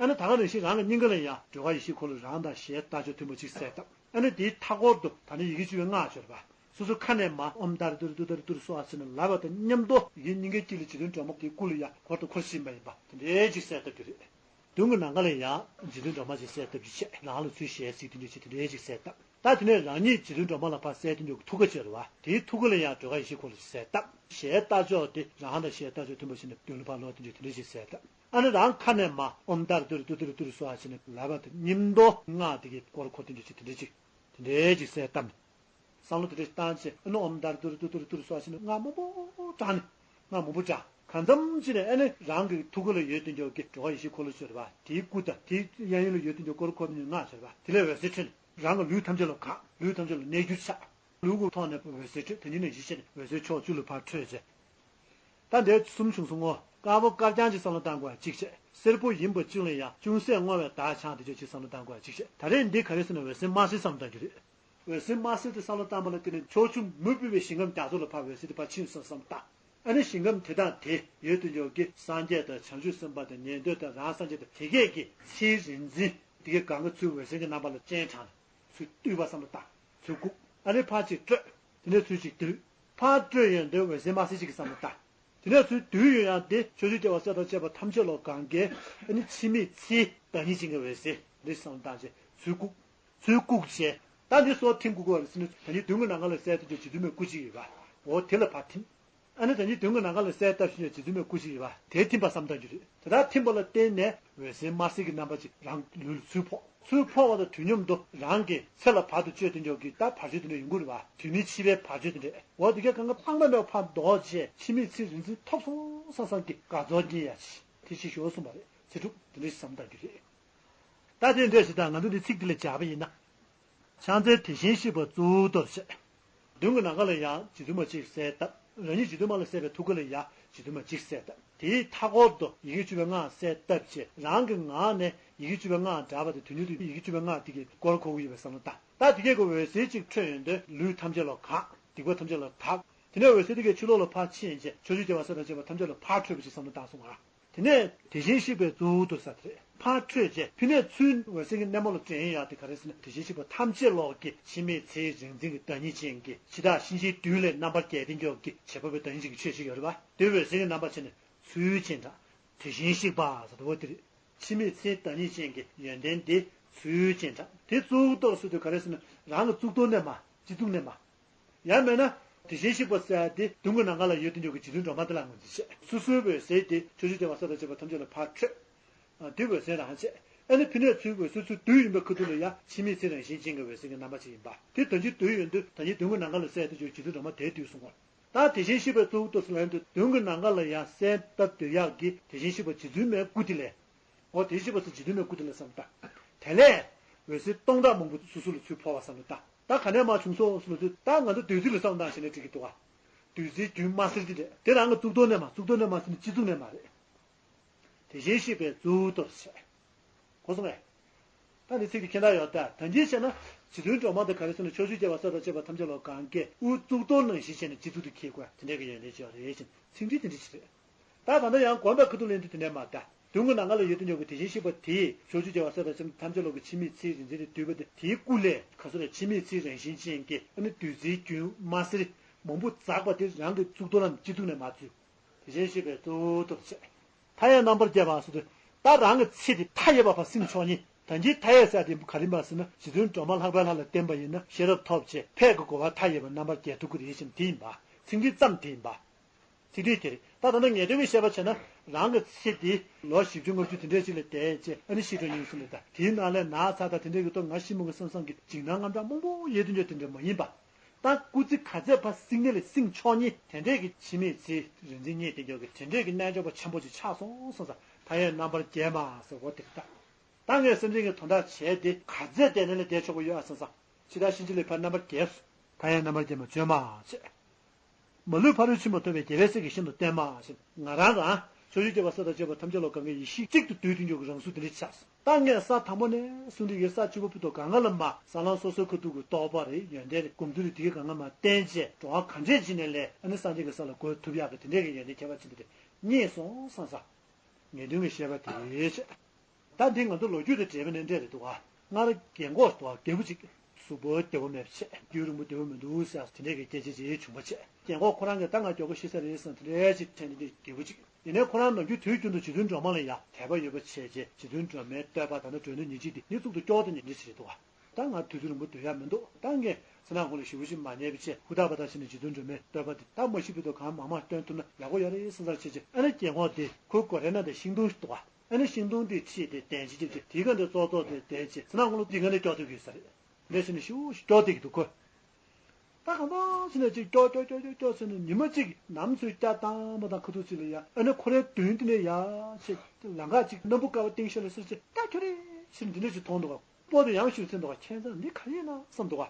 ཨ་ནི་ད་ག་ནང་བཞིན་རང་གི་སྙིང་ག་ལ་ཡང་སྒྲོལ་དཀར་ཡེ་ཤེས་འཁོར་ལོ་རང་དང་ཞལ་རྟ་མཆོག་མཐུན་པ་ཅིག་གསལ་བཏབ། ཨ་ནི་དེའི་མཐའ་སྐོར་དུ་ད་ནི་ཡི་གེ་བཅུ་པའི་སྔགས་བརྗོད་པ། སོ་སོ་ཁ་ནས་མར་ཨོཾ་ཏཱ་རེ་ཏུ་རེ་ཏུཏྟཱ་རེ་ཏུ་རེ་སྭཱ་ཧཱ་ཟེར་ནས་ལབ་པ་དང་མཉམ་དུ་ཡི་གེ་སྙིང་གའི་དཀྱིལ་ལ་རྗེ་བཙུན་སྒྲོལ་མ་དེའི་སྐུ་ལ་ཡང་འཁོར་དང་འཁོར་བཞིན་པ་ཡིན་པ་དེ་འདྲའི་ཅིག་གསལ་བཏབ་རྒྱུ་རེད། མདུན་གྱི་ནམ་མཁའ་ལ་ཡང་རྗེ་བཙུན་སྒྲོལ་མ་ཅིག་གསལ་བཏབ་རྒྱུ་བྱས། རང་ལ་ཚུར་ཞལ་གཟིགས་དེ་འདྲ་ཅིག་དེ་འདྲའི་ཅིག་གསལ་བཏབ། ད་དེ་ནས་རང་ཉིད་རྗེ་བཙུན་སྒྲོལ་མ་ལ་ཕར་གསལ་དེ་འདྲ་ཐུགས་ཀ་བཅོལ་བ། དེའི་ཐུགས་ཀ་ལ་ཡང་སྒྲོལ་དཀར་ཡེ་ཤེས་འཁོར་ལོ་ཅིག་གསལ་བཏབ། ཞལ་རྟ་མཆོག་དེ་རང་དང་ཞལ་རྟ་མཆོག་མཐུན་པ་བྱས་ནས་མདུན་ལ་ཕར་ལོག་དེ་འདྲ་དེ་འདྲ་ཅིག་གསལ་བཏབ། ཨ་ནི་རང་ཁ་ནས་མར་ཨོཾ་ཏཱ་རེ་ཏུ་རེ་ཏུཏྟཱ་རེ་ཏུ་རེ་སྭཱ་ཧཱ་ཟེར་ནས་ལབ་པ་དང་མཉམ་དུ་སྔགས་དེ་གའི་སྐོར་འཁོར་དེ་འདྲ་ཅིག་དེ་འདྲ་ཅིག་དེ་འདྲའི་ཅིག་གསལ་བཏབ་ནས། བསམ་བློ་དེ་འདྲ་བཏང་བྱས། ཨ་ནི་ཨོཾ་ཏཱ་རེ་ཏུ་རེ་ཏུཏྟཱ་རེ་ཏུ་རེ་སྭཱ་ཧཱ་ཟེར་ནས་སྔགས་མང་པོ་བགྲངས་ནས། སྔགས་མང་པོ་བགྲངས། གང་འཚམ་ཅིག་ནས་ཨ་ནི་རང་གི་ཐུགས་ཀ་ལ་ཡོད་དུས་འཇོག་གི་སྒྲོལ་དཀར་ཡེ་ཤེས་འཁོར་ལོ་ཅིག་ཡོད་རེད་བ། དེའི་སྐུ་དང་དེའི་གཡས་གཡོན་ལ་ཡོད་དུས་འཇོག་སྐོར་འཁོར་ནས་སྔགས་ཅིག་ཡོད་རེད་བ། དེ་ལས་འོད་ཟེར་འཕྲོས་ནས་རང་གི་ལུས་ཐམས་ཅད་ལ་གང་། ལུས་ཐམས་ཅད་ལ་གནས་གྱུར་ཆགས། ལུས་ཀྱི་ཐོག་ནས་འོད་ཟེར་འཕྲོས། དེ་ཉིད་ནས་གཞི་བྱས་ནས་འོད་ཟེར་ཕྱོགས་བཅུ་ལ་ཕར་འཕྲོས་བྱས། ད་འདི་གསུམ་བྱུང་སོང་ངོ་། དཀར་པོ་དཀར་རྐྱང་ཅིག་བསམ་བློ་བཏང་དགོས་ཡ་གཅིག་བྱས། སེར་པོ་ཡིན་པ་གཅིག་ལ་ཡང་ཅུང་ཟད་སྔོ་བའི་དར་འཕྱང་དེ་ཚོ་ཅིག་བསམ་བློ་བཏང་དགོས་ཡ་གཅིག་བྱས། ད་རེས་འདི་ག་རེ་ཟེར་ན་འོད་ཟེར་དམར་སེར་བསམ་བློ་བཏང་རྒྱུ་རེད། འོད་ཟེར་དམར་སེར་དེ་བསམ་བློ་བཏང་པ་ལ་བརྟེན་ནས་ཕྱོགས་བཅུ་མུ་བུ་བའི་ཞིང་ཁམས་རྒྱ་མཚོ་ལ་ཕར་འོད་ཟེར་དེ་ཕར་ཕྱིན་སོང་བསམ་བཏང་། ཨ་ནི་ཞིང་ཁམས་དེ་དང་དེ་ཡོད་དུ་འཇོག་གི་སངས་རྒྱས་དང་བྱང་ཆུབ་སེམས་དཔའ་དང་ཉན་ཐོས་དང་རང་སངས་རྒྱས་དང་དེ་གས་ཀྱི་ཚེའི་རིག་འཛིན་དེ་གས་གང་ག་ཚུར་འོད་ཟེར་གྱི་རྣམ་པ་ལ་སྤྱན་དྲངས་ནས་ཚུར་བཏུད་པ་བསམ་བློ་བཏང་། ཚུར་བཀུག་ཨ་ནི་ཕར་ཅིག་སྤྲོད། དེ་ནས་ཚུར་ཅིག་བཏུད། ཕར་སྤྲོད་ཡོང་དུས་འོད་ཟེར་དམར་སེར་ཅིག་གི་བསམ་བློ་བཏང་། དེ་ནས་ཚུར་བསྡུས་ཡོང་ཡང་དེ་ཕྱོགས་བཅུའི་རྒྱལ་བ་སྲས་དང་བཅས་པ་ཐམས་ཅད་ལ་གང་གས་ཨ་ནི་འཆི་མེད་ཚེའི་བདག་ཉིད་ཅན་གྱི་འོད་ཟེར་འདི་བསམ་བློ་བཏང་བྱས་ཚུར་བཀུག་ཚུར་བཀུག་བྱས། ད་འདི་སོགས་ཐིམ་བཀུག་བར་ཟིན་ནས་ད་ནི་མདུན་གྱི་ནམ་མཁའ་ལ་གསལ་བཏབ་ཀྱི་རྗེ་བཙུན་མའི་སྐུ་ཅིག་ཡོད་པ། འོ་དེ་ལ་ཕར་ཐིམ། ཨ་ནི་ད་ནི་མདུན་གྱི་ནམ་མཁའ་ལ་གསལ་བཏབ་བཞིན་པའི་རྗེ་བཙུན་མའི་སྐུ་ཅིག་ཡོད་པ་དེ་ཐིམ་པ་བསམ་བཏང་རྒྱུ་རེད། དེ་ལྟར་ཐིམ་པ་ལ་བརྟེན་ནས་འོད་ཟེར་དམར་སེར་གྱི་རྣམ་པ་ཅིག་རང་ལུས་ལ་ཚུར་ཕོག་ཚུར་ཕོག་པ་དང་དུས་མཉམ་དུ་རང་གི་ཚེ་ལ་བར་དུ་གཅོད་དེ་འཇོག་གི་ད་བར་ཆད་དེ་འདྲ་ཡོང་གི་རེད་བ། དུས་མིན་འཆི་བའི་བར་ཆད་དེ་འདྲ། འོ་དེ་གས་གང་ག་ལྷག་མ་མེད་པར་ཕར་ལྡོག་བྱས་འཆི་མེད་ཚེའི་རིག་འཛིན་ཐོབ་སོང་བསམ་བསམ་གྱི་དགའ་ཚོར་སྐྱེ་ཡ་ཆེ། དེ་ཅིག་ཞུ་བ་གསུངས་པ་རེད། ཚེ་སྒྲུབ་དེ་འདྲ་ཞིག་བསམ་བཏང་རྒྱུ་རེད། ད་དེ་འདྲ་ཞིག་དང་ང་ཚོ་འདི་ཚིག་འདི་ལ་སྦྱར་བ་ཡིན་ན། ཕྱག་འཚལ་དེ་བཞིན་གཤེགས་པ་གཙུག་ཏོར་བྱས། མདུན་གྱི་ནམ་མཁའ་ལ་ཡང་རྗེ་བཙུན་མ་གཅིག་གསལ་བཏབ། རང་ཉིད་རྗེ་བཙུན་མ་ལ་གསལ་བའི་ཐུགས་ཀ་ལ་ཡང་རྗེ་བཙུན་མ་གཅིག་གསལ་བཏབ། དེའི་མཐའ་སྐོར་དུ་ཡི་གེ་བཅུ་པའི་སྔགས་གསལ་བཏབ་བྱས་རང་གི་ངག་ནས་ཡི་གེ་བཅུ་པའི་སྔགས་བསྒྲགས་པ་དེ་དུས་ནས་དུས་ཡི་གེ་བཅུ་པའི་སྔགས་དེ་གི་སྐོར་གོ་གི་ཡོད་པའི་བསམ་བློ་བཏང་། ད་དེ་གས་ཀྱི་འོད་ཟེར་གཅིག་འཕྲོས་ཡོང་དུས་ལུས་ཐམས་ཅད་ལ་གང་། སྡིག་པ་ཐམས་ཅད་ལ་དག་དེ་ནས་འོད་ཟེར་དེ་གས་ཕྱི་ལོགས་ལ་ཕར་ཕྱིན་བྱས་ཕྱོགས་བཅུའི་རྒྱལ་བ་སྲས་དང་བཅས་པ་ཐམས་ཅད་ལ་ཕར་འཕྲོས་པ་ཅིག་བསམ་བློ་བཏང་སོང་ང་། དེ་ནས་དེ་བཞིན་གཤེགས་པའི་གཙུག་ཏོར་ཟེར་དེ་རེད། ཕར་འཕྲོས་རྗེས་ཕི་ནས་ཚུར་འོད་ཟེར་གྱི་སྣེ་མོ་ལ་དྲན་ཡག་དེ་ག་རེ་ཟེར་ན་དེ་བཞིན་གཤེགས་པ་ཐམས་ཅད་ལོག་གི་འཆི་མེད་ཚེའི་རིག་འཛིན་གྱི་བདག་ཉིད་ཅན་གྱི་འཆི་བདག་གཤིན་རྗེའི་བདུད་ལས་རྣམ་པར་རྒྱལ་ཏེ་འཇོག་གི་བྱེད་པ་པོའི་བདག་ཉིད་ཅན་གྱི་ཆོས་ཤིག་ཡོད་རེད་བ། དེ་འོད་ཟེར་གྱི་རྣམ་པ་བྱས་ནས་ཚུར་སྤྱན་དྲངས། དེ་བཞིན་གཤེགས་པ་ཟེར་དུ་བ་དེ་རེད། འཆི་མེད་ཚེའི་བདག་ཉིད་ཅན་གྱི་ཡོན་ཏན་དེ་ཚུར་སྤྱན་དྲངས། དེ་གཙུག་ཏོར་ཟེར་དུས་ག་རེ་ཟེར་ན་རང་གི་གཙུག་ཏོར་ནས་མར་སྤྱི་གཙུག་ནས་མར། ཡང་མིན་ན། དེ་བཞིན་གཤེགས་པ་ཟེར་ཡ་དེ་མདུན་གྱི་ནམ་མཁའ་ལ་ཡོད་དུ་འཇོག་གི་རྗེ་བཙུན་སྒྲོལ་མ་དེ་ལ་ངོས་འཛིན་བྱས། སོ་སོའི་འོད་ཟེར་དེ་ཕྱོགས་བཅུའི་རྒྱལ་བ་སྲས་དང་བཅས་པ་ཐམས་ཅད་ལ་ཕར་འཕྲོས། དེ་འོད་ཟེར་རང་བྱས། ཨ་ནི་ཕི་ནས་ཚུར་འོད་ཟེར་ཚུར་བསྡུས་ཡིན་པའི་ཁ་ཐུག་ལ་ཡང་འཆི་མེད་ཚེའི་རང་བཞིན་ཅན་གྱི་འོད་ཟེར་གྱི་རྣམ་པ་ཅིག་ཡིན་པ། དེ་ད་གིན་བསྡུས་ཡོང་དུས་ད་གིན་མདུན་གྱི་ནམ་མཁའ་ལ་གསལ་དུ་འཇོག་རྗེ་བཙུན་སྒྲོལ་མ་དེ་བསྡུས་སོང་བ། ད་དེ་བཞིན་གཤེགས་པའི་གཙུག་ཏོར་ཟེར་ལབ་ཡོང་དུས་མདུན་གྱི་ནམ་མཁའ་ལ་ཡང་གསལ་བཏབ་སྡོད་ཡག་གི་དེ་བཞིན་གཤེགས་པ་རྗེ་བཙུན་མའི་སྐུ་དེ་ལས། འོ་དེ་བཞིན་གཤེགས་པ་ཟེར་རྗེ་བཙུན་མའི་སྐུ་དེ་ལ་བསམ་བཏང་། དེ་ལས་འོད་ཟེར་སྟོང་ཕྲག་མང་པོ་སོ་སོ་ལ་ཚུར་ཕོག་པ་བསམ་བློ་བཏང་། ད་ག་ནས་མར་བྱུང་སོང་ཟེར་ལབ་དུས་ད་ང་ཚོ་བདུད་རྩི་ལ་བསམ་བཏང་བྱས་ནས་འགྲིག་གི་འདུག་ག་བདུད་རྩིའི་རྒྱུན་དམར་སེར་དེ་རེད། དེ་རང་གི་གཙུག་ཏོར་ནས་མར་གཙུག་ཏོར་ནས་མར་ཟེར་ནས་སྤྱི་གཙུག་ནས་མར་རེད། དེ་བཞིན་གཤེགས་པའི་གཙུག་ཏོར་བྱས། གོ་སོང་ངས། ད་འདི་ཚིག་དེ་མཁྱེན་རྟགས་ཡོད་ད། ད་གིན་བྱས་ན་རྗེ་བཙུན་སྒྲོལ་མ་དང་ག་རེ་ཟེར་ན་ཕྱོགས་བཅུའི་རྒྱལ་བ་སྲས་དང་བཅས་པ་ཐམས་ཅད་ལ་གང་གས་དབུ་གཙུག་ཏོར་ནང་བཞིན་བྱས་ནས་སྤྱི་གཙུག་ཏུ་འཁྱེར་དགོས་དེ་འདྲའི་གི་ཡོན་ཏན་ཅིག་ཡོད་རེད་ཅེས་ཚིག་འགྲེལ་དེ་འདྲ་ཞིག་རེད། ད་ད་ལྟ་ཡང་དགོངས་པའི་ཁ་ཐུག་ལེན་དུས་དེ་འདྲ་མ་ད། མདུན་གྱི་ནམ་མཁའ་ལ་ཡོད་དུ་འཇོག་གི་དེ་བཞིན་གཤེགས་པ་དེས་ཕྱོགས་བཅུའི་རྒྱལ་བ་སྲས་དང་བཅས་པ་ཐམས་ཅད་ལོག་གི་འཆི་མེད་ཚེའི་རིག་འཛིན་དེ་བསྡུས་པ་དེ་དེའི་སྐུ་ལས་ག་ཚོད་ལ་འཆི་མེད་ཚེའི་རང་བཞིན་ཅན་གྱི་ཨ་ནི་བདུད་རྩིའི་རྒྱུན་དམར་སེར་མང་པོ་འཛག་པ་དེ་རང་གི་གཙུག་ཏོར་ལམ་སྤྱི་གཙུག་ནས་མར་ཚུར། དེ་བཞིན་གཤེགས་པའི་གཙུག་ཏོར་བྱས། མཐའ་ཡས་རྣམ་པར་རྒྱལ་བ་ཟེར་དུས་ད་རང་གི་ཚེ་འདི་མཐའ་ཡས་པ་བར་སྲིང་མཆོག་ཉིད། ད་གིན་མཐའ་ཡས་ཟེར་དེ་ག་རེ་ཡིན་པ་ཟེར་ན་རྗེ་བཙུན་སྒྲོལ་མ་ལྷག་པའི་ལྷ་ལ་བརྟེན་པ་ཡིན་ན་ཤེས་རབ་ཐོབ་བྱས་ཕས་ཀྱི་གོ་འཕང་མཐའ་ཡས་པ་རྣམ་པར་རྒྱལ་ཐུབ་ཀྱི་རེད་ཅེས་དེ་ཡིན་པ། ཚིག་འགྲེལ་ཙམ་དེ་ཡིན་པ། ཚིག་འགྲེལ་དེ་རེད། ད་ད་ལྟ་ངེས་དོན་གྱི་བཤད་པ་བྱས་ན་རང་གི་ཚེ་འདི་ལོ་བཞི་བཅུ་ལྔ་བཅུ་དེ་འདྲས་ཅིག་ལ་བསྡད་བྱས་ཨ་ནི་ཤི་འགྲོ་སྙིང་བསམ་ལས་ད་དེའི་ནང་ལས་ན་ཚ་དང་དེ་འདྲས་ཀྱི་ཐོག་ང་ཤི་མི་དགོས་བསམ་བསམ་གྱི་འཇིགས་སྣང་དངངས་སྐྲག་མང་པོ་ཡོད་དུ་འཇོག་དེ་འདྲས་མ་ཡིན་པ། ད་སྐུ་ཚེ་ག་ཚད་བར་སྲིང་ནས་ལས་སྲིང་མཆོག་ཉིད་དེ་འདྲས་ཀྱི་འཆི་མེད་ཚེའི་རིག་འཛིན་རྙེད་དེ་འཇོག་གི་དེ་འདྲས་ཀྱི་རྣལ་འབྱོར་པ་ཆེན་པོ་ཅིག་ཆགས་སོང་བསམ་ས་མཐའ་ཡས་རྣམ་པར་རྒྱལ་མ་ཟེར་འོ་དེ་ལྟ། ད་ངས་སེམས་ཅན་གྱི་དོན་དག་བྱས་ཏེ་ག་ཚད་བསྡད་ནས་ལས་བསྡད་ཆོག་གི་ཡོད་ཨ་བསམ་ས། འཆི་བདག་གཤིན་རྗེ་ལས་ཕར་རྣམ་པར་རྒྱལ་སོང་། མཐའ་ཡས་རྣམ་པར་རྒྱལ་མ་བྱོན་མ་བྱས། མ་ལུས་ཕ་རོལ་ཕྱིན་པ་ཐོབ་པའི་རྒྱལ་བའི་སྲས་ཀྱིས་ཤིན་ཏུ་བསྟེན་མ་ཞེས་ང་རང་རང་ཕྱོགས་བཅུའི་རྒྱལ་བ་སྲས་དང་བཅས་པ་ཐམས་ཅད་ལ་གང་གི་ཡེ་ཤེས་གཅིག་ཏུ་བསྡུས་ཏེ་འཇོག་གི་རང་གཟུགས་དེ་འདྲ་ཆགས་སོང་། ད་ངས་ས་དང་པོ་ནས་གསུང་དེ་ཡི་ས་བཅུ་པ་བུ་ཏོ་གང་ག་ལ་མ་ས་ལམ་སོ་སོའི་ཁ་ཐུག་གི་རྟོགས་པ་རེད་ཡོན་ཏན་རེད་སྒོམ་ཚུལ་རེད་དེ་གི་གང་ག་མ་བསྟན་བྱས་འགྲོ་བ་ག་འདྲས་ཅིག་ནས་ལས་ཨ་ནི་སངས་རྒྱས་ཀྱི་ས་ལ་འགོད་ཐུབ་ཡག་གི་དེ་འདྲས་ཀྱི་ཡོན་ཏན་ཁྱད་པར་ཅན་དེ་རེད་རྙེད་སོང་བསམ་ས། ངེས་དོན་གྱི་བཤད་པ་དེ་རེད། ད་འདི་ང་ཚོ་ལོ་རྒྱུས་དང་འབྲེལ་བའི་ནང་འདྲ་རེད་འདུག་ག་སྔར་རྒན་གོག་འདུག་ག་རྒད་པོ་ཅིག་གཟུགས་པོ་བདེ་པོ་མེད་པ་བྱས་རྒྱུན་རིང་པོ་བདེ་པོ་མི་འདུག་ཟེར་ཡག་དེ་འདྲས་ཀྱི་སྐད་ཆ་ཅིག་བྱུང་བ་བྱས་རྒན་གོག་ཁོ་རང་གིས་ད་ང་མགྱོགས་པོ་ཤི་ས་རེད་བསམ་དེ་འདྲས་ཅིག་དྲན་ནས་འདི་རྒད་པོ་ཅིག་ཡིན་ནའི་ཁོ་རང་ནམ་རྒྱུན་དུས་རྒྱུན་དུ་རྗེ་བཙུན་སྒྲོལ་མ་ལ་ཡ་དད་པ་ཡོད་པ་བྱས་རྗེས་རྗེ་བཙུན་སྒྲོལ་མའི་བསྟོད་པ་དང་ན་སྒྲོལ་གདུང་ཉི་ཁྲི་འདི་ནི་གཙུག་ཏུ་སྐྱོ་བོ་དང་ཉེ་འབྲེལ་ཞིག་རེད་འདུག་ག་ད་ང་དུས་ཚོད་རིང་པོ་སྡོད་ཡག་མི་འདུག་ད་ངས་ཟི་ནང་ཁོང་ལ་ཞེ་པོ་ཅིག་མ་ཉན་པ་བྱས་ཧུར་ཐག་པ་ཐག་བྱས་ནས་རྗེ་བཙུན་སྒྲོལ་མའི་བསྟོད་པ་འདི་ད་མ་ཤི་བར་དུ་གང་མང་མང་བཏོན་ཐུབ་ན་ཡག་པོ་ཡོད་རེད་བསམ་ཚར་བྱས་རྗེས་ཨ་ནི་རྒན་གོག་དེ་ཁོའི་སྒོ་རའི་ནང་དེ་ཤིང་སྡོང་ཞིག་འདུག་ག་ཨ་ནི་ཤིང་སྡོང་དེ་ཁྲིད་དེ་གདན་ཅིག་བརྒྱབ་བྱས་དེའི་སྒང་དེ་ཙོག་ཙོག་དེ་བསྡད་བྱས་ཟི་ནང་ཁོང་ལ་དེའི་སྒང་དེ་སྐྱོ་ཐུབ་ཀྱི་ཡོད་ས་རེད། འདྲ་བྱས་ནས་ཞེ་པོ་ཅིག་སྐྱོ་བསྡད་ཀྱི་འདུག་ཁོ། ད་གང་ལྟར་ཕྱིན་ནས་ཅིག་སྐྱོ་སྐྱོ་སྐྱོ་སྐྱོ་སྐྱོ་ཟེར་ནས་ཉི་མ་གཅིག་ནམ་ཚོད་སྐྱ་བཏང་མ་བཏང་ཁ་ཐུག་ཅིག་ལ་ཡ་ཨ་ནི་ཁོ་རའི་མདུན་དེ་ནས་ཡར་ཕྱིན་ལམ་ཁ་ཅིག་སྣམ་བུ་དཀར་པོ་སྟེང་ཤར་ལ་སོར་ཅིག་ད་ཁྱོད་རེད་ཟེར་ནས་འདི་འདྲ་ཅིག་མཐོང་འདུག་ག་སྤོ་དེ་ཡང་ཞིག་ཟེར་འདུག་ག་ཁྱད་མཚར་འདི་ག་ཡིན་ན་བསམ་འདུག་ག་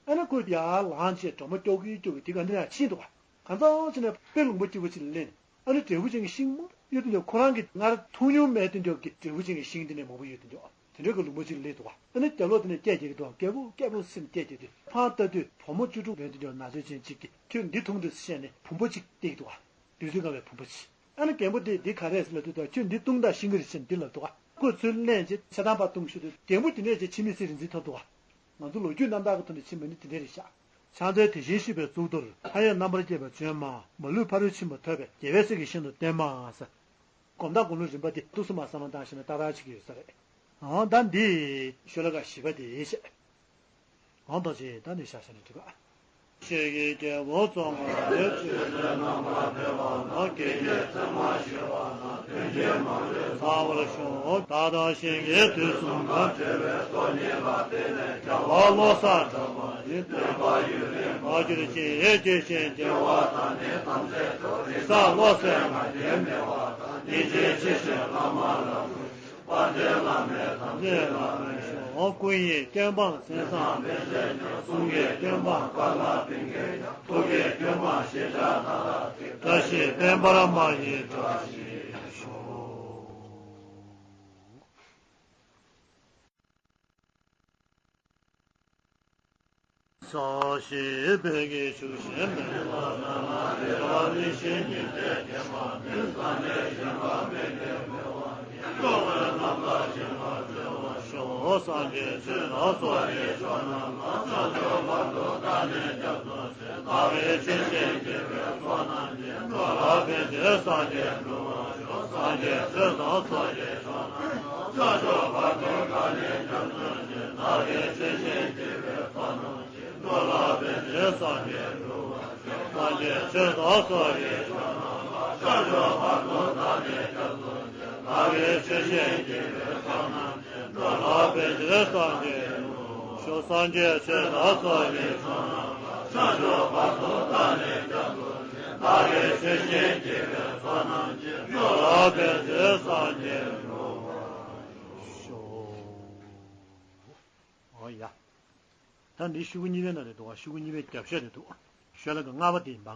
ཨ་ནི་ཁོས་ཡར་ལངས་བྱས་སྒྲོལ་མ་སྐྱོ་གི་སྐྱོ་གི་དེ་ག་འདི་ནས་ཕྱིན་འདུག་ག་གང་ཙམ་ཕྱིན་ནས་དཔེ་ལུང་པ་སྐྱིད་པོ་ཅིག་ལ་སླེབས། ཨ་ནི་འབྲས་བུ་ཅན་གྱི་ཤིང་མང་པོ་ཡོད་དུ་འཇོག་ཁོ་རང་གིས་སྔར་འཐུང་མྱོང་མེད་དུ་འཇོག་གི་འབྲས་བུ་ཅན་གྱི་ཤིང་དེ་འདྲ་མང་པོ་ཡོད་དུ་འཇོག་དེ་འདྲའི་གི་ལུང་པ་ཅིག་སླེབས་འདུག་བ། ཨ་ནི་རྒྱབ་ལོགས་དེ་ནས་སྐད་རྒྱག་གི་འདུག་སྐད་པོ་སྐད་པོ་སེམས་སྐད་རྒྱག་དུས་ཕར་ལྟ་དུས་བུ་མོ་བཅུ་དྲུག་ཡོད་དུ་འཇོག་ན་ཚོད་ཅན་གཅིག་གིས་ཁྱོད་འདི་འཐུང་དུས་བཤད་ནས་བུམ་པ་གཅིག་སྟེར་གི་འདུག་བ། བདུད་རྩི་གང་བའི་བུམ་པ་ཆེ། ཨ་ནི་རྒན་པོ་དེས་འདི་ག་རེ་ཟེར་ལབ་དུས་ད་ཁྱོད་འདི་བཏུང་དང་ཤིང་གི་རེད་ཟེར་ནས་འདི་ལབ་འདུག་ག་ཁོས་ཚུར་ལེན་བྱས་ཆ་ཚང་པ་བཏུང་ཞུ་དུས་རྒན་པོ་དེ་ནས་ཀྱང་ཕྱི་མི་སྲིད་རིག་འཛིན་ཐོབ་འདུག་ག་ང་ཚོ་ལོ་རྒྱུས་རྣམ་ཐར་གྱི་ཐོག་ནས་ཕྱིན་པ་ནི་དེ་འདྲ་རེད་ཤག་ཕྱག་འཚལ་དེ་བཞིན་གཤེགས་པའི་གཙུག་ཏོར། མཐའ་ཡས་རྣམ་པར་རྒྱལ་བའི་བཅོས་མ། མ་ལུས་ཕ་རོལ་ཕྱིན་པ་ཐོབ་པའི་རྒྱལ་བའི་སྲས་ཀྱིས་ཤིན་ཏུ་བསྟེན་མ་ཟེར། སྒོམ་སྟངས་སྒོམ་ལུགས་རིམ་པ་འདི་ཏོག་ཙམ་མར་བསམ་བློ་བཏང་ཤེས་ན་ཏག་ཏག་ཅིག་ཡོད་ས་རེད། འོ་ད་འདི་ཤོ་ལོ་ཀ་བཞི་པ་དེ་བཤད། འོ་ད་ཅི་ད་འདི་ཤ་ཤ་ནས་འགྲིག་ག་ཆོས་ཀྱི་རྒྱལ་པོ་ཙོང་ཁ་པའི་ཆོས་ཀྱི་རྣམ་པར་ཕེབས་པ་ན། བསྐལ་བརྒྱའི་མཚན་མ་ཞི་བ་དང་། དོན་ཆེན་མང་པོས་གསལ་བར་ཤོག་ད་ལྟ་ཞིང་གི་དུས་གསུམ་ན། བྲལ་བའི་སྟོང་ཉིད་ལ་བརྟེན་ནས། རྒྱལ་བ་བློ་བཟང་གྲགས་པ་ཡི། སྟོན་པ་ཡུན་རིང་མ་གྱུར་ཅིག་སྐྱེ་ཞིང་སྐྱེ་བ་དང་ནི་ཐམས་ཅད་དུ། རིགས་བཟང་བློ་གསལ་ང་རྒྱལ་མེད་པ་དང་། སྙིང་རྗེ་ཆེ་ཞིང་བླ་མ་ལ་གུས་ཤིང་། དཔལ་ལྡན་བླ་མའི་དམ་ཚིག་ལ་མོས་ཤིང་། སྐུ་ཡི་བསྟན་འཕང་མཚན་བཟང་སྤེལ་བྱེད་ཀྱང་། གསུང་གི་བསྟན་འཕང་བཀའ་ལ་བསྟེན་མཁན་ཡང་། ཐུགས་ཀྱི་བསྟན་འཕང་ཞེས་བྱ་ན་ར་ཏེ། བཀྲ་ཤིས་དཔལ་འབར་མ་ཡི་བཀྲ་ཤིས་ཤོག་ཕྱོགས་བཞི་བོད་ཀྱི་ཆུ་ཤིང་མེ་ལ་ན་ན་རེ་ར་རེ་ཞིག་ཉི་ཟེར་ཐེམ་པ་ནི། ས་གནས་གཞན་པ་མེད་མཁན་མེད་པ་ཉིད། འགྲོ་བའི་རྣམ་ཐར་ཞིག་ལ་བརྩེ་བར་ཤོག་སངས་རྒྱས་ཆོས་དང་ཚོགས་ཀྱི་མཆོག་རྣམས་ལ། བྱང་ཆུབ་བར་དུ་བདག་ནི་སྐྱབས་སུ་མཆི། བདག་གིས་ཆོས་བཞིན་བགྱིས་པའི་ཚོགས་རྣམས་ཀྱིས། འགྲོ་ལ་ཕན་ཕྱིར་སངས་རྒྱས་འགྲུབ་པར་ཤོག་སངས་རྒྱས་ཆོས་དང་ཚོགས་ཀྱི་མཆོག་རྣམས་ལ། བྱང་ཆུབ་བར་དུ་བདག་ནི་སྐྱབས་སུ་མཆི། བདག་གིས་ཆོས་བཞིན་བགྱིས་པའི་ཚོགས་རྣམས་ཀྱིས། འགྲོ་ལ་ཕན་ཕྱིར་སངས་རྒྱས་འགྲུབ་པར་ཤོག་སངས་རྒྱས་ཆོས་དང་ཚོགས་ཀྱི་མཆོག་རྣམས་ལ། བྱང་ཆུབ་བར་དུ་བདག་ནི་སྐྱབས་སུ་མཆི། བདག་གིས་ཆོས་བཞིན་བགྱིས་པའི་ཚོགས་རྣམས་ཀྱིས། འགྲོ་ལ་ཕན་ཕྱིར་སངས་རྒྱས་འགྲུབ་པར་ཤོག་སངས་རྒྱས་ཆོས་དང་ཚོགས་ཀྱི་མཆོག་རྣམས་ལ། བྱང་ཆུབ་བར་དུ་བདག་ནི་སྐྱབས་སུ་མཆི། བདག་གིས་ཆོས་བཞིན་བགྱིས་པའི་ཚོགས་རྣམས་ཀྱིས། འགྲོ་ལ་ཕན་ཕྱིར་སངས་རྒྱས་འགྲུབ་པར་ཤོག་འོ་ཡ། ད་འདི་ཤོག་གུ་གཉིས་པའི་ནང་ནས་འདུག་ག་ཤོག་གུ་གཉིས་པའི་རྒྱབ་ཤོག་ནས་འདུག་ཤོ་ལོ་ཀ་ལྔ་པ་དེ་ཡིན་པ།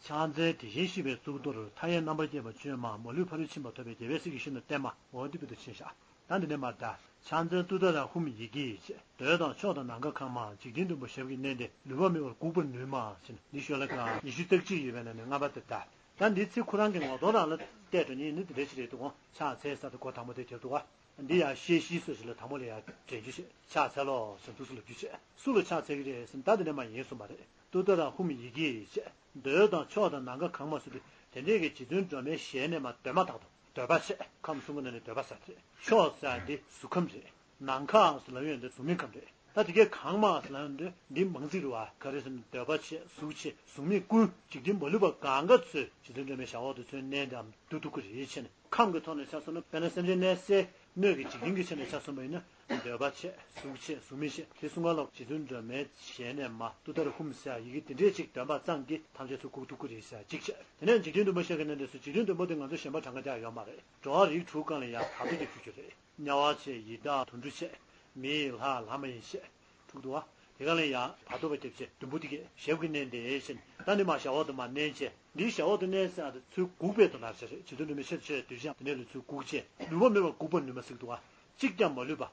ཕྱག་འཚལ་དེ་བཞིན་གཤེགས་པའི་གཙུག་ཏོར། མཐའ་ཡས་རྣམ་པར་རྒྱལ་བའི་བཅོས་མ། མ་ལུས་ཕ་རོལ་ཕྱིན་པ་ཐོབ་པའི་རྒྱལ་བའི་སྲས་ཀྱིས་ཤིན་ཏུ་བསྟེན་མ། འོ་འདི་བོད་དུ་ཕྱིན་བཞག་ད་འདི་ནས་མར་ད། ཕྱག་འཚལ་ཏུཏྟཱ་ར་ཧཱུྃ་ཡི་གེ་ཞེས། མདོས་དང་ཕྱོགས་དང་ནམ་མཁའ་གང་མང་། འཇིག་རྟེན་བདུན་པོ་ཞབས་ཀྱིས་མནན་ཏེ། ལུས་པ་མེད་པར་འགུགས་པར་ནུས་མ་ཞེས་ནས། འདི་ཤོ་ལོ་ཀ་ཉི་ཤུ་རྩ་གཅིག་ཡོད་པའི་ནང་ནས་ལྔ་པ་དེ་ད། ད་འདི་ཚིག་ཁོ་རང་གི་ངོ་གདོང་རང་ལ་བལྟས་འགྲོ་ནི་ནི་འདི་འདྲ་ཞིག་རེད་འདུག་གོ་ཕྱག་འཚལ་ས་དེ་སྒོ་དང་པོ་དེ་རྒྱབ་འདུག་ག་འདི་ཡང་བཤད་གཞི་སོ་ཞིག་ལ་དང་པོ་ལ་ཡང་དྲན་རྒྱུ་བྱས། ཕྱག་འཚལ་ལོ་ཞེས་འདུག་སེ་ལབ་རྒྱུ་བྱས། སུ་ལ་ཕྱག་འཚལ་གྱི་རེད་ཟེར་ན་ད་འདི་ནས་མར་ཡིན་གསུངས་པ་རེད། ཏུཏྟཱ་ར་ཧཱུྃ་ཡི་གེ་ཞེས། མདོས་དང་ཕྱོགས་དང་ནམ་མཁའ་གང་མང་ཟེར་དུས་དེ་འདྲའི་གི་རྗེ་བཙུན་སྒྲོལ་མའི་ཞལ་ནས་མར་འདོན་མ་ཐག་ཏུ་འདོད་པ་བྱས། ཁམས་གསུམ་གྱི་ནང་ནས་འདོད་པ་ཟེར་དེ་རེད། ཕྱོགས་ཟེར་ཡ་འདི་གཟུགས་ཁམས་རེད། ནམ་མཁའ་ཟེར་ལབ་ཡོང་དུས་གཟུགས་མེད་ཁམས་རེད། ད་དེ་གའི་གང་མང་ཟེར་ལབ་ཡོང་དུས་འདི་མང་ཚིག་རེད་བ། ག་རེ་ཟེར་ན་འདོད་པ་བྱས། གཟུགས་བྱས། གཟུགས་མེད་ཀུན། འཇིག་རྟེན་མ་ལུས་པ་གང་ག་ཚོས་རྗེ་བཙུན་སྒྲོལ་མའི་ཞབས་འོག་ཏུ་ཚུར་མནན་ཏེའམ་འདུག་ཐུབ་ཀྱི་རེད་བྱས་ནས། ཁམས་ཀྱི་ཐོག་ནས་ཆ་མཚོན་ན་དཔེར་ན་སེམས་ཅན་གནས་སའི་སྣོད་ཀྱི་འཇིག་རྟེན་གྱི་ཆ་ནས་ཆ་མཚོན་པ་ཡིན་ན། འདོད་པ་བྱས། གཟུགས་བྱས། གཟུགས་མེད་བྱས། དེ་གསུམ་ཀ་ལ་རྗེ་བཙུན་སྒྲོལ་མའི་ཞལ་ནས་མར་ཏུཏྟཱ་ར་ཧཱུྃ་ཟེར་ཡི་གེ་དེ་འདྲས་ཅིག་འདོན་པ་ཙམ་གྱིས་ཐམས་ཅད་ཚུར་འགུག་ཐུབ་ཀྱི་རེད་ཟེར་གཅིག་བྱས། དེ་ནས་འཇིག་རྟེན་བདུན་པོ་ཤར་གྱི་གནས་འདི་སུ། འཇིག་རྟེན་བདུན་པོ་དེ་ང་ཚོ་གཞན་པ་གྲངས་ཀ་རྒྱག་ཡོད་མ་རེད། འགྲོ་བ་རིགས་དྲུག་སྒང་ལ་ཡང་བར་དོ་རྒྱབ་ཞུ་རྒྱུ་རེད། དམྱལ་བ་བྱས། ཡི་དྭགས་དུད་འགྲོ་བྱས། མི་ཡི་ལྷ་ལྷ་མ་ཡིན་བྱས། དྲུག་འདུག་བ། དེ་ག་ལ་ཡང་བར་དོ་བ་རྒྱབ་བྱས་བདུན་པོ་དེ་གས་ཞབས་ཀྱིས་མནན་ཏེ་བྱས། ད་ནི་མར་ཞབས་འོག་ཏུ་མར་མནན་བྱས། འདིའི་ཞབས་འོག་ཏུ་མནན་ཟེར་ཡ་དེ་ཚུར་འགུག་པའི་དོན་དག་ཆེ་རེད། རྗེ་བཙུན་སྒྲོལ་མའི་ཆེད་དུ་ཆེད་དུ་ཡང་དེ་ནས་ལུས་ཚུར་འགུག་བྱས། ལུས་པ་མེད་པར་འགུགས་པར་ནུས་མ་ཟེར་གྱི་འདུག་བ། གཅིག་ཀྱང་མ་ལུས་པ་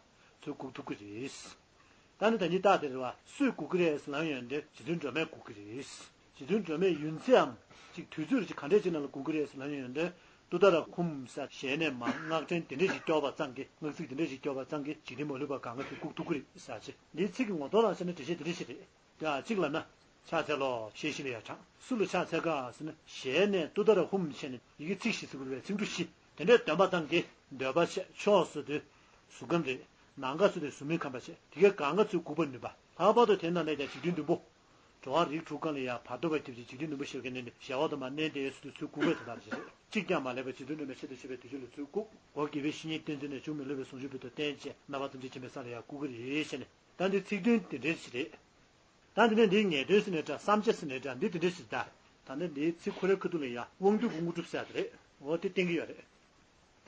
ཚུར་འགུག་ཐུབ་ཀྱི་རེད། ད་ནི་ད་ནི་རྟགས་དེ་རེད་བ། སུས་འགུག་གི་རེད་ཟེར་ལབ་ཡོང་དུས་རྗེ་བཙུན་སྒྲོལ་མས་འགུག་གི་རེད། རྗེ་བཙུན་སྒྲོལ་མས་ཡུན་ཚད་འམ་ཅིག་དུས་ཚོད་རེ་ཅིག་ག་འདྲས་ཅིག་ནང་ལ་འགུག་གི་རེད་ཟེར་ལབ་ཡོང་དུས། ཏུཏྟཱ་ར་ཧཱུྃ་ཟེར་ཞལ་ནས་མར་སྔགས་ཕྲེང་དེ་འདྲས་ཅིག་སྐྱོར་བ་ཙམ་གྱིས། སྔགས་ཚིག་དེ་འདྲས་ཅིག་སྐྱོར་བ་ཙམ་གྱིས་འཇིག་རྟེན་མ་ལུས་པ་གང་ག་ཚུར་འགུག་ཐུབ་ཀྱི་རེད་ཟེར་བྱས། འདིའི་ཚིག་གི་ངོ་གདོང་རང་བྱས་ན་འགྲེལ་བཤད་དེ་འདྲས་ཅིག་རེད། དེ་ཡང་གཅིག་ལབ་ན། ཕྱག་འཚལ་ལོ་ཞེས་བཞི་ལ་ཡང་དྲངས། སུ་ལ་ཕྱག་འཚལ་ག་ཟེར་ན། ཞལ་ནས་ཏུཏྟཱ་ར་ཧཱུྃ་བྱས་ནས་ཡི་གེ་ཚིག་བཞི་ཟེར་དགོས་པའི་ཚིག་འབྲུ་བཞི་དེ་འདྲས་འདོན་པ་ཙམ་གྱིས་འདོད་པ་བྱས། ཕྱོགས་ཟེར་དུས་གཟུགས་ཁམས་རེད། ནམ་མཁའ་ཟེར་དུས་གཟུགས་མེད་ཁམས་པ་བྱས། དེ་གས་གང་ག་ཚུར་འགུག་པར་ནུས་པ། ལྷག་པར་དུ་དེ་ནང་ནས་ཀྱང་འཇིག་རྟེན་བདུན་པོ། འགྲོ་བ་རིགས་དྲུག་སྒང་ལ་ཡང་བར་དོ་བ་རྒྱབ་ཅིང་འཇིག་རྟེན་བདུན་པོ་ཞབས་ཀྱིས་མནན་ཏེ་ཞབས་འོག་ཏུ་མར་མནན་ཏེ་ཟེར་དུས་ཚུར་འགུག་པའི་དོན་དག་ཅིག་རེད། གཅིག་ཀྱང་མ་ལུས་པ་རྗེ་བཙུན་སྒྲོལ་མའི་ཆེད་དུ་མཆོད་པའི་དུས་མཆོད་ལ་ཚུར་འགུག་འོ་བརྒྱལ་བའི་བཤེས་གཉེན་བསྟེན་ཚུལ་ནས་བྱུང་མི་སློབ་པའི་ཟུང་འཇུག་པའི་ཐོག་བསྟན་བྱས་རྣམ་པ་ཐམས་ཅད་མཁྱེན་པའི་ས་ལ་ཡང་བཀུག་གི་རེད་ཟེར་ནས། ད་འདི་ཚིག་དོན་དེ་འདྲའི་ཞིག་རེད། ད་འདི་ནས་འདིའི་ངེས་དོན་ཟེར་ནའི་འདྲ། བསམ་བྱ་ཟེར་ནའི་འདྲ། འདི་དེ་འདྲའི་ཞིག་ད། ད་ནི་འདིའི་ཚིག་ཁོ་རའི་ཁ་ཐུག་ལ་ཡང་དབང་སྡུད་ཀྱི་དངོས་གྲུབ་ཟེར་ཡ་དེ་རེད། འོ་དེ་བསྟན་གྱི་ཡོད་རེད།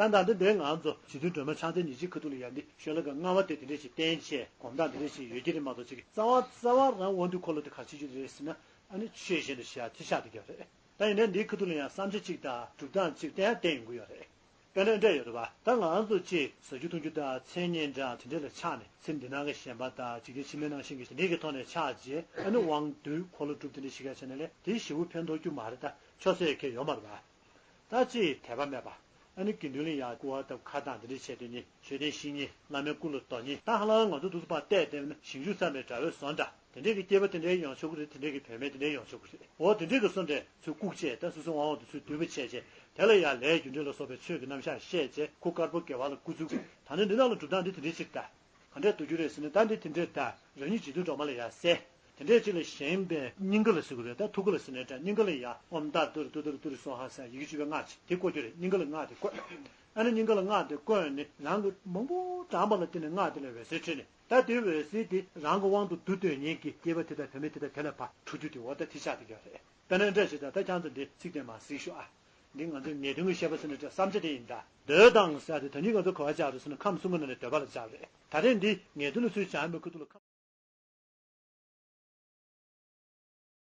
ད་ད་ལྟ་འདི་ང་ཚོ་རྗེ་བཙུན་སྒྲོལ་མ་ཕྱག་འཚལ་ཉེར་གཅིག་ཁ་ཐུག་ལ་ཡང་འདི་ཤོ་ལོ་ཀ་ལྔ་པ་དེ་དེ་འདྲའི་ཞིག་བསྟན་བྱས་སྒོམ་སྟངས་དེ་འདྲའི་ཞིག་ཡོད་ཀྱི་རེད་མ་གཏོགས། ཅིག་རྩ་བ་རྩ་བ་རང་དབང་སྡུད་འཁོར་ལོ་དེ་ག་རེ་བྱེད་རྒྱུ་རེད་ཟེར་ན། ཨ་ནི་ཆོས་བཞིན་དུ་ཞེས་ཡ་དེ་ཆགས་བསྡད་ཀྱི་ཡོད་རེད། ད་ཡིན་ནའི་འདིའི་ཁ་ཐུག་ལ་ཡང་བསམ་བྱ་གཅིག་དང་སྒྲུབ་སྟངས་གཅིག་བསྟན་བསྟན་ཡོང་གི་ཡོད་རེད། དཔེར་ན་འདྲ་ཡོད་རེད་པ། ད་ང་རང་ཚོ་ཅིག་ཟ་རྒྱུ་འཐུང་རྒྱུ་དང་མཚན་སྙན་གྲགས་དེ་འདྲ་ལ་ཆགས་ནས་སེམས་འདི་ནང་གི་ཞེན་པ་དང་འཇིག་རྟེན་ཕྱི་མའི་ནང་བཞིན་གྱི་དེ་འདྲའི་གི་ཐོག་ནས་ཆགས་རྗེས་ཨ་ནི་དབང་སྡུད་འཁོར་ལོ་སྒྲུབ་དེ་འདྲ་ཞིག་ག་བྱས་ནས་ལས་དེའི་ཞེ་པོ་ཕན་ཐོགས་རྒྱུ་མ་རེད། ད་ཆོག་ཟེར་མཁན་ཡོད་མ་རེད་པ། ད་ཅིག་དད་པ་མེད་པ། ཨ་ནི་དགེ་འདུན་ལ་ཡང་སྐུར་བ་བཏབ་ཁ་གདངས་དེ་འདྲ་བྱས་དུས་ནི་མཆོད་རྟེན་བཤིག་མཁན་བླ་མའི་སྐུ་ལ་རྡོག་མཁན། ད་ཧ་ལམ་ང་ཚོ་འདུག་སེ་ཕར་བལྟས་བལྟས་ན་ཞིང་ཆུ་བསམ་པའི་དགྲ་བོའི་བཟོ་འདྲ། དེ་འདྲས་ཀྱི་སྐྱེས་པ་དེ་འདྲའི་ཡོང་ཆོག་གི་རེད། དེ་འདྲས་ཀྱི་བུད་མེད་དེ་འདྲའི་ཡོང་ཆོག་གི་རེད། འོ་དེ་འདྲས་ཀྱི་བཟོ་འདྲས་ཚུར་བཀུག་བྱས། ད་སོ་སོའི་དབང་འོག་ཏུ་ཚུར་བསྡུས་པ་བྱས་བྱས། དེ་ལ་ཡང་ལས་རྒྱུ་འབྲས་ལ་སོགས་པའི་ཆོས་ཀྱི་རྣམ་གཞག་བཤད་བྱས། ཁོ་དཀར་པོ་དགེ་བ་ལ་སྐུ་བཙུགས། ད་ནི་འདི་དག་ལ་སྒྲུབ་སྟངས་འདི་དེ་འདྲས་ཅིག་ད། ག་འདྲས་བསྡུ་རྒྱུ་རེད་ཟེར་ན། ད་འདི་དེ་འདྲས་ད། རང་ཉིད་རྗེ་བཙུན་སྒྲོལ་མ་ལ་ཡང་གསལ། དེ་འདྲས་ཅིག་ལ་ཞེན་པའི་སྙིང་ག་ལ་ཟེར་དགོས་རེད། ད་ཐུགས་ཀ་ལ་ཟེར་ནའི་འདྲ། སྙིང་ག་ལ་ཡང་ཨོཾ་ཏཱ་ཏུ་རེ་ཏུ་ཏུ་རེ་ཏུ་རེ་སྭཱ་ཧཱ་ཟེར་ཡི་གེ་བཅུ་པའི་སྔགས་ཅིག་དེ་བཀོལ་རྒྱུ་རེད། སྙིང་ག་ལ་སྔགས་དེ་བཀོལ། ཨ་ནི་སྙིང་ག་ལ་སྔགས་དེ་བཀོལ་ནས་རང་གི་མང་པོ་བགྲངས་པ་ལ་བརྟེན་ནས་སྔགས་དེ་ལ་འོད་ཟེར་འཕྲོས་ནས། ད་དེའི་འོད་ཟེར་དེ་རང་གི་དབང་དུ་བསྡུ་འདོད་མཁན་གྱི་སྐྱེས་པ་དེ་དང་བུད་མེད་དེ་དང་དེ་ལ་ཕར་འཕྲོ་རྒྱུ་དེ། འོ་ད་དེ་ཆགས་བསྡད་ཀྱི་ཡོད་རེད། དཔེར་ན་འདྲ་ཞིག་ད་ད་ཁྱེད་ཚོ་འདི་ཚིག་དེ་མར་གཟིགས་ཤོག་ཨ། འདི་ང་ཚོའི་ངེས་དོན་གྱི་བཤད་པ་ཟེར་ནའི་འདྲ། བསམ་བྱ་དེ་ཡིན་ད། འདོད་དང་ཟེར་དེ་ད་ནི་ང་ཚོ་ག་པར་སྦྱར་རེད་ཟེར་ན་ཁམས་གསུམ་གྱི་ནང་ནས་འདོད་པ་ལ་སྦྱར་རེད། ད་རེས་འདི་ངེས་དོན་ལ་ཚུར་སྦྱར་ཡོང་བའི་ཁ་ཐུག་ལ་ཁམས།